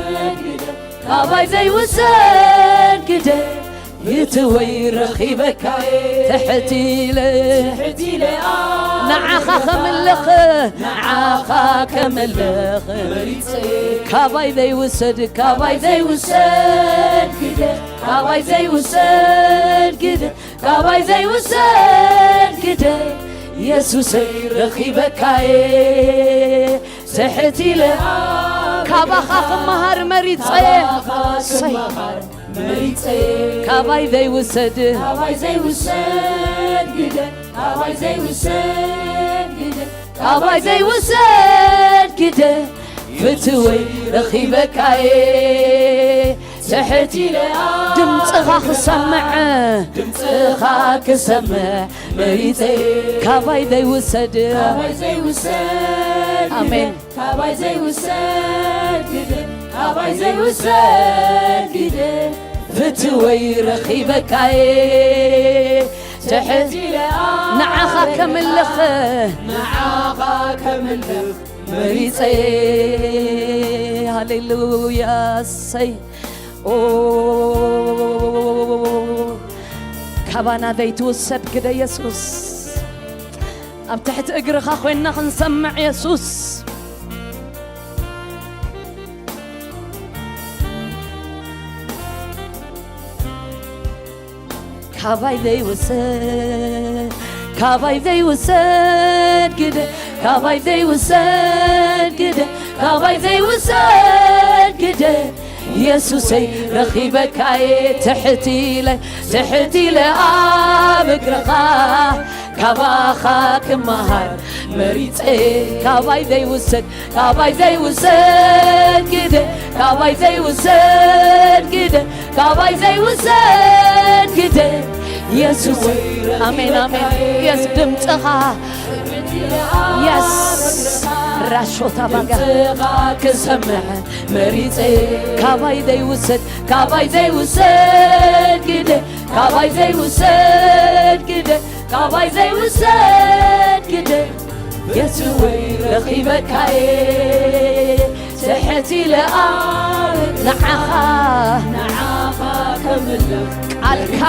ግደ፣ ካባይ ዘይውሰድ ግደ፣ ይትወይ ረኺበካየ ትሕት ኢለ፣ ትሕት ኢለ ንዓኻ ከምልኽ፣ ንዓኻ ከምልኽ መሪፀ፣ ካባይ ዘይውሰድ፣ ካባይ ዘይውሰድ ግደ፣ ካባይ ዘይውሰድ ግደ፣ ካባይ ዘይውሰድ ግደ፣ የሱሰይ ረኺበካየ ትሕት ኢለ ካባኻ ክመሃር መሪጸ፣ ካባኻ ሰይ። ክመሃር መሪጸ፣ ካባይ ዘይውሰድ፣ ካባይ ዘይውሰድ ግደ፣ ካባይ ዘይውሰድ ግደ፣ ካባይ ዘይውሰድ ግደ፣ ፍትወይ ረኺበካየ ትሕት ኢለ ድምፅኻ ክሰምዕ፣ ድምፅኻ ክሰምዕ መሪፀ፣ ካባይ ዘይውሰድ፣ ካባይ ዘይውሰድ ኣሜን። ግደ፣ ካባይ ዘይውሰድ ግደ፣ ካባይ ዘይውሰድ ግደ፣ ፍትወይ ረኺበካየ ትሕት ኢለ ንዓኻ ከምልኽ፣ ንዓኻ ከምልኽ መሪጸ። ሃሌሉያ፣ እሰይ። ኦ፣ ካባና ዘይትውሰድ ግደ የሱስ። ኣብ ትሕቲ እግርኻ ኮይንና ክንሰምዕ የሱስ። ካባይ ዘይውሰድ፣ ካባይ ዘይውሰድ ግደ፣ ካባይ ዘይውሰድ ግደ፣ ካባይ ዘይውሰድ ግደ፣ የሱሰይ ረኺበካየ ትሕት ኢለ፣ ትሕት ኢለ ኣብ እግርኻ ካባኻ ክመሃር መሪጸ፣ ካባይ ዘይውሰድ፣ ካባይ ዘይውሰድ ግደ፣ ካባይ ዘይውሰድ ግደ፣ ካባይ ዘይውሰድ ግደ፣ የሱስ። ኣሜን፣ ኣሜን። የስ ድምፅኻ፣ የስ ራሾታ ባጋ ድምፅኻ ክሰምዕ መሪጸ፣ ካባይ ዘይውሰድ፣ ካባይ ዘይውሰድ ግደ፣ ካባይ ዘይውሰድ ግደ፣ ካባይ ዘይውሰድ ግደ፣ የሱወይ ረኺበካየ ትሕት ኢለ ኣብ ንዓኻ፣ ንዓኻ ከምልኽ ቃልካ፣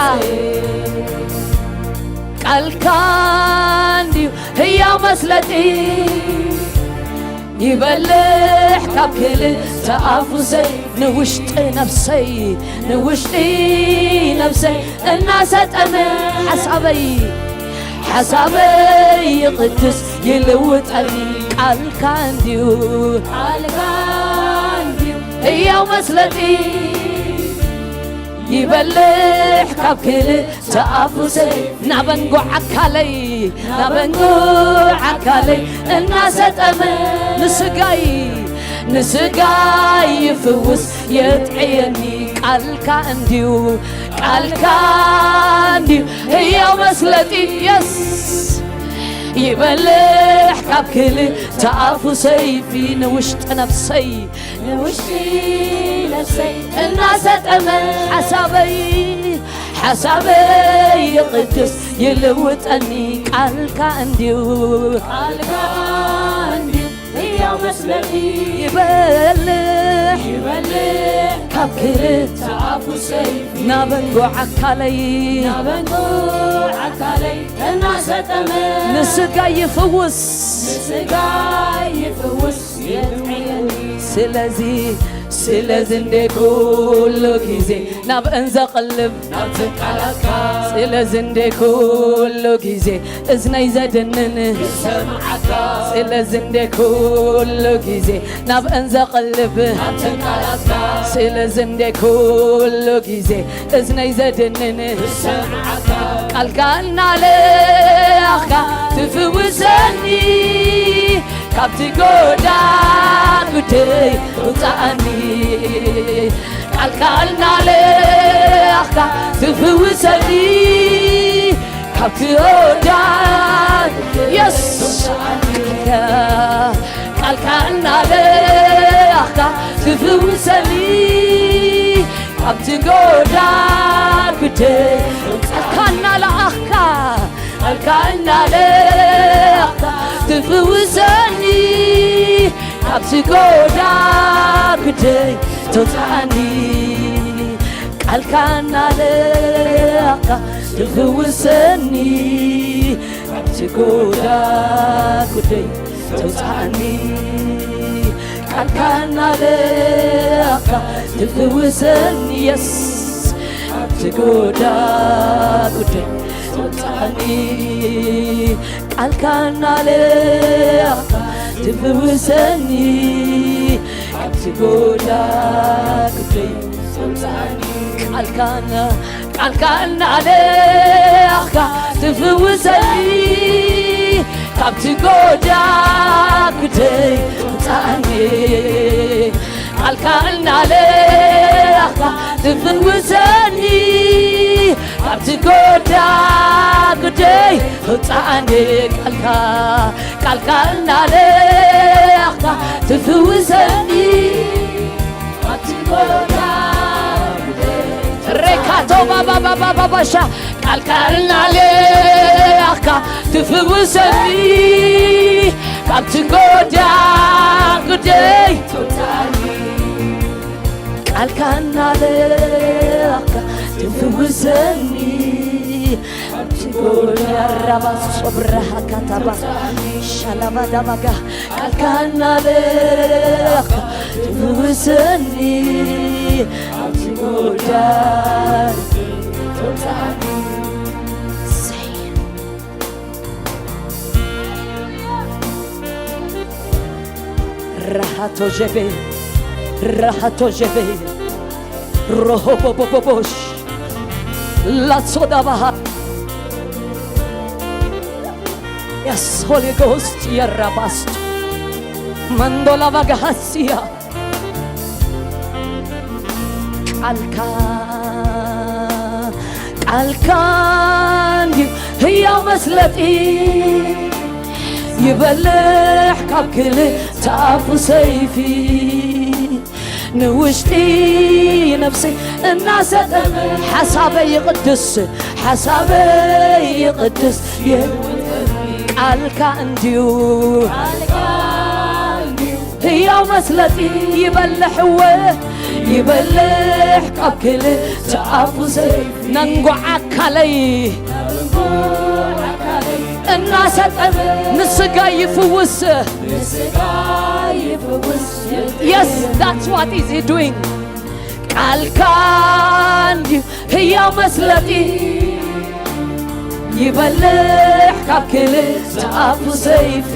ቃልካ እንድዩ ህያው መስለጢ ይበልሕ ካብ ክልተ ኣፉሰይ ንውሽጢ ነፍሰይ፣ ንውሽጢ ነፍሰይ እናሰጠመ ሓሳበይ፣ ሓሳበይ ይቕድስ ይልውጠኒ ቃልካ እንድዩ፣ ቃልካ እንድዩ ህያው መስለጢ ይበልሕ ካብ ክልተ ኣፉሰይ ናበንጎ ዓካለይ፣ ናበንጎ ዓካለይ እናሰጠመ ንስጋይ፣ ንስጋይ ይፍውስ የጥዕየኒ ቃልካ እንድዩ፣ ቃልካ እንድዩ ህያው መስለጢ የስ ይበልሕ ካብ ክልተ ኣፉ ሰይፊ ንውሽጢ ነፍሰይ፣ ንውሽጢ ነፍሰይ እናሰጠመ ሓሳበይ፣ ሓሳበይ ይቕድስ ይልውጠኒ ቃልካ እንድዩ፣ ቃልካ እንድዩ ህያው መስለጢ ይበልሕ፣ ይበልሕ ካብ ክልተ ኣፉ ሰይፊ ናበንጎ ዓካለይ፣ ናበንጎ ዓካለይ እናሰጠመ ንስጋይ ይፍውስ፣ ንስጋይ ይፍውስ የጥዕየኒ። ስለዚ ስለዚ እንደ ኩሉ ግዜ ናብእን ዘቕልብ ናብተን ቃላትካ ስለዚ እንደ ኩሉ ግዜ እዝነይ ዘድንን ክሰምዓካ ስለዚ እንደ ኩሉ ግዜ ናብእን ዘቕልብ ናብተን ቃላትካ ስለዚ እንደ ኩሉ ግዜ እዝነይ ዘድንን ክሰምዓካ ቃልካ እናለኣኽካ ትፍውሰኒ ካብቲ ጎዳ ጉደይ ውፃኣኒ ቃልካ እናለኣኽካ ትፍውሰኒ ካብቲ ጎዳ የስ ቃልካ እናለኣኽካ ትፍውሰኒ ካብቲ ጎዳ ጉደይ ቃልካ እናለኣኽካ ቃልካ እናለኣኽካ ትፍውሰኒ ካብቲ ጎዳ ጉደይ ተውፅኣኒ ቃልካ እናለኣኽካ ትፍውሰኒ ካብቲ ጎዳ ጉደይ ተውፅኣኒ ቃልካ እናለኣኽካ ትፍውሰኒ የስ ካብቲ ጎዳ ጉደይ ተውፅኣኒ ቃልካ እናለኣኽካ ትፍውሰኒ ካብቲ ጎዳ ጉደይ ተውፅኣኒ ቃልካ ቃልካ እናለኣኽካ ትፍውሰኒ ካብቲ ጎዳ ጉደይ ተውፅኣኒ ቃልካ እናለኣኽካ ትፍውሰኒ ካብቲ ጎዳ ጉደይ ተውፅኣኒ ቃልካ ቃልካ እናለኣኽካ ትፍውሰኒ ካብቲ ጎዳ ጉደይ ሬካቶ ባባባባባሻ ቃልካ እናለኣኽካ ትፍውሰኒ ካብቲ ጎዳ ጉደይ ቃልካ እናለኣኽካ ትፍውሰኒ ካብቲ ጎዳ ራባሶ ብረሃካታባ ሻላባዳባጋ ቃልካ እናለኣኽካ ትፍውሰኒ ካብቲ ጎዳ ራሃቶ ጀቤ ራሃቶ ጀቤ ሮሆቦቦቦቦሽ ላሶዳባሃ Yes, Holy Ghost, የራባስቱ መንዶላ ባጋሃሲያ ቃልካ ቃልካ እንዲ ህያው መስለጢ ይበልሕ ካብ ክልተ ኣፉ ሰይፊ ንውሽጢ ነፍሰይ እናሰጠመ ሓሳበይ ይቕድስ ሓሳበይ ይቕድስ ቃልካ እንድዩ ህያው መስለጢ ይበልሕ እወ ይበልሕ ካብ ክልተ ኣፉ ሰይፊ ነንጎዓ ኣካለይ እናሰጠመ ንስጋ ይፍውስ Yes, that's what is he doing. ቃልካ እንድዩ ህያው መስለጢ ይበልሕ ካብ ክልተ ኣፉ ሰይፊ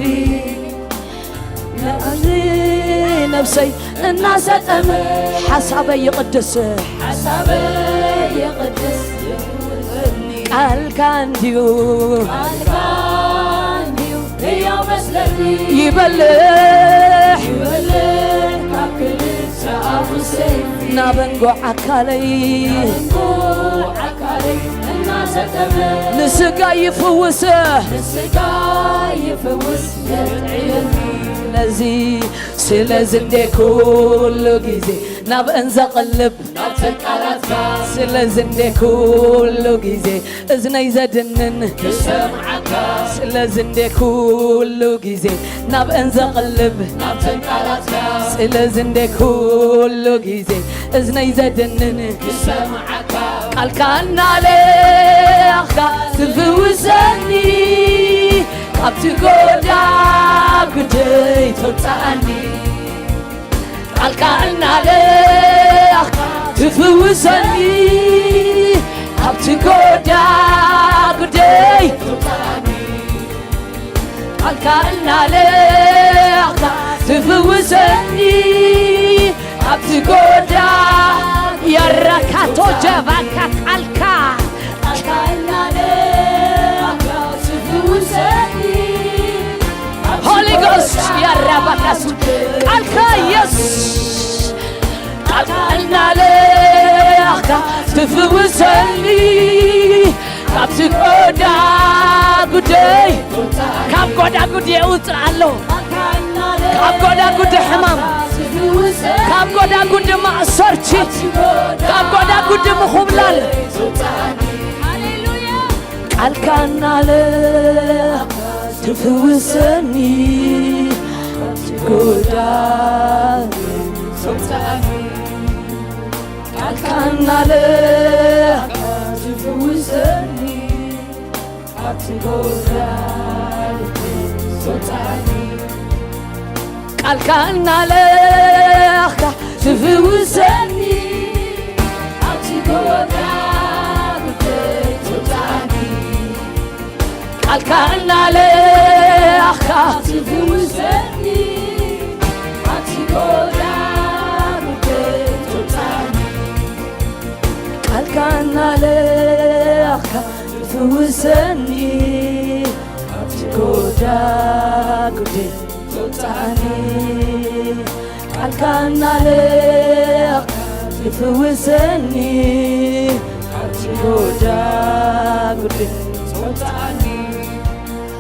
ነፍሲ ነፍሰይ እናሰጠመ ሓሳበይ ይቕድስ ሓሳበይ ይቕድስ ቃልካ እንድዩ ቃልካ እንድዩ ህያው መስለኒ ይበልሕ ይበልሕ ካብ ክልተ ኣፉ ሰይፊ ናበንጎ ኣካለይ ናበንጎ ኣካለይ እናሰጠመ ንስጋ ይፍውስ ንስጋ ይፍውስ የጥዕየኒ ስለዚ ስለዚ እንደ ኩሉ ግዜ ናብአን ዘቕልብ ናብተን ቃላትካ ስለዚ እንደ ኩሉ ግዜ እዝነይ ዘድንን ክሰምዓካ ስለዚ እንደ ኩሉ ግዜ ናብአን ዘቕልብ ናብተን ቃላትካ ስለዚ እንደ ኩሉ ግዜ እዝነይ ዘድንን ክሰምዓካ ቃልካ እናለኣኽካ ትፍውሰኒ ካብቲ ጎዳ ጉደይ ተውፅኣኒ ቃልካ እናለኣኽካ ትፍውሰኒ ካብቲ ጎዳጉደይ። ቃልካ እናለኣኽካ ትፍውሰኒ ካብቲ ጎዳ የረካቶ ጀባካ ቃልካ ቃልካ እናለኣኽካ ትፍውሰኒ ሆሊ ጎስት ያራባካሱ ቃልካ ኢየሱስ ቃልካ እናለኣኽካ ትፍውሰኒ ካብቲ ጎዳ ጉደይ ካብ ጎዳ ጉዲ የውፅእ ኣሎ ካብ ጎዳ ጉዲ ሕማም ካብ ጎዳ ጉዲ ማእሰርቲ ካብ ጎዳ ጉዲ ምኹብላል ቃልካ እናለኣኽካ ትፍውሰኒ ጎዳ ትውፅኣኒ ቃልካ እናለኣኽካ ትፍውሰኒ ካብቲ ጎዳ ትውፅኣኒ ቃልካ እናለኣኽካ ትፍውሰኒ ካብቲ ጎዳ ትውፅኣኒ ቃልካ እናለኣኽካ ትፍውሰኒ ካብቲ ጎዳ ትውፅኣኒ ቃልካ እናለኣኽካ ትፍውሰኒ ካብቲ ጎዳ ጉዲ ትውፅኣኒ ቃልካ እናለኣኽካ ትፍውሰኒ ካብቲ ጎዳ ጉዲ ትውፅኣኒ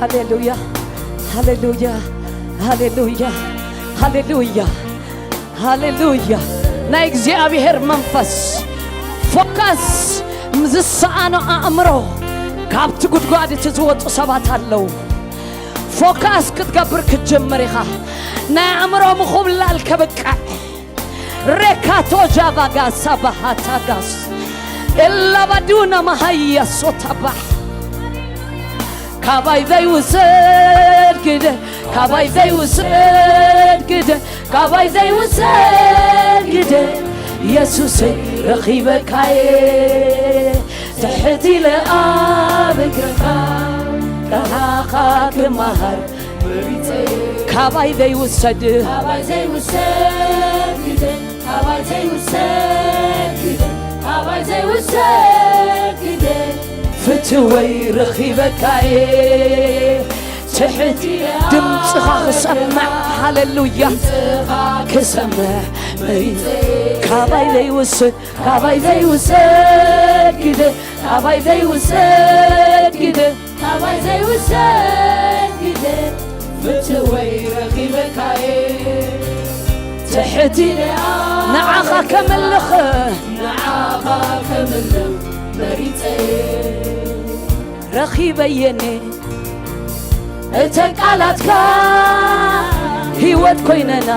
ሃሌሉያ ሃሌሉያ ሃሌሉያ ሃሌሉያ ሃሌሉያ ናይ እግዚኣብሔር መንፈስ ፎካስ ዝሰኣኖ ኣእምሮ ካብቲ ጉድጓድ እቲ ዝወፁ ሰባት ኣለዉ ፎካስ ክትገብር ክትጀምር ኢኻ ናይ ኣእምሮ ምኹብላል ከብቅዕ ሬካቶ ጃቫጋሳ ባሃታጋስ እላባዱና መሃያ ሶታባሕ ካባይ ዘይውሰድ ግደ ካባይ ዘይውሰድ ግደ ካባይ ዘይውሰድ ግደ የሱሰይ ረኺበካየ ትሕት ኢለ ኣብ እግርኻ ቃልካ ክመሃር ካባይ ዘይውሰድ ካባይ ዘይውሰድ ግደ ካባይ ዘይውሰድ ግደ ካባይ ዘይውሰድ ግደ ፍትወይ ረኺበካየ ትሕት ድምፅኻ ክሰምዕ ሃሌሉያ ክሰምዕ መሪፀ ካባይ ዘይውሰድ ካባይ ዘይውሰድ ግደ ካባይ ዘይውሰድ ግደ ካባይ ዘይውሰድ ግደ ፍትወይ ረኺበካየ ትሕቲ ንዓኻ ከምልኽ ንዓኻ ከምልኽ መሪፀ ረኺበየኔ እተን ቃላትካ ህይወት ኮይነና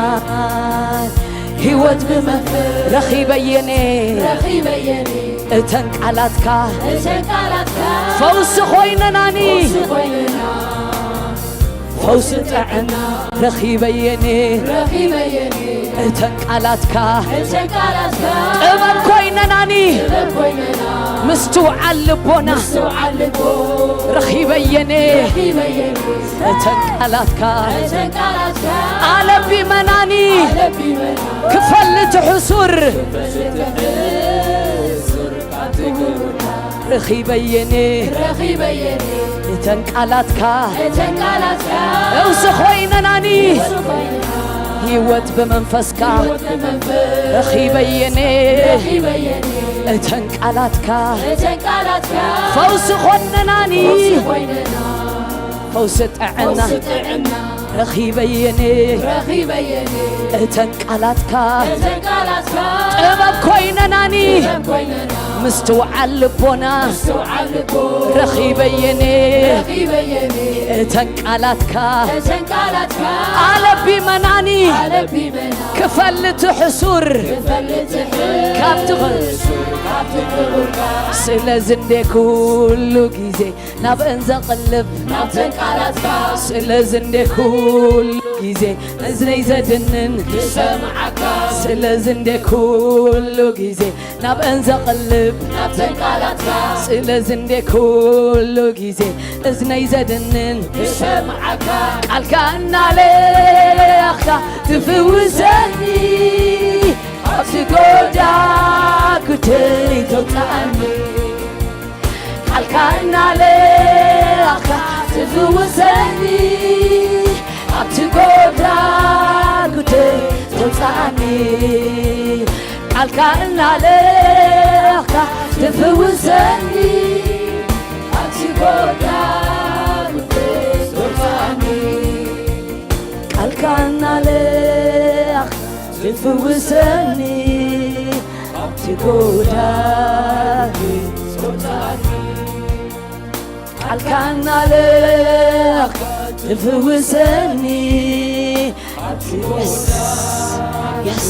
ህይወት ብመ ረኺበየኔ ረኺበየኔ እተን ቃላትካ እተን ቃላትካ ፈውሲ ኮይነናኒ ፈውሲ ኮይነና ፈውሲ ጥዕና ረኺበየኔ ረኺበየኔ እተን ቃላትካ እተን ቃላትካ ጥበብ ኮይነናኒ ጥበብ ኮይነና ምስትውዓል ልቦና ምስትውዓል ልቦ ረኺበየኔ ረኺበየኔ እተን ቃላትካ እተን ቃላትካ ኣለቢመናኒ ኣለቢመና ክፈልጥ ሕሱር ክፈልጥ ሕሱር ካብ ትግርና ረኺበየኔ ረኺበየኔ እተን ቃላትካ እተን ቃላትካ ፈውሲ ኮይነናኒ ፈውሲ ኮይነና ህይወት ብመንፈስካ ህይወት ብመንፈስ ረኺበየኔ ረኺበየኔ እተን ቃላትካ እተን ቃላትካ ፈውሲ ኮይነናኒ ፈውሲ ኮይነና ፈውሲ ጥዕና ፈውሲ ጥዕና ረኺበየኔ ረኺበየኔ እተን ቃላትካ እተን ቃላትካ ጥበብ ኮይነናኒ ጥበብ ኮይነና ምስትውዓል ልቦና ምስትውዓል ልቦ ረኺበየኔ ረኺበየኔ እተን ቃላትካ እተን ቃላትካ ኣለቢ መናኒ ኣለቢ መና ክፈልጥ ሕሱር ክፈልጥ ሕሱር ካብቲ ኽሱር ካብቲ ክቡርካ ስለዚ እንዴ ኩሉ ግዜ ናብአን ዘቕልብ ናብተን ቃላትካ ስለዚ እንዴ ኩሉ ግዜ እዝነይ ዘድንን ክሰምዓካ ስለዚ እንዴ ኩሉ ግዜ ናብአን ዘቕልብ ናብተን ቃላትካ ስለዚ እንዴ ኩሉ ግዜ እዝነይ ዘድንን ክሰምዓካ ቃልካ እናለኣኽካ ትፍውሰኒ ኣብቲ ጎዳ ጉደይ ተውፅኣኒ ቃልካ እናለኣኽካ ትፍውሰኒ ኣብቲ ጎዳ ጉደይ ተውፅኣኒ ቃልካ እናለኣኽካ ትፍውሰኒ ኣብቲ ጎዳ ጉደይ ተውፅኣኒ ቃልካ እናለኣኽካ ትፍውሰኒ ኣብቲ ጎዳ ቃልካ እናለኣኽካ ትፍውሰኒ ኣብቲ ጎዳ የስ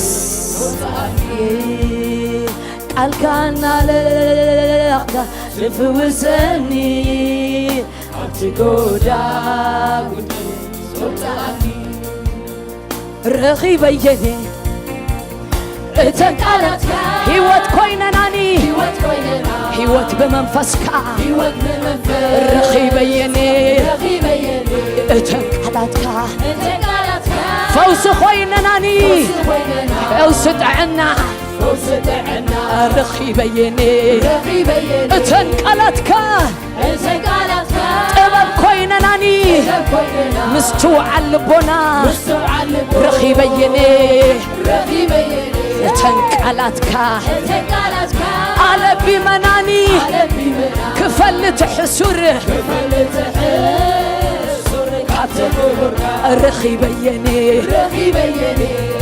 ቃልካ እናለኣኽካ ትፍውሰኒ ኣብቲ ጎዳ ጉዲ ተውፅኣኒ ረኺበየኔ እተን ቃላትካ ህይወት ኮይነናኒ ህይወት ኮይነና ህይወት ብመንፈስካ ህይወት ብመንፈስ ረኺበየኔ ረኺበየኔ እተን ቃላትካ እተን ቃላትካ ፈውሲ ኮይነናኒ ፈውሲ ኮይነና ፈውሲ ጥዕና ፈውሲ ጥዕና ረኺበየኔ ረኺበየኔ እተን ቃላትካ ጥበብ ኮይነናኒ ምስትውዓል ልቦና ረኺበየኔ እተን ቃላትካ ኣለቢመናኒ ክፈልጥ ሕሱር ረኺበየኔ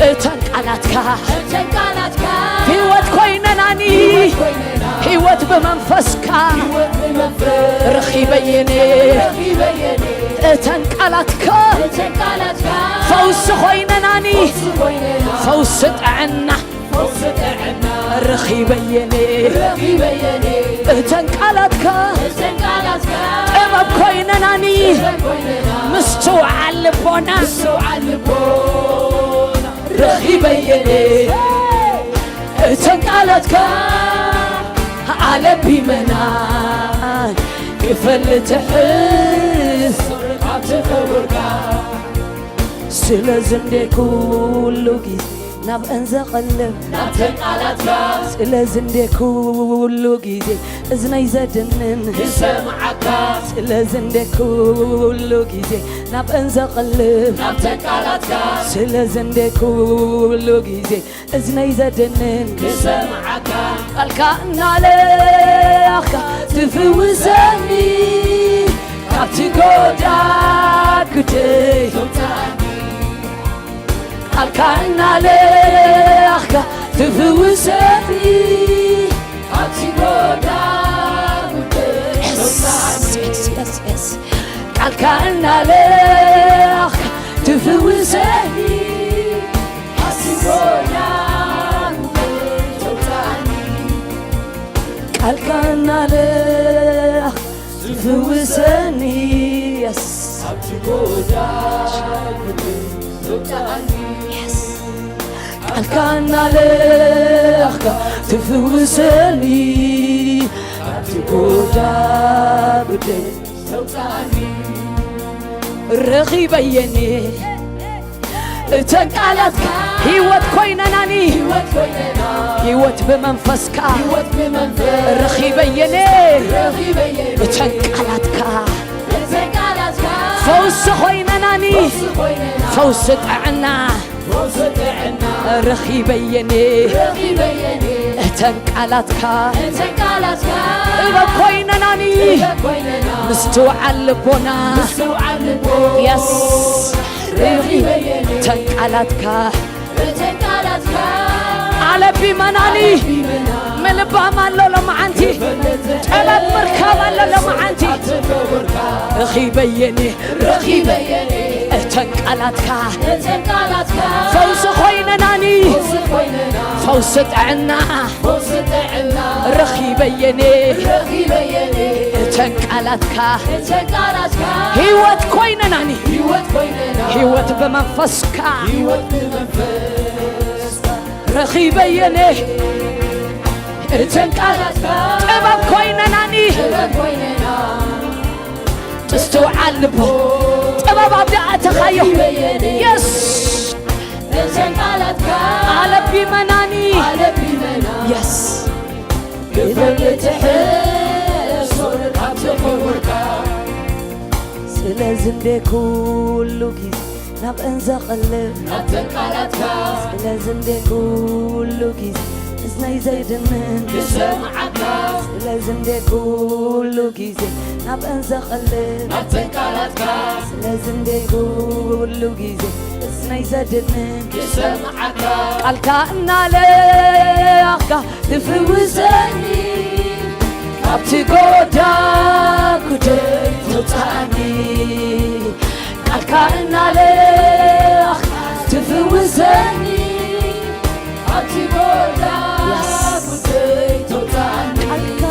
እተን ቃላትካ ህይወት ኮይነናኒ ህይወት ብመንፈስካ ረኺበየኔ እተን ቃላትካ ፈውሲ ኮይነናኒ ፈውሲ ጥዕና ረኺበየኔ እተን ቃላትካ ጥበብ ኮይነናኒ ምስትውዓል ልቦና ረኺበየኔ እተን ቃላትካ ኣለቢመና ክፈልጥ ሕስ ስለዚ እንዴ ኩሉ ግዜ ናብአን ዘቐልብ ናብተን ቃላትካ ስለዚ እንዴ ኩሉ ግዜ እዝነይ ዘድንን ክሰምዓካ ስለዚ እንዴ ኩሉ ግዜ ናብአን ዘቐልብ ናብተን ቃላትካ ስለዚ እንዴ ኩሉ ግዜ እዝነይ ዘድንን ክሰምዓካ ቃልካ እናለኣኽካ ትፍውሰኒ ካብቲ ጎዳጉደይ ቃልካ እናለኣኽካ ትፍውሰኒ ካብቲ ጎዳጉደይ ቃልካ እናለኣኽካ ትፍውሰኒ ቃልካ እናለኣኽ ትፍውሰኒ የስ ቃልካ እናለኣኽካ ትፍውሰኒ ኣብቲ ጎዳ ጉደይ ረኺበየኒ እተን ቃላትካ ህይወት ኮይነናኒ ህይወት ብመንፈስካ ረኺበየኒ እተን ቃላትካ ፈውሲ ኮይነናኒ ፈውሲ ጥዕና ረኺበየኒ እተን ቃላትካ ጥበብ ኮይነናኒ ምስትውዓል ልቦና የስ እተን ቃላትካ ኣለቢመናኒ ምልባም ኣሎ ሎመዓንቲ ረኺበየኔ ረኺበየኔ እተን ቃላትካ እተን ቃላትካ ፈውሲ ኮይነናኒ ፈውሲ ኮይነና ፈውሲ ጥዕና ፈውሲ ጥዕና ረኺበየኔ ረኺበየኔ እተን ቃላትካ እተን ቃላትካ ህይወት ኮይነናኒ ህይወት ኮይነና ህይወት ብመንፈስካ ህይወት ብመንፈስካ ረኺበየኔ እተን ቃላትካ ጥበብ ኮይነናኒ ጥበብ ኮይነና እስትውዓል ልቦ ጥበብ ኣብዳ ኣተኻዮ የስ እተን ቃላትካ ኣለቢመናኒ ኣለቢመና የስ ክብር ልትሕሶር ካብቲ ክቡርካ ስለዚ እንደ ኩሉ ግዜ ናብአን ዘቐልብ ናብተን ቃላትካ ስለዚ እንደ ኩሉ ግዜ እዝነይ ዘይድንን ክሰምዓካ ስለዚ እንደ ኩሉ ግዜ ናብአን ዘቐልብ ናብተን ቃላትካ ስለዚ እንደ ኩሉ ግዜ እዝነይ ዘድንን ክሰምዓካ ቃልካ እናለኣኽካ ትፍውሰኒ ካብቲ ጎዳ ጉደይ ተውፅኣኒ ቃልካ እናለኣኽካ ትፍውሰኒ ካብቲ ጎዳ ጉደይ ተውፅኣኒ ቃልካ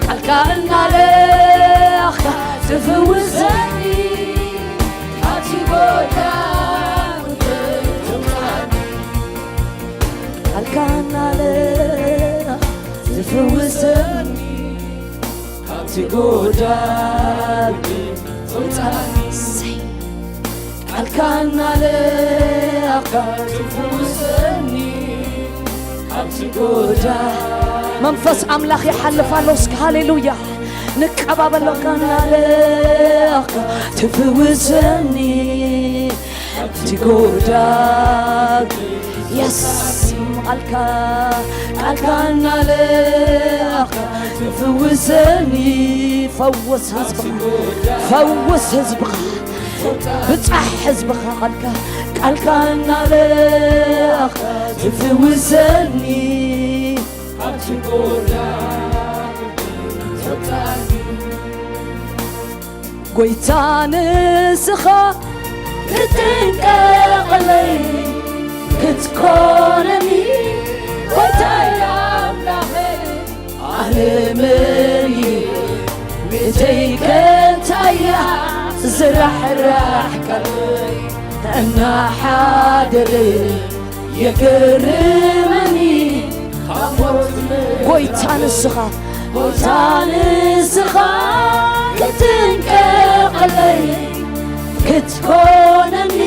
ቃልካ እናለኣኽካ ትፍውሰኒ ካብቲ ጎዳ ጉደይ ተውፅኣኒ ቃልካ እናለኣኽካ ትፍውሰኒ ካብቲ ጎዳጉዲ ትውፃኒ ቃልካ እናለኣኽካ ትፍውሰኒ ካብቲ ጎዳ መንፈስ ኣምላኽ ይሓልፍ ኣሎ እስኪ ሃሌሉያ ንቀባበሎ ቃልካ እናለኣኽካ ትፍውሰኒ እቲ ጎዳግ የስ ቃልካ ቃልካ እናለኣኻ ትፍውሰኒ ፈውስ ህዝብኻ ፈውስ ህዝብኻ ብጻሕ ህዝብኻ ቃልካ ቃልካ እናለኣኻ ትፍውሰኒ ካብቲ ጎዳግ ትወጽኣኒ ጎይታ ንስኻ ክትጥንቀቐለይ ክትኮነኒ ጎይታይ ኣምላኸይ ኣነ መን እየ ቤተይ ከንታያ ዝራሕራሕካለይ እናሓደረ የገርመኒ ካብ ሞት ጎይታ ንስኻ ጎይታ ንስኻ ክትንቀቐለይ ክትኮነኒ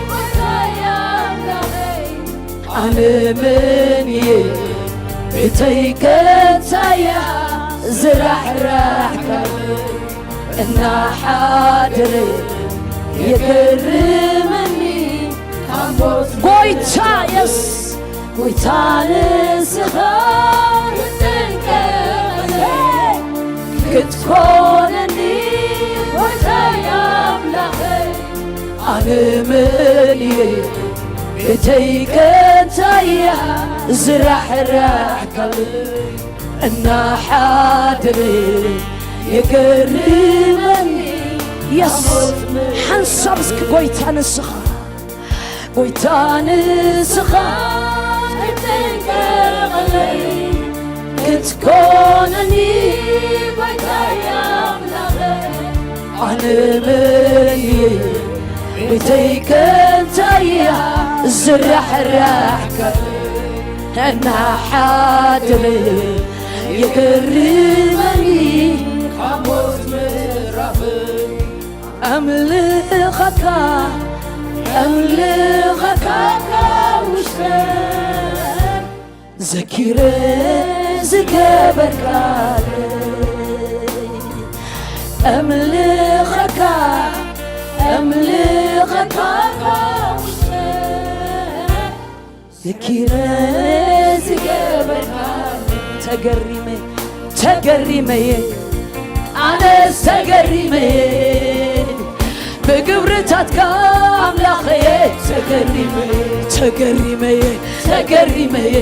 ጎይታየ ኣምላኸይ ኣነ መን እየ ቤተይ ከንታያ ዝራሕራሕካለይ እናሓደረ የገርመኒ ካብ ሞት ጎይታ የስ ጎይታ ንስኻ ክትንቀቐለይ ክትኮነኒ ጎይታየ ኣምላኸይ ኣነ መን እየ ቤተይ ከንታያ ዝራሕራሕካለይ እናሓደረ የገርመኒ የስ ሓንሳብ እስኪ ጎይታ ንስኻ ጎይታ ንስኻ ክትንቀቐለይ ክትኮነኒ ጎይታየ ኣምላኸይ ኣነ መን እየ ቤተይ ከንታያ ዝራሕራሕካ እናሓደረ የገርመኒ ካብ ሞት ምዕራፈይ ኣምልኸካ ኣምልኸካ ካብ ውሽጠይ ዘኪረ ዝገበርካለይ ኣምልኸካ ኣምልኸካ ካብ ውሽጠይ ዘኪረ ዝገበርካ ተገሪመ ተገሪመየ ኣነስ ተገሪመየ ብግብርታትካ ኣምላኸየ ተገሪመየ ተገሪመየ ተገሪመየ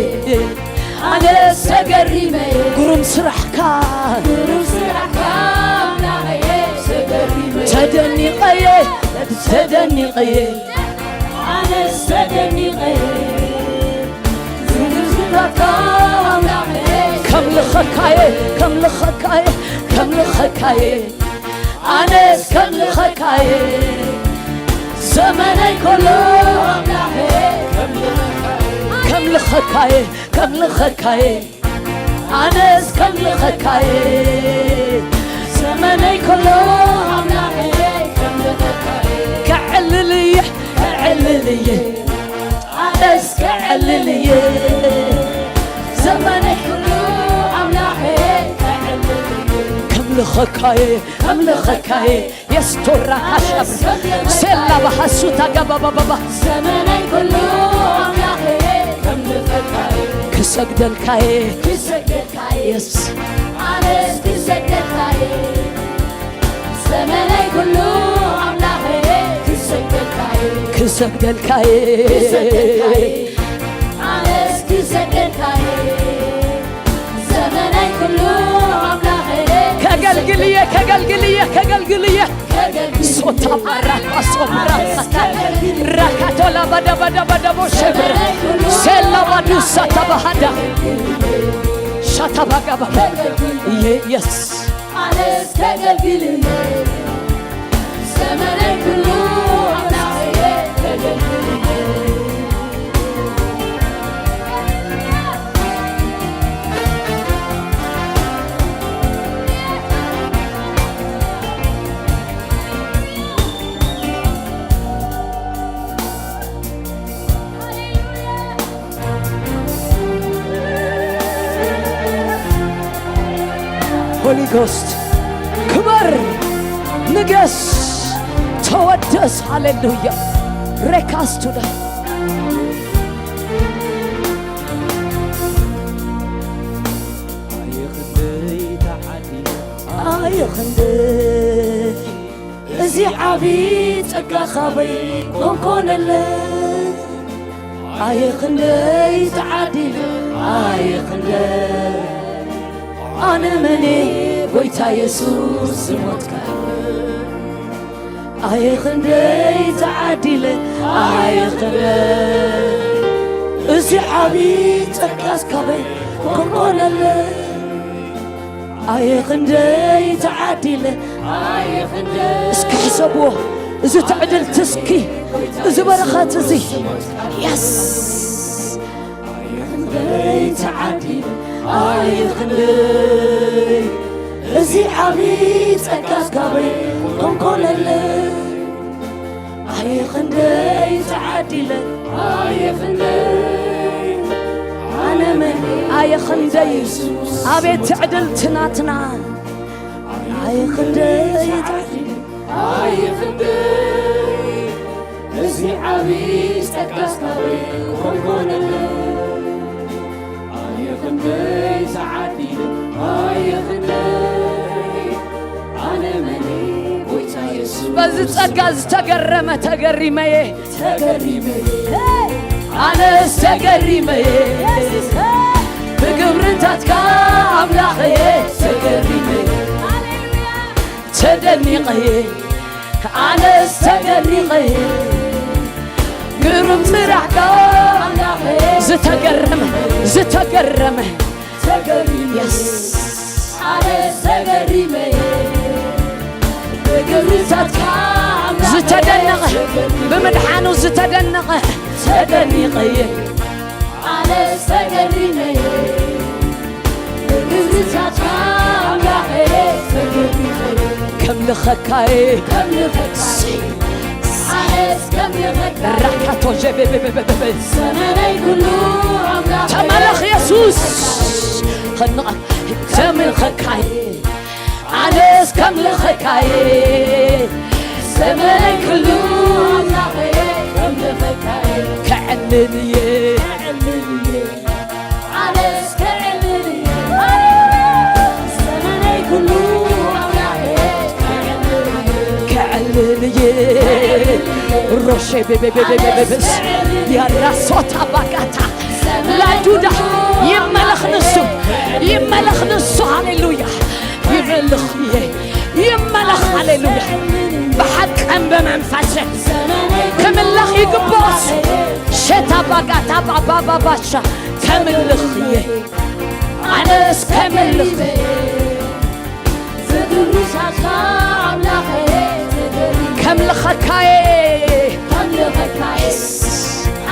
ኣነስ ተገሪመየ ግሩም ስራሕካ ግሩም ስራሕካ ኣምላኸየ ደኒቐየ ተደኒቐየ ኣነስ ተደኒቐየ ዝግዝታትካ ኣምላኸ ከምልኸካየ ከምልኸካየ ከምልኸካየ ኣነስ ከምልኸካየ ዘመነይ ኩሉ ኣምላኸ ከምልኸካየ ከምልኸካየ ኣነስ ከምልኸካየ ዘመነይ ኩሉ ኣምላኸ ከምልኸካየ ከዕልልየ ከዕልልየ ኣነስ ከዕልልየ ዘመነይ ኩሉ ኣምላኸ ከዕልልየ ከምልኸካየ ከምልኸካየ የስቶራ ካሻ ሴላ ባሃሱታ ጋባባባባ ዘመነይ ኩሉ ኣምላኸ ከምልኸካየ ክሰግደልካየ ክሰግደልካየ የሱስ ኣነስ ክሰግደልካየ ዘመነይ ኩሉ ኣምላኸ ክሰግደልካየ ክሰግደልካየ ክሰግደልካየ ኣነስ ክሰግደልካየ ዘመነይ ኩሉ ኣምላኸ ከገልግልየ ከገልግልየ ከገልግልየ ከገልግልየ ሶታ ባራካ ሶብራ ራካቶላ ባዳ ባዳ ባዳ ቦሸብረ ሴላ ባዱሳ ታባሃዳ ሻታባጋባ የስ ኣነስ ከገልግልየ ዘመነይ ኩሉ ኣምላኸየ ከገልግልየ ሆሊ ጎስት ክበር ንገስ ተወደስ ሃሌሉያ ሬካስቱዳ ኣየኽንደይ ተዓዲለ ኣየኽንደይ እዚ ዓቢ ጸጋ ካበይ ኮንኮነለ ኣየ ክንደይ ተዓዲለ ኣየ ክንደይ ኣነ መኔ ጎይታ የሱስ ዝሞትካ ኣየ ክንደይ ተዓዲለ ኣየ ክንደይ እዚ ዓቢ ጸጋስ ካበይ ኮንኮነለ ኣየ ክንደይ ተዓዲለ ኣየ ክንደይ እስኪ ሕሰብዎ እዚ ትዕድልቲ እስኪ እዚ በረኸት እዚ የስ ኣየ ክንደይ ተዓዲለ ኣየ ክንደይ እዚ ዓብዪ ጸጋስ ካበይ ኮንኮነለ ኣየ ክንደይ ተዓዲለ ኣየ ክንደይ ኣነ መን ኣየ ክንደይ ኣቤት ትዕድልቲ ናትና ኣየ ክንደይ ተዓዲለ ኣየ ክንደይ እዚ ዓብዪ ጸጋስ ካበይ ኮንኮነለ ኣየ ክንደይ ተዓዲለ ኣየ ክንደይ ኣነ መን ጎይታ የሱስ በዚ ጸጋ ዝተገረመ ተገሪመየ ተገሪመየ ኣነስ ተገሪመየ ብግብርታትካ ኣምላኸየ ተገሪመየ ተደኒቐየ ኣነስ ተገሪቐየ ግሩም ስራሕካ ኣምላኸየ ዝተገረመ ዝተገረመ ተገሪመየ ኣነስ ተገሪመየ ብግብርታትካ ዝተደነቐ ብምድሓኑ ዝተደነቐ ተደኒቐየ ኣነስ ተገሪመየ ብግብርታትካ ኣምላኸየ ተገሪመየ ከምልኸካየ ከምልኸካየ ኣነስ ከምልኸካየ ራካቶ ጀቤቤቤቤቤ ዘመነይ ኩሉ ኣምላኸየ ተመለኽ የሱስ ኸንቓ ዘምልኸካየ ኣነስ ከምልኸካየ ዘመነይ ኩሉ ኣምላኸየ ከምልኸካየ ከዕልልየ ከዕልልየ ኣነስ ከዕልልየ ዘመነይ ኩሉ ኣምላኸየ ከዕልልየ ከዕልልየ ሮሼ ቤቤቤቤቤቤስ ያራሶታ ባጋታ ላዱዳ ይመለኽ ንሱ ይመለኽ ንሱ ሃሌሉያ ይመልኽ እየ ይመለኽ። ሃሌሉያ። ብሓቅን ብመንፈስን ክምለኽ ይግብኦስ። ሸታ ባጋታ ባባባባሻ ከምልኽ እየ። ኣነስ ከምልኽ። ዝድርሻካ ኣምላኸ፣ ዝድርሻካ ከምልኸካየ። ከምልኸካየ።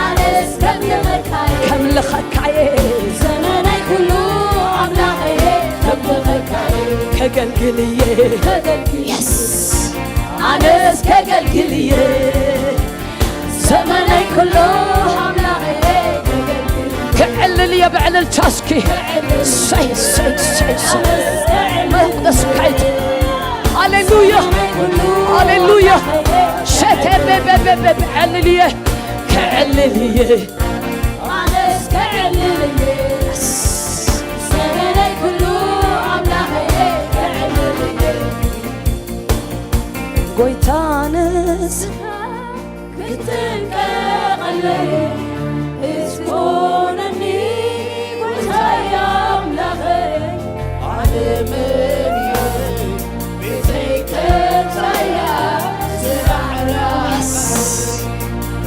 ኣነስ ከምልኸካየ። ከምልኸካየ። ዘመናይ ኩሉ ኣምላኸ፣ ከምልኸካየ። ከገልግልየ። ከገልግል። የስ። ኣነስ ከገልግልየ። ዘመነይ ኩሉ ኣምላኸይ ክዕልል እየ ብዕልልታ እስኪ። ሰይ፣ ሰይ፣ ሰይ፣ ሰይ። መንፈስ ካይት። ሃሌሉያ፣ ሃሌሉያ። ሸቴ ቤ፣ ቤ፣ ቤ፣ ቤ፣ ክዕልል እየ፣ ክዕልል እየ። ኣነስ ክዕልል እየ። ዘመነይ ኩሉ ኣምላኸይ ክዕልል እየ። ጎይታ ንስኻ ክትንቀቐለይ እስኮነኒ ጎይታይ ኣምላኸይ። ዓለመይ ቤተይ ከብዛያ ዝራዕራዕ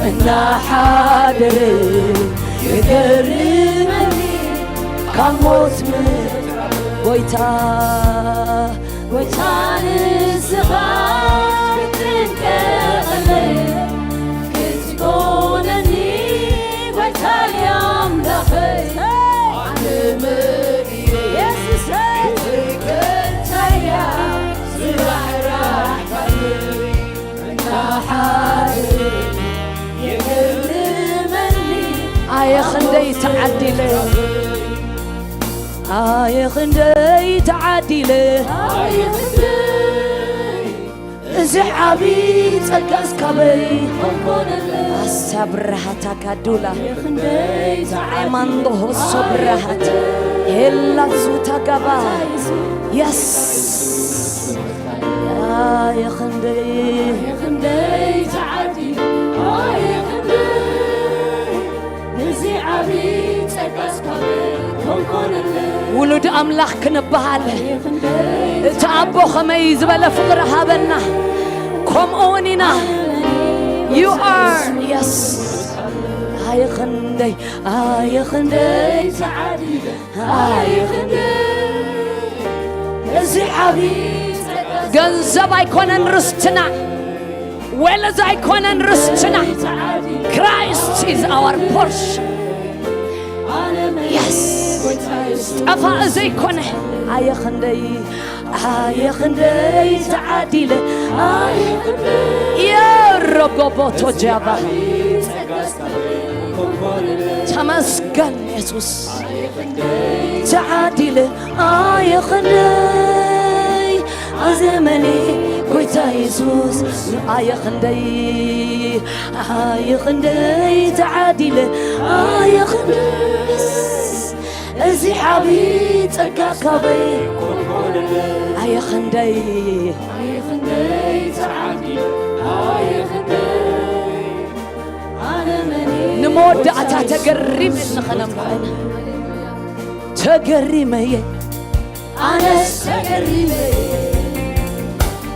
እናሓደረ ይገርመኒ ካብ ሞት ምትራፍ ጎይታ። ጎይታ ንስኻ ክትንቀቐለይ ክትኮነኒ ጎይታይ ኣምላኸይ። ዓለመይ የሱሰይ። ዘይከታያ ዝራዕራዕካለይ እናሓደረ ይገርመኒ ኣየ ክንደይ ተዓዲለ። ኣየ ክንደይ ተዓዲለ። ኣየ ክንደይ እዚ ዓቢ ጸጋስ ካበይ ኮንኮነለ። ኣሳ ብራሃታ ካዱላ። ኣየ ክንደይ ተዓዲለ። ኤማንዶ ሆሶ ብራሃት። ሄላ ዙታ ጋባ። የስ። ኣየ ክንደይ። ኣየ ክንደይ ተዓዲለ። ኣየ ክንደይ እዚ ዓቢ ጸጋስ ካበይ ኮንኮነለ። ውሉድ ኣምላኽ ክንበሃል እቲ ኣቦ ኸመይ ዝበለ ፍቕሪ ሃበና። ከምኡ እውን ኢና። You are, yes. ኣየ ኽንደይ፣ ኣየ ኽንደይ ተዓዲለ፣ ኣየ ኽንደይ እዚ ዓቢ ጸጋስ። ገንዘብ ኣይኮነን ርስትና። ወለዛ ኣይኮነን ርስትና። Christ is our portion. Yes. ጠፋእ ዘይኮነ ኣየ ኽንደይ፣ ኣየ ኽንደይ ተዓዲለ፣ ኣየ ኽንደይ የረጎቦቶ ጃባ። ተመስገን የሱስ። ተዓዲለ ኣየ ኽንደይ ኣዘመኒ ጎይታ የሱስ ኣየ ኽንደይ ኣየ ኽንደይ ተዓዲለ ኣየ ኽንደይ እዚ ዓቢ ጸጋ ካበይ ኣየ ኽንደይ ኣየ ኽንደይ ተዓዲለ ኣየ ኽንደይ ንመወዳእታ ተገሪመ ንኸነምልኾ ኢና። ተገሪመ እየ ኣነስ ተገሪመ እየ።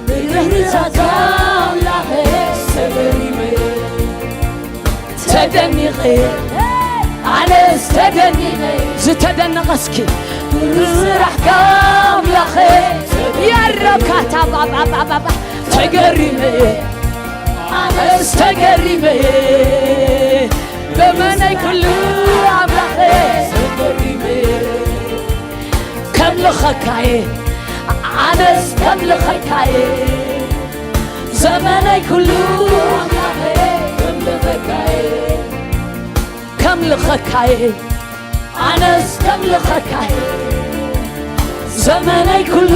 ብምህረትካ ኣምላኸ ተገሪመ እየ። ተደኒቐ እየ ኣነስ ተደኒቐ እየ። ዝተደነቐ እስኪ ብስራሕካ ኣምላኸ የረካታ ባባባባባ ተገሪመ እየ ኣነስ ተገሪመ እየ። ዘመነይ ኩሉ ኣምላኸ ተገሪመ እየ። ከምልኸካየ ኣነስ ከምልኸካየ ዘመነይ ኩሉ ኣምላኸ ከምልኸካየ ከምልኸካየ ኣነስ ከምልኸካየ ዘመነይ ኩሉ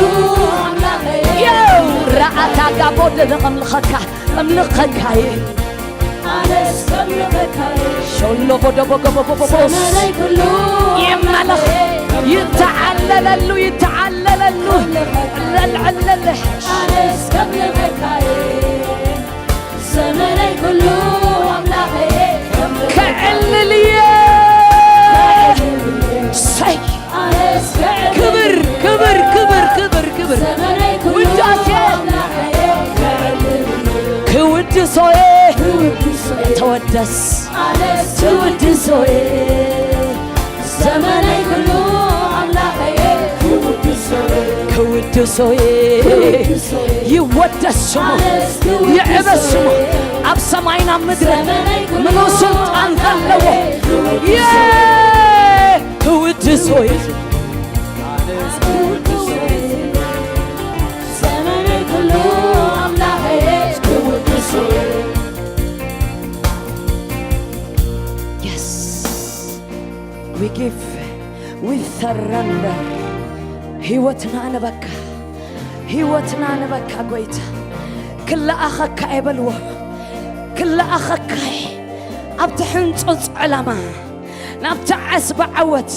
ኣምላኸይ የው ረኣታ ጋቦ ደደ ከምልኸካ ከምልኸካየ ኣነስ ከምልኸካየ ሾሎ ቦዶ ቦጎ ቦጎ ቦጎስ ዘመነይ ኩሉ ይመለኽ ይተዓለለሉ ይተዓለለሉ ለልዕለልሕ ኣነስ ከምልኸካየ ዘመነይ ኩሉ ኣምላኸየ ከዕልልየ ሰይ ክብር ክብር ክብር ክብር ክብር ውዳሴ ተወደስ ትውድሶዬ፣ ዘመነይ ኩሉ ኣምላኸየ ክውድሶዬ፣ ይወደስ ስሙ፣ ይዕበስ ስሙ። ኣብ ሰማይና ምድሪ ምሉ ስልጣን ዘለዎ የ ክውድሶዬ፣ ዘመነይ ኩሉ ኣምላኸየ ክውድሶዬ። Yes. We give, we surrender. ህይወትና ንበካ፣ ህይወትና ንበካ ጎይታ። ክለኣኸካ እየ በልዎ፣ ክለኣኸካ እየ። ኣብቲ ሕንጹጽ ዕላማ፣ ናብቲ ዓስቢ ዓወት፣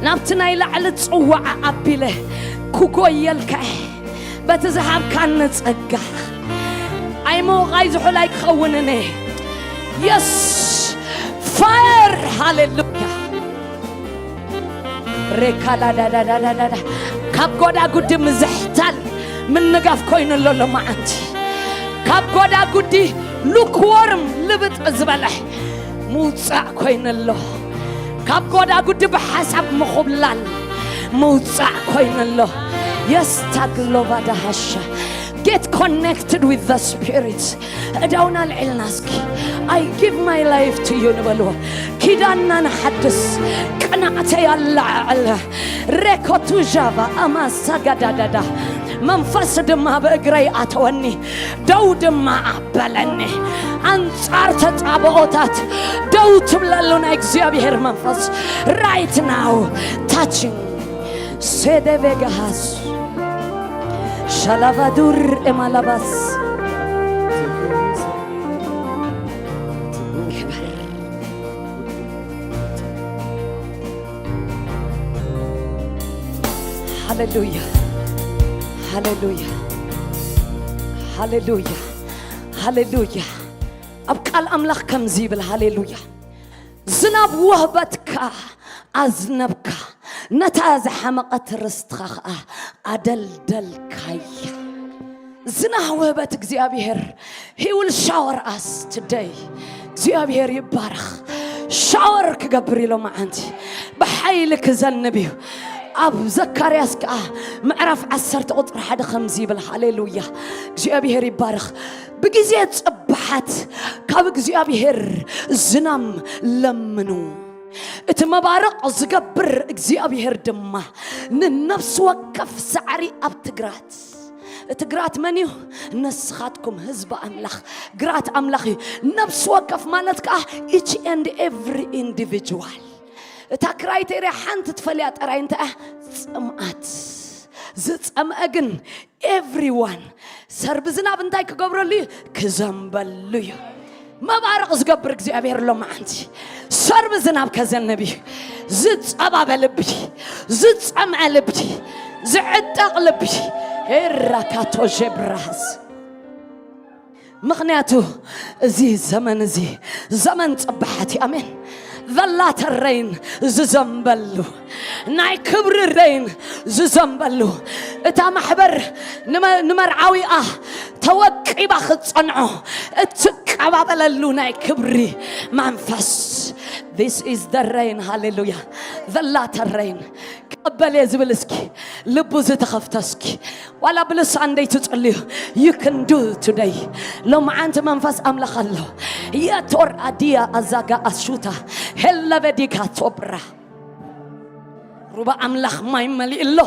ናብቲ ናይ ላዕሊ ጽዋዓ ኣቢለ ክጎየልካ እየ። በቲ ዝሃብካኒ ጸጋ ኣይምውቕ ኣይዝሑል ኣይክኸውንን እየ። የስ ፋየር ሃሌሉያ። ሬካላዳዳዳዳዳ ካብ ጎዳጉዲ ምዝሕታል ምንጋፍ ኮይኑ ኣሎ ሎማዓንቲ። ካብ ጎዳጉዲ ሉክዎርም ልብጥ ዝበለ ምውጻእ ኮይኑ ኣሎ። ካብ ጎዳጉዲ ብሓሳብ ምኹብላል ምውጻእ ኮይኑ ኣሎ። የስታግሎቫ ዳሃሻ። Get connected with the spirit. እዳውና ልዕልና እስኪ። I give my life to you ንበልዎ። ኪዳንና ንሓድስ፣ ቅንዓተይ ኣለዓዕለ። ሬኮቱ ዣቫ ኣማሳ ጋዳዳዳ። መንፈስ ድማ ብእግረይ ኣተወኒ፣ ደው ድማ ኣበለኒ። ኣንጻር ተጻብኦታት ደው ትብለሉ ናይ እግዚኣብሔር መንፈስ right now touching ሴደቬጋሃስ ሻላቫዱር ኤማላባስ። ሃሌሉያ፣ ሃሌሉያ፣ ሃሌሉያ፣ ሃሌሉያ። ኣብ ቃል ኣምላኽ ከምዚ ይብል። ሃሌሉያ። ዝናብ ውህበትካ ኣዝነብካ፣ ነታ ዝሓመቐት ርስትኻ ኸኣ ኣደልደልካያ። ዝናብ ውህበት እግዚኣብሔር he will shower us today። እግዚኣብሔር ይባረኽ። ሻወር ክገብር ኢሎ መዓንቲ ብሓይሊ ክዘንብ እዩ። ኣብ ዘካርያስ ከኣ ምዕራፍ ዓሰርተ ቁጽሪ ሓደ ከምዚ ይብል። ሃሌሉያ፣ እግዚኣብሔር ይባረኽ። ብግዜ ጽባሓት ካብ እግዚኣብሔር ዝናም ለምኑ። እቲ መባርቕ ዝገብር እግዚኣብሔር ድማ ንነፍሲ ወከፍ ሳዕሪ ኣብቲ ግራት፣ እቲ ግራት መን እዩ? ንስኻትኩም ህዝቢ ኣምላኽ ግራት ኣምላኽ እዩ። ነፍሲ ወከፍ ማለት ከኣ each and every individual። እታ ክራይቴርያ ሓንቲ ትፈልያ ጥራይ እንታይ እያ? ጽምኣት። ዝጸምአ ግን everyone ሰርቢ ዝናብ እንታይ ክገብረሉ እዩ? ክዘንበሉ እዩ። መባረቕ ዝገብር እግዚኣብሔር ኣሎ መዓንቲ ሰርቢ ዝናብ ከዘንብ እዩ። ዝጸባበ ልቢ፣ ዝጸምአ ልቢ፣ ዝዕጠቕ ልቢ። ኤራካቶ ጀብራሃስ ምኽንያቱ እዚ ዘመን እዚ ዘመን ጽባሓት እዩ። ኣሜን። ዘላተ ረይን ዝዘንበሉ ናይ ክብሪ ረይን ዝዘንበሉ እታ ማሕበር ንመ- ንመርዓዊኣ ተወቂባ ክትጸንዖ እትቀባበለሉ ናይ ክብሪ መንፈስ this is the rain ሃሌሉያ። ዘላተ ረይን ቀበል እየ ዝብል እስኪ ልቡ ዝተኸፍተ እስኪ ዋላ ብልሳን ደይ ትጽልዩ you can do today። ሎምዓንቲ መንፈስ ኣምላኽ ኣሎ። የቶር ኣዲያ ኣዛጋ ኣሹታ ሄለበዲካ ቶብራ ሩባ ኣምላኽ ማይ መሊእ ኣሎ።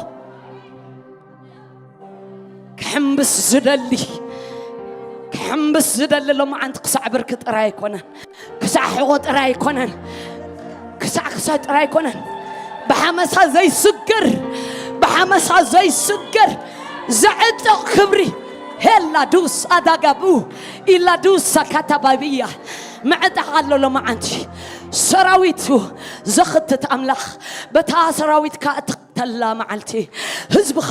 ክሕምብስ ዝደሊ ክሕምብስ ዝደሊ ሎምዓንቲ ክሳዕ ብርኪ ጥራይ ኣይኮነን፣ ክሳዕ ሕቖ ጥራይ ኣይኮነን፣ ክሳዕ ክሳዕ ጥራይ ኣይኮነን። ብሓመሳ ዘይስገር ብሓመሳ ዘይስገር ዘዕጥቕ ክብሪ ሄላ ዱስ ኣዳጋቡ ኢላ ዱስ ኣካታባብያ ምዕጣቕ ኣሎ ሎምዓንቲ ሰራዊቱ ዘኽትት ኣምላኽ በታ ሰራዊትካ እትኽተላ መዓልቲ ህዝብኻ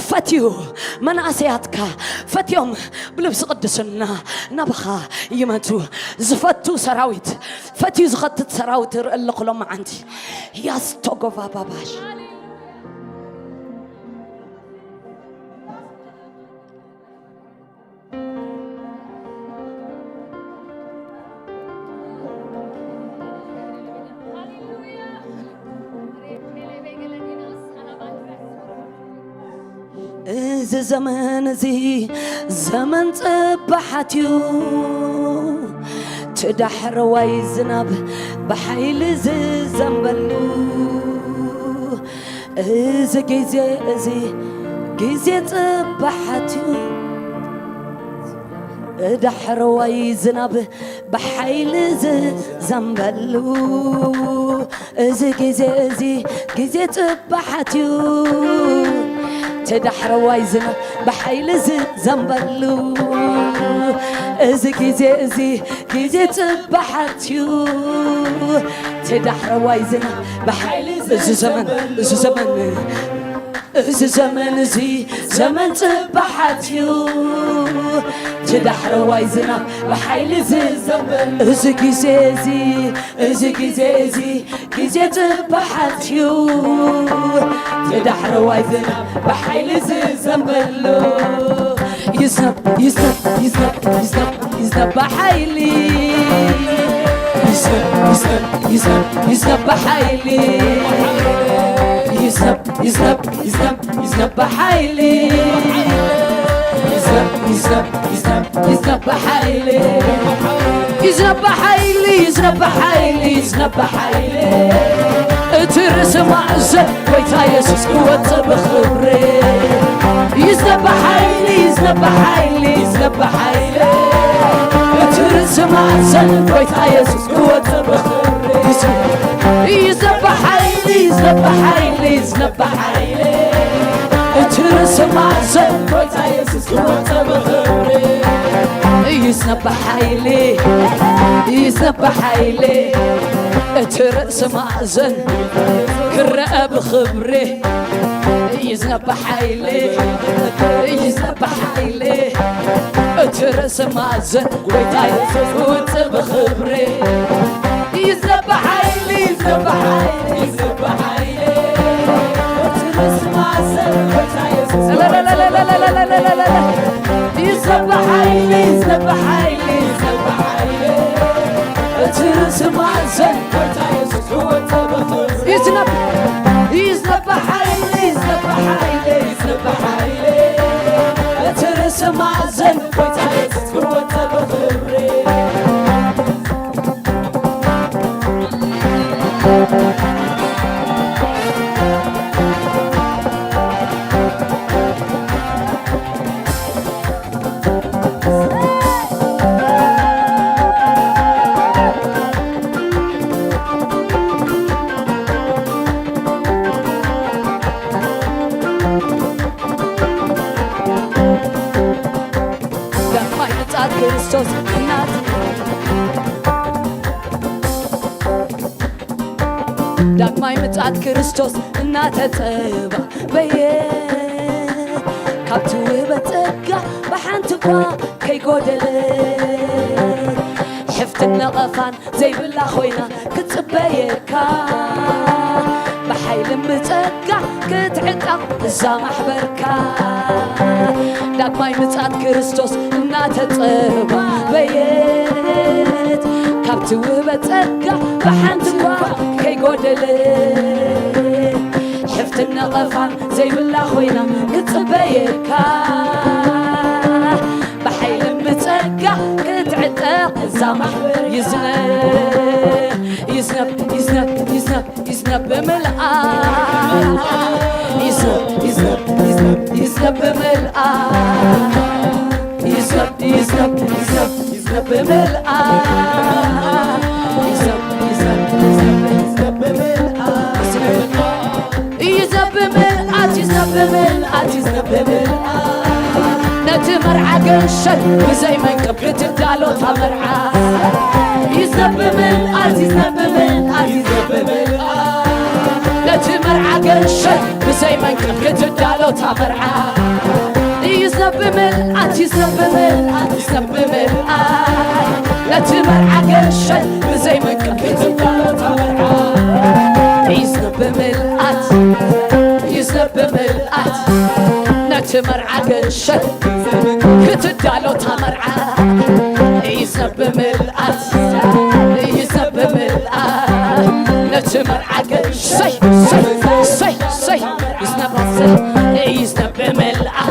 ፈትዩ መናእሰያትካ ፈትዮም ብልብሲ ቅድስና ናባኻ ይመቱ ዝፈቱ ሰራዊት ፈትዩ ዝኸትት ሰራዊት ይርኢ ኣለኹ ሎምዓንቲ ያስቶጎባባባሽ እዚ ዘመን እዚ ዘመን ጽባሓት እዩ፣ ትዳሕረዋይ ዝናብ ብሓይሊ ዝዘንበሉ። እዚ ግዜ እዚ ግዜ ጽባሓት እዩ፣ ትዳሕረዋይ ዝናብ ብሓይሊ ዝዘንበሉ። እዚ ግዜ እዚ ግዜ ጽባሓት እዩ፣ ትዳሕረዋይ ዝናብ ብሓይሊ ዝዘንበሉ። እዚ ግዜ እዚ ግዜ ጽባሓት እዩ፣ ትዳሕረዋይ ዝናብ ብሓይሊ እዚ ዘመን፣ እዚ ዘመን፣ እዚ ዘመን እዚ ዘመን ጽባሓት እዩ፣ ትዳሕረዋይ ዝናብ ብሓይሊ ዝዘንበሉ። እዚ ግዜ እዚ፣ እዚ ግዜ እዚ ግዜ ጽባሓት እዩ፣ ትዳሕረዋይ ዝናብ ብሓይሊ ዝዘንበሉ። ይዝነብ፣ ይዝነብ፣ ይዝነብ፣ ይዝነብ፣ ይዝነብ ብሓይሊ። ይዝነብ፣ ይዝነብ፣ ይዝነብ፣ ይዝነብ ብሓይሊ። ይዝነብ፣ ይዝነብ፣ ይዝነብ፣ ይዝነብ ብሓይሊ። ይዝነብ፣ ይዝነብ፣ ይዝነብ፣ ይዝነብ ብሓይሊ። ይዝነብ ብሓይሊ፣ ይዝነብ ብሓይሊ፣ ይዝነብ ብሓይሊ። እቲ ርእሲ ማእዘን ጎይታ የሱስ ክወጽእ ብኽብሪ። ይዝነብ ብሓይሊ፣ ይዝነብ ብሓይሊ፣ ይዝነብ ብሓይሊ። እቲ ርእሲ ማእዘን ጎይታ የሱስ ክወጽእ ብኽብሪ። ይዝነብ ብሓይሊ፣ ይዝነብ ብሓይሊ፣ ይዝነብ ብሓይሊ። እቲ ርእሲ ማእዘን ጎይታ የሱስ ክወጽእ ብኽብሪ። ይዝነብ ብሓይሊ፣ ይዝነብ ብሓይሊ። እቲ ርእሲ ማእዘን ክረአ ብኽብሪ። ይዝነብ ብሓይሊ፣ ይዝነብ ብሓይሊ። እቲ ርእሲ ማእዘን ጎይታ የሱስ ክወጽእ ብኽብሪ። ይዝነብ ብሓይሊ፣ ይዝነብ ብሓይሊ፣ ይዝነብ ብሓይሊ። እቲ ርእሲ ማእዘን ጎይታ የሱስ ክወጽእ ብኽብሪ። ይዝነብ ብሓይሊ፣ ይዝነብ ብሓይሊ፣ ይዝነብ ብሓይሊ። እቲ ርእሲ ማእዘን ጎይታ የሱስ ክወጽእ ብኽብሪ። ይዝነብ፣ ይዝነብ ብሓይሊ፣ ይዝነብ ብሓይሊ፣ ይዝነብ ብሓይሊ። እቲ ርእሲ ማእዘን ጎይታ የሱስ ክወጽእ ብኽብሪ። ዳግማይ ምጽኣት ክርስቶስ እናተ-፣ ዳግማይ ምጽኣት ክርስቶስ እናተጸባበየ፣ ካብቲ ውህበት ጸጋ ብሓንቲ እኳ ከይጎደለ፣ ሕፍትን ነቐፋን ዘይብላ ኮይና ክትጽበየካ፣ ብሓይልን ብጸጋ ክትዕጠቕ እዛ ማሕበርካ። ዳግማይ ምጽኣት ክርስቶስ እናተጸባበየት፣ ካብቲ ውህበት ጸጋ ብሓንቲ እኳ ከይጎደለ፣ ሕፍትን ነቐፋን ዘይብላ ኮይና ክትጽበየካ፣ ብሓይልን ብጸጋ ክትዕጠቕ እዛ ማሕበር። ይዝነብ፣ ይዝነብ፣ ይዝነብ፣ ይዝነብ፣ ይዝነብ ብምልኣት። ይዝነብ፣ ይዝነብ፣ ይዝነብ፣ ይዝነብ ብምልኣት። ይዝነብ፣ ይዝነብ፣ ይዝነብ፣ ይዝነብ ብምልኣት። ይዝነብ፣ ይዝነብ፣ ይዝነብ፣ ይዝነብ ብምልኣት። ይዝነብ ብምልኣት፣ ይዝነብ ብምልኣት፣ ይዝነብ ብምልኣት። ነቲ መርዓ ገንሸል ብዘይ መንቀብ ክትዳሎ እታ መርዓ። ይዝነብ ብምልኣት፣ ይዝነብ ብምልኣት፣ ይዝነብ ብምልኣት። ነቲ መርዓ ገንሸል ብዘይ መንቀብ ክትዳሎ እታ መርዓ። ይዝነብ ብምልኣት፣ ይዝነብ ብምልኣት፣ ይዝነብ ብምልኣት። ነቲ መርዓ ገንሸል ብዘይ መንቀብ ክትዳሎ እታ መርዓ። ይዝነብ ብምልኣት፣ ይዝነብ ብምልኣት። ነቲ መርዓ ገንሸል ክትዳሎ እታ መርዓ። ይዝነብ ብምልኣት፣ ይዝነብ ብምልኣት። ነቲ መርዓ ገንሸል፣ ሰይ፣ ሰይ፣ ሰይ፣ ይዝነብ፣ ይዝነብ ብምልኣት።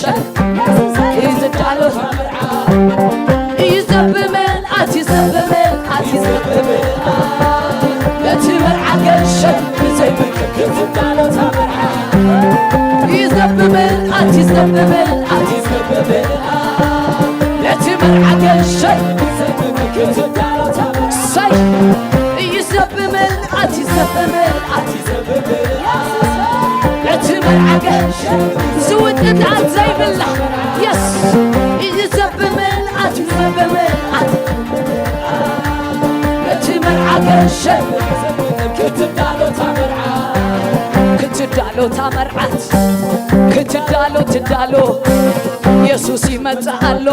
እዩ ዝዳሎ። እዩ ዘብመልኣት፣ እዩ ዘብመልኣት፣ እዩ ዘብመልኣት። ነቲ መርዓ ገንሸል ብዘይምልክት ክትዳሎ እታ መርዓ። እዩ ዘብመልኣት፣ እዩ ዘብመልኣት፣ እዩ ዘብመልኣት። ነቲ መርዓ ገንሸል ብዘይምልክት ክትዳሎ እታ መርዓ። እሰይ! እዩ ዘብመልኣት፣ እዩ ዘብመልኣት፣ እዩ ዘብመልኣት። ነቲ መርዓ ገንሸል ዝውጥጣት ዘይብላ። የስ! እዩ ዘብመልኣት፣ እዩ ዘብመልኣት። ነቲ መርዓ ገንሸል ክትዳሎ እታ መርዓ። ክትዳሎ እታ መርዓት። ክትዳሎ ትዳሎ። የሱስ ይመጽእ ኣሎ።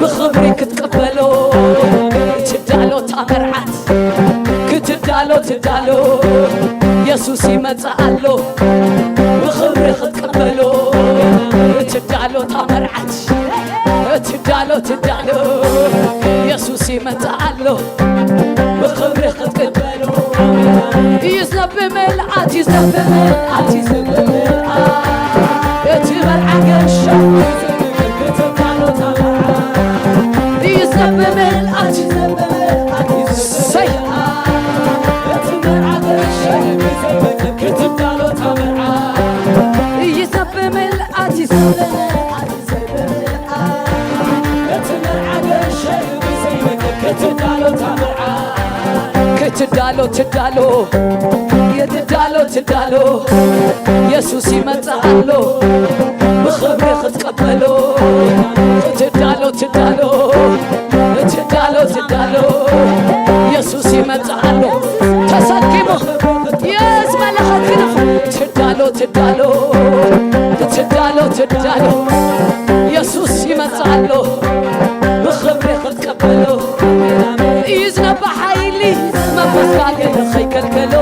ብኽብሪ ክትቅበሎ። ትዳሎ እታ መርዓት። ክትዳሎ ትዳሎ። የሱስ ይመጽእ ኣሎ። ብኽብሪ ክትቅበሎ። ትዳሎ እታ መርዓት። ትዳሎ ትዳሎ። የሱስ ይመጽእ ኣሎ። ብኽብሪ ክትቅበሎ። እዩ ዘብመልኣት፣ እዩ ዘብመልኣት፣ እዩ ዘብመልኣት። እቲ መርዓ ገንሸል። እዩ ዘብመልኣት፣ እዩ ዘብመልኣት፣ እዩ ዘብመልኣት። እሰይ! እቲ መርዓ ገንሸል። ክትዳሎ እታ መርዓ። እዩ ዘብመልኣት፣ እዩ ዘብመልኣት። ክትዳሎ ትዳሎ። የትዳሎ ትዳሎ። የሱስ ይመጽእ ኣሎ። ብኽብሪ ክትቀበሎ። ትዳሎ ትዳሎ። ትዳሎ ትዳሎ። የሱስ ይመጽእ ኣሎ። ተሰኪሙ። የስ መለኸት ክንፍ። ትዳሎ ትዳሎ። ትዳሎ ትዳሎ። የሱስ ይመጽእ ኣሎ። ብኽብሪ ክትቀበሎ። እዩ ዝነብር ሓይሊ መንፈስካ ገለ ከይከልከሎ።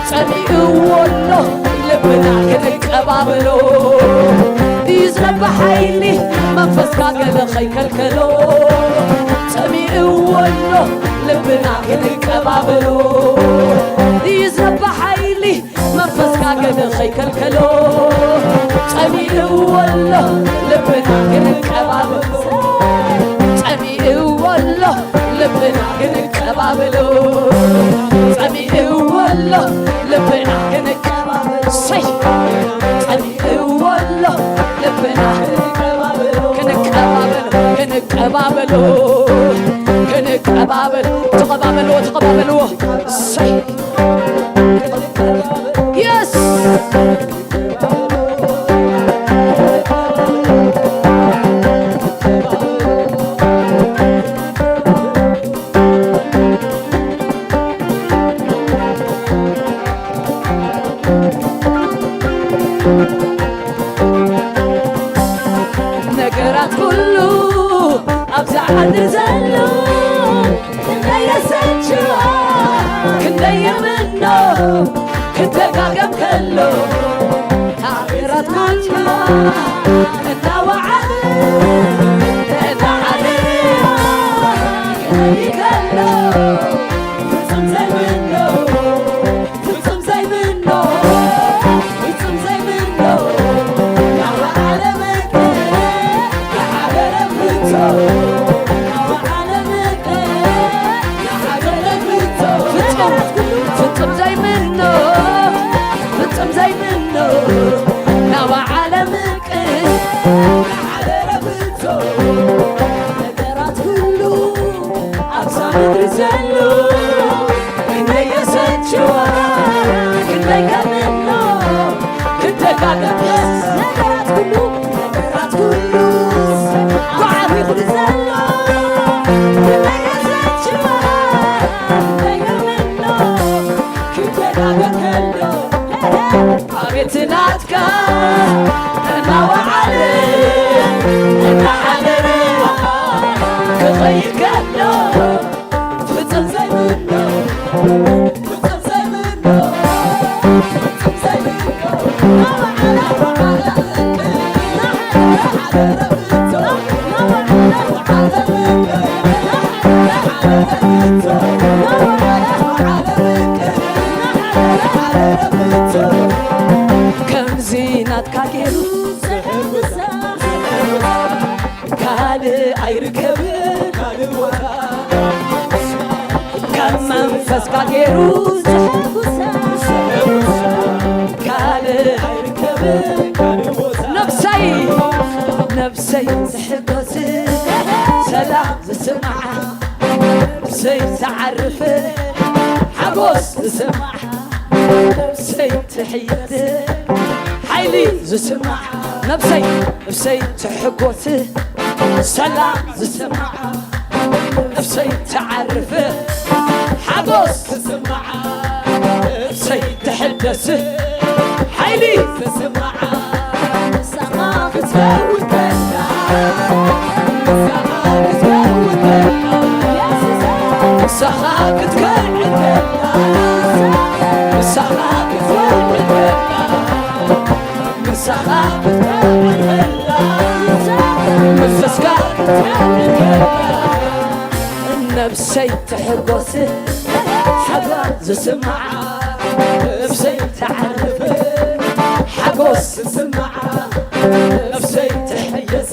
ጸሚእዎ ኣሎ ልብና ክንቀባበሎ። እዩ ዝነብር ሓይሊ መንፈስካ ገለ ከይከልከሎ። ጸሚእዎ ኣሎ ልብና ክንቀባበሎ። እዩ ዝነብር ሓይሊ መንፈስካ ገለ ከይከልከሎ። ጸሚእዎ ኣሎ ልብና ክንቀባበሎ። ጸሚእዎ ኣሎ ልብና ክንቀባበሎ። ጸሚእዎ ኣሎ ልብና ክንቀባበሎ። ሰይ! ጸሚእዎ ኣሎ ልብና ክንቀባበሎ። ክንቀባበሎ፣ ክንቀባበሎ፣ ተቐባበልዎ፣ ተቐባበልዎ። ሰይ! የስ! ነገራት ኩሉ ኣብዛ ዓዲ ዘሎ ክንደይ የሰልችዋ፣ ክንደይ የምኖ ክደጋገም ከሎ። ሃገራት ናትና እናወዓለ እናዓለለ ከሎ ፍጹም ዘይምኖ፣ ፍጹም ዘይምኖ፣ ፍጹም ዘይምኖ። ፍጹም፣ ፍጹም ዘይምኖ፣ ፍጹም ዘይምኖ። ናብ ዓለም እቅፍ። ነገራት ኩሉ ኣብዛ ምድሪ ዘሎ ክንደይ የሰልችዋ፣ ክንደይ ከምኖ ክደጋገም። ነገራት ኩሉ፣ ነገራት ኩሉ ጓዕሪ ኩሉ ዘሎ ክንደይ የሰልችዋ፣ ክንደይ ከምኖ ክደጋገም ከሎ። ኣቤት ናትካ እናወዓለ እናሓደረ ክኸይድ ከሎ ፍጹም ዘይምኖ፣ ፍጹም ዘይምኖ፣ ፍጹም ዘይምኖ። ከምዚ ናትካ ገይሩ ኣይርከብን ካልእ ቦታ፣ ካብ መንፈስካ ገይሩ ዘሐጉሳ፣ ካልእ ኣይርከብን ካልእ ቦታ። ነብሰይ፣ ነብሰይ ትሕጎስ፣ ሰላም ዝስምዓ፣ ነብሰይ ትዓርፍ፣ ሓጎስ ዝስምዓ፣ ነብሰይ ትሕየስ፣ ሓይሊ ዝስምዓ፣ ነብሰይ፣ ነብሰይ ትሕጎስ፣ ሰላም ዝስምዓ፣ ነብሰይ ትዓርፍ፣ ሓጎስ ዝስምዓ፣ ነብሰይ ትሕደስ፣ ሓይሊ ዝስምዓ፣ ንስኻ ክትከውን ከላ፣ ንስኻ ክትከውን ከላ፣ ንስኻ ክትከውን ከላ፣ ንስኻ ክትከውን ከላ፣ ንስኻ ክትከውን ከላ፣ ንስኻ ክትከውን ከላ፣ ነብሰይ ትሕጎስ፣ ሓጎስ ዝስምዓ፣ ነብሰይ ትዓርፍ፣ ሓጎስ ዝስምዓ፣ ነብሰይ ትሕየስ፣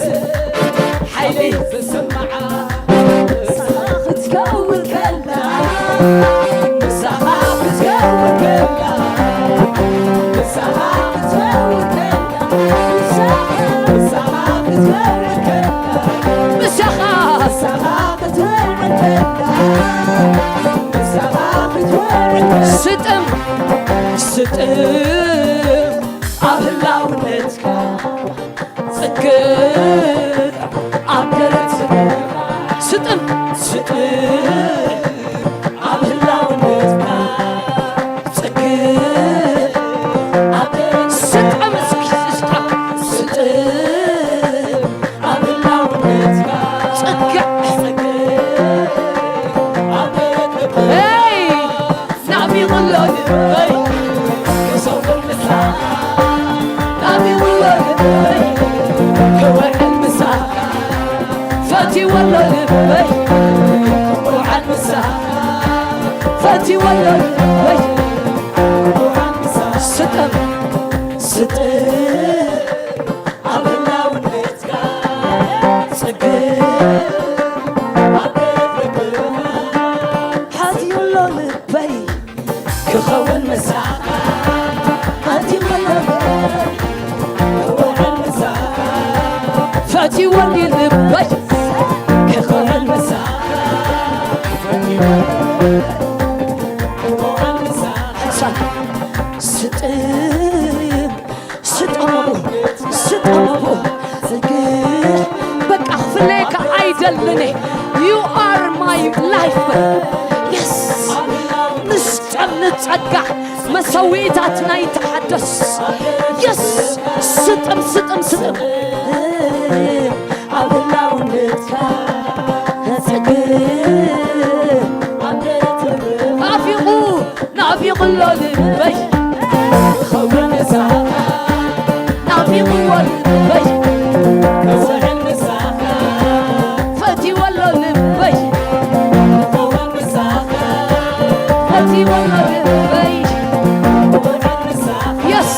ሓይሊ ዝስምዓ፣ ንስኻ ክትከውን ከላ፣ ንስኻ ክትከውን ከላ፣ ንስኻ ክትከውን ከላ፣ ንስኻ ክትከውን ከላ፣ ንስኻ፣ ንስኻ ክትወዕል ከላ፣ ንስኻ ክትወዕል ከላ፣ ስጥም፣ ስጥም ኣብ ህላውነትካ፣ ጽግዕ ኣብ ደረት፣ ስጥም፣ ስጥም ኣብ ህላውነትካ፣ ጽግዕ ኣብ ደረት፣ ስጥም እስኪ፣ ስጥም፣ ስጥም ኣብ ህላውነትካ፣ ጽግዕ፣ ጽግዕ ኣብ ደረት፣ ሄይ! ናፊቑ ኣሎ ልበይ ክሰውር ምሳኻ፣ ናፊቑ ኣሎ ልበይ ክውዕል ምሳኻ፣ ፈትይዎ ኣሎ ልበይ ክውዕል ምሳኻ፣ ፈትይዎ ኣሎ ልበይ ክውዕል ምሳኻ። ስጥም፣ ስጥም ኣብ ህላውነትካ፣ ጽግዕ ኣብ ደረት ልብኻ፣ ሓትዩ ኣሎ ልበይ ክኸውን ምሳኻ፣ ሓትዩ ኣሎ ልበይ ክውዕል ምሳኻ፣ ፈትይዎ ኣሎ ልበይ ክኸውን ምሳኻ፣ ፈትይዎ ክውዕል ምሳኻ። ስጥም ስጠመቡ፣ ስጠመቡ። ጽግዕ በቃ ክፍለየካ ኣይደልን። You are my life. Yes. ንስጠም ንጸጋ መሰዊእታትና ይተሓደስ። Yes. ስጥም፣ ስጥም፣ ስጥም። ኣብ ህላውነትካ ጽግዕ ናፊቑ ናፊቑ ኣሎ ልበይ ክኸውን ምሳኻ፣ ናፊቑዎ ልበይ ክውዕል ምሳኻ፣ ፈትይዎ ኣሎ ልበይ ክኸውን ምሳኻ፣ ፈትይዎ ኣሎ ልበይ ክውዕል ምሳኻ። የስ!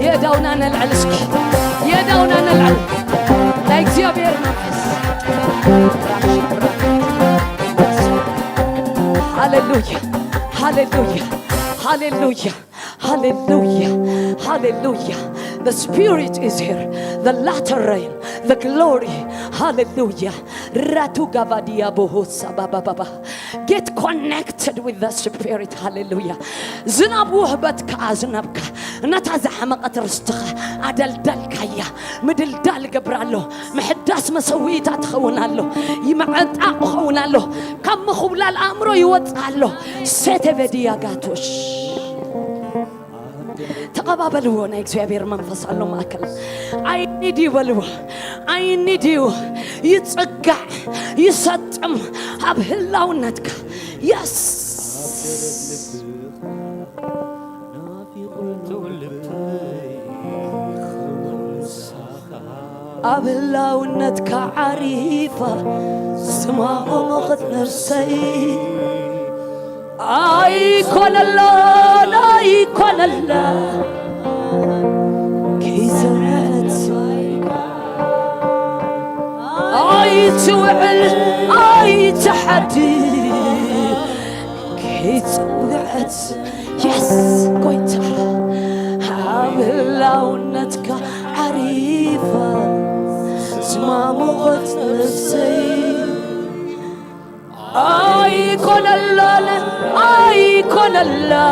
የእዳውና ነልዕል እስኪ፣ የእዳውና ነልዕል። ናይ እግዚኣብሔር መንፈስ። ሃሌሉያ፣ ሃሌሉያ፣ ሃሌሉያ፣ ሃሌሉያ፣ ሃሌሉያ። The spirit is here. The latter rain, the glory. ሃሌሉያ። ራቱ ጋቫዲያ ቦሆሳ ባባባባ። Get connected with the spirit. ሃሌሉያ። ዝናብ ውህበት ከኣ ዝናብካ ነታ ዝሓመቐት ርስትኻ ኣደልደልካያ። ምድልዳል ገብር ኣሎ። ምሕዳስ መሰዊእታ ትኸውን ኣሎ። ይመዐንጣቕ ይኸውን ኣሎ። ካብ ምኹብላል ኣእምሮ ይወጽእ ኣሎ። ሴቴቬድያ ጋቶሽ። ተቐባበልዎ። ናይ እግዚኣብሔር መንፈስ ኣሎ ማእከል። I need you በልዎ። I need you። ይጽጋዕ፣ ይሰጥም ኣብ ህላውነትካ። የስ። ኣብ ህላውነትካ ዓሪፋ ዝማሞቐት ነፍሰይ ኣይኮነላን ኣይኮነላን ከይሰምዐት ኣይትውዕል ኣይትሓድር ከይጸውዐት የስ ጎይታ ኣብ ህላውነትካ ዓሪፋ ዝማሙቐት ነፍሰይ ኣይኮነላን ኣይኮነላን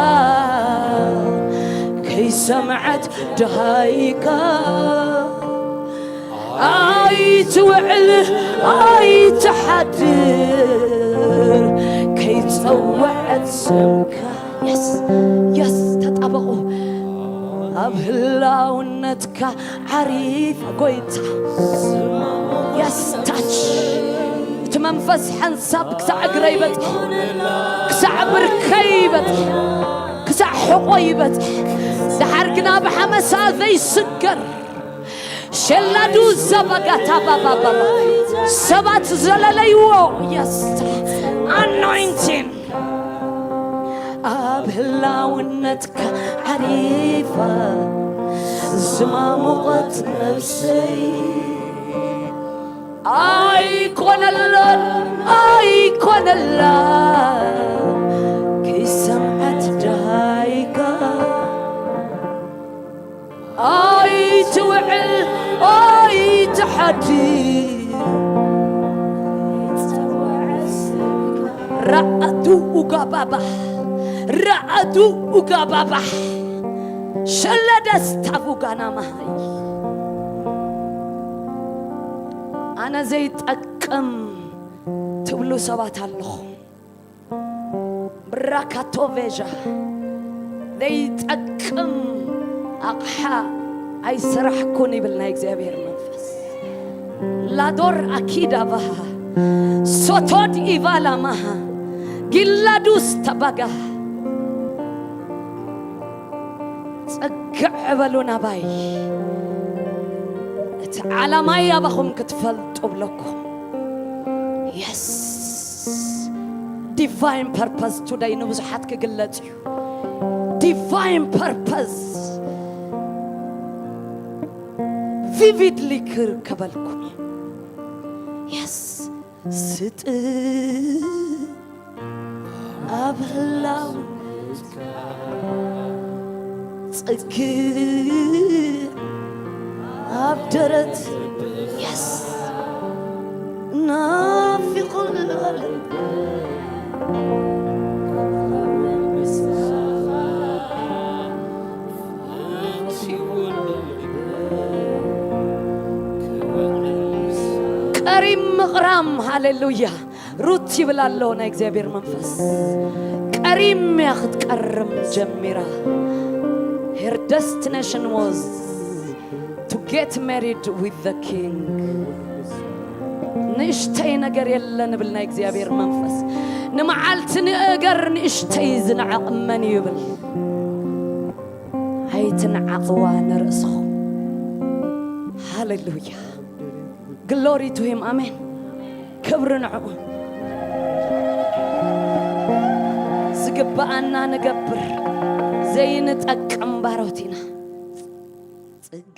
ከይሰምዐት ደሃይካ ኣይትውዕል ኣይትሓድር ከይጸውዐት ስምካ የስ የስ ተጣበቑ ኣብ ህላውነትካ ዓሪፍ ጎይታ የስ ታች እቲ መንፈስ ሓንሳብ ክሳዕ እግረ ይበጽሕ ክሳዕ ብርከ ይበጽሕ ክሳዕ ሕቆ ይበጽሕ ድሓር ግና ብሓመሳ ዘይስገር ሸላዱ ዘባጋታ ባባባባ ሰባት ዘለለይዎ የስ ኣኖይንቲን ኣብ ህላውነትካ ዓሪፋ ዝማሙቐት ነፍሰይ ኣይኮነላን ኣይኮነላን ከይሰምዐት ደሃይካ ኣይትውዕል ኣይትሓድር ራኣቱ ኡጋባባ ራኣቱ ኡጋባባ ሸለ ደስታ ቡጋና ማሃይ ኣነ ዘይጠቅም ትብሉ ሰባት ኣለኹ ብራካቶ ቬዣ ዘይጠቅም ኣቕሓ ኣይሰራሕኩን ይብል ናይ እግዚኣብሔር መንፈስ ላዶር ኣኪዳ ባሃ ሶቶድ ኢቫላ ማሃ ጊላዱስ ተባጋ ጸግዕ በሉ ናባይ እቲ ዓላማይ ኣባኹም ክትፈልጡ ብለኩም የስ ዲቫይን ፐርፐስ ቱደይ ንብዙሓት ክግለጽ እዩ ዲቫይን ፐርፐስ ቪቪድሊ ክርከበልኩም እዩ የስ ስጥ ኣብ ህላው ጽግዕ ኣብ ደረት የስ ናፊቑ ቀሪም ምቕራም ሃሌሉያ ሩት ይብል ኣሎ ናይ እግዚኣብሔር መንፈስ ቀሪም እያ ክትቀርም ጀሚራ her destination was to get married with the king ንእሽተይ ነገር የለ ንብል ናይ እግዚኣብሔር መንፈስ ንመዓልቲ ንእገር ንእሽተይ ዝነዓቕ መን እዩ ይብል ኣይትንዓቕዋ ንርእስኹም ሃሌሉያ glory to him ኣሜን ክብሪ ንዕኡ ዝግብኣና ንገብር ዘይንጠቅም ባሮት ኢና ጽግ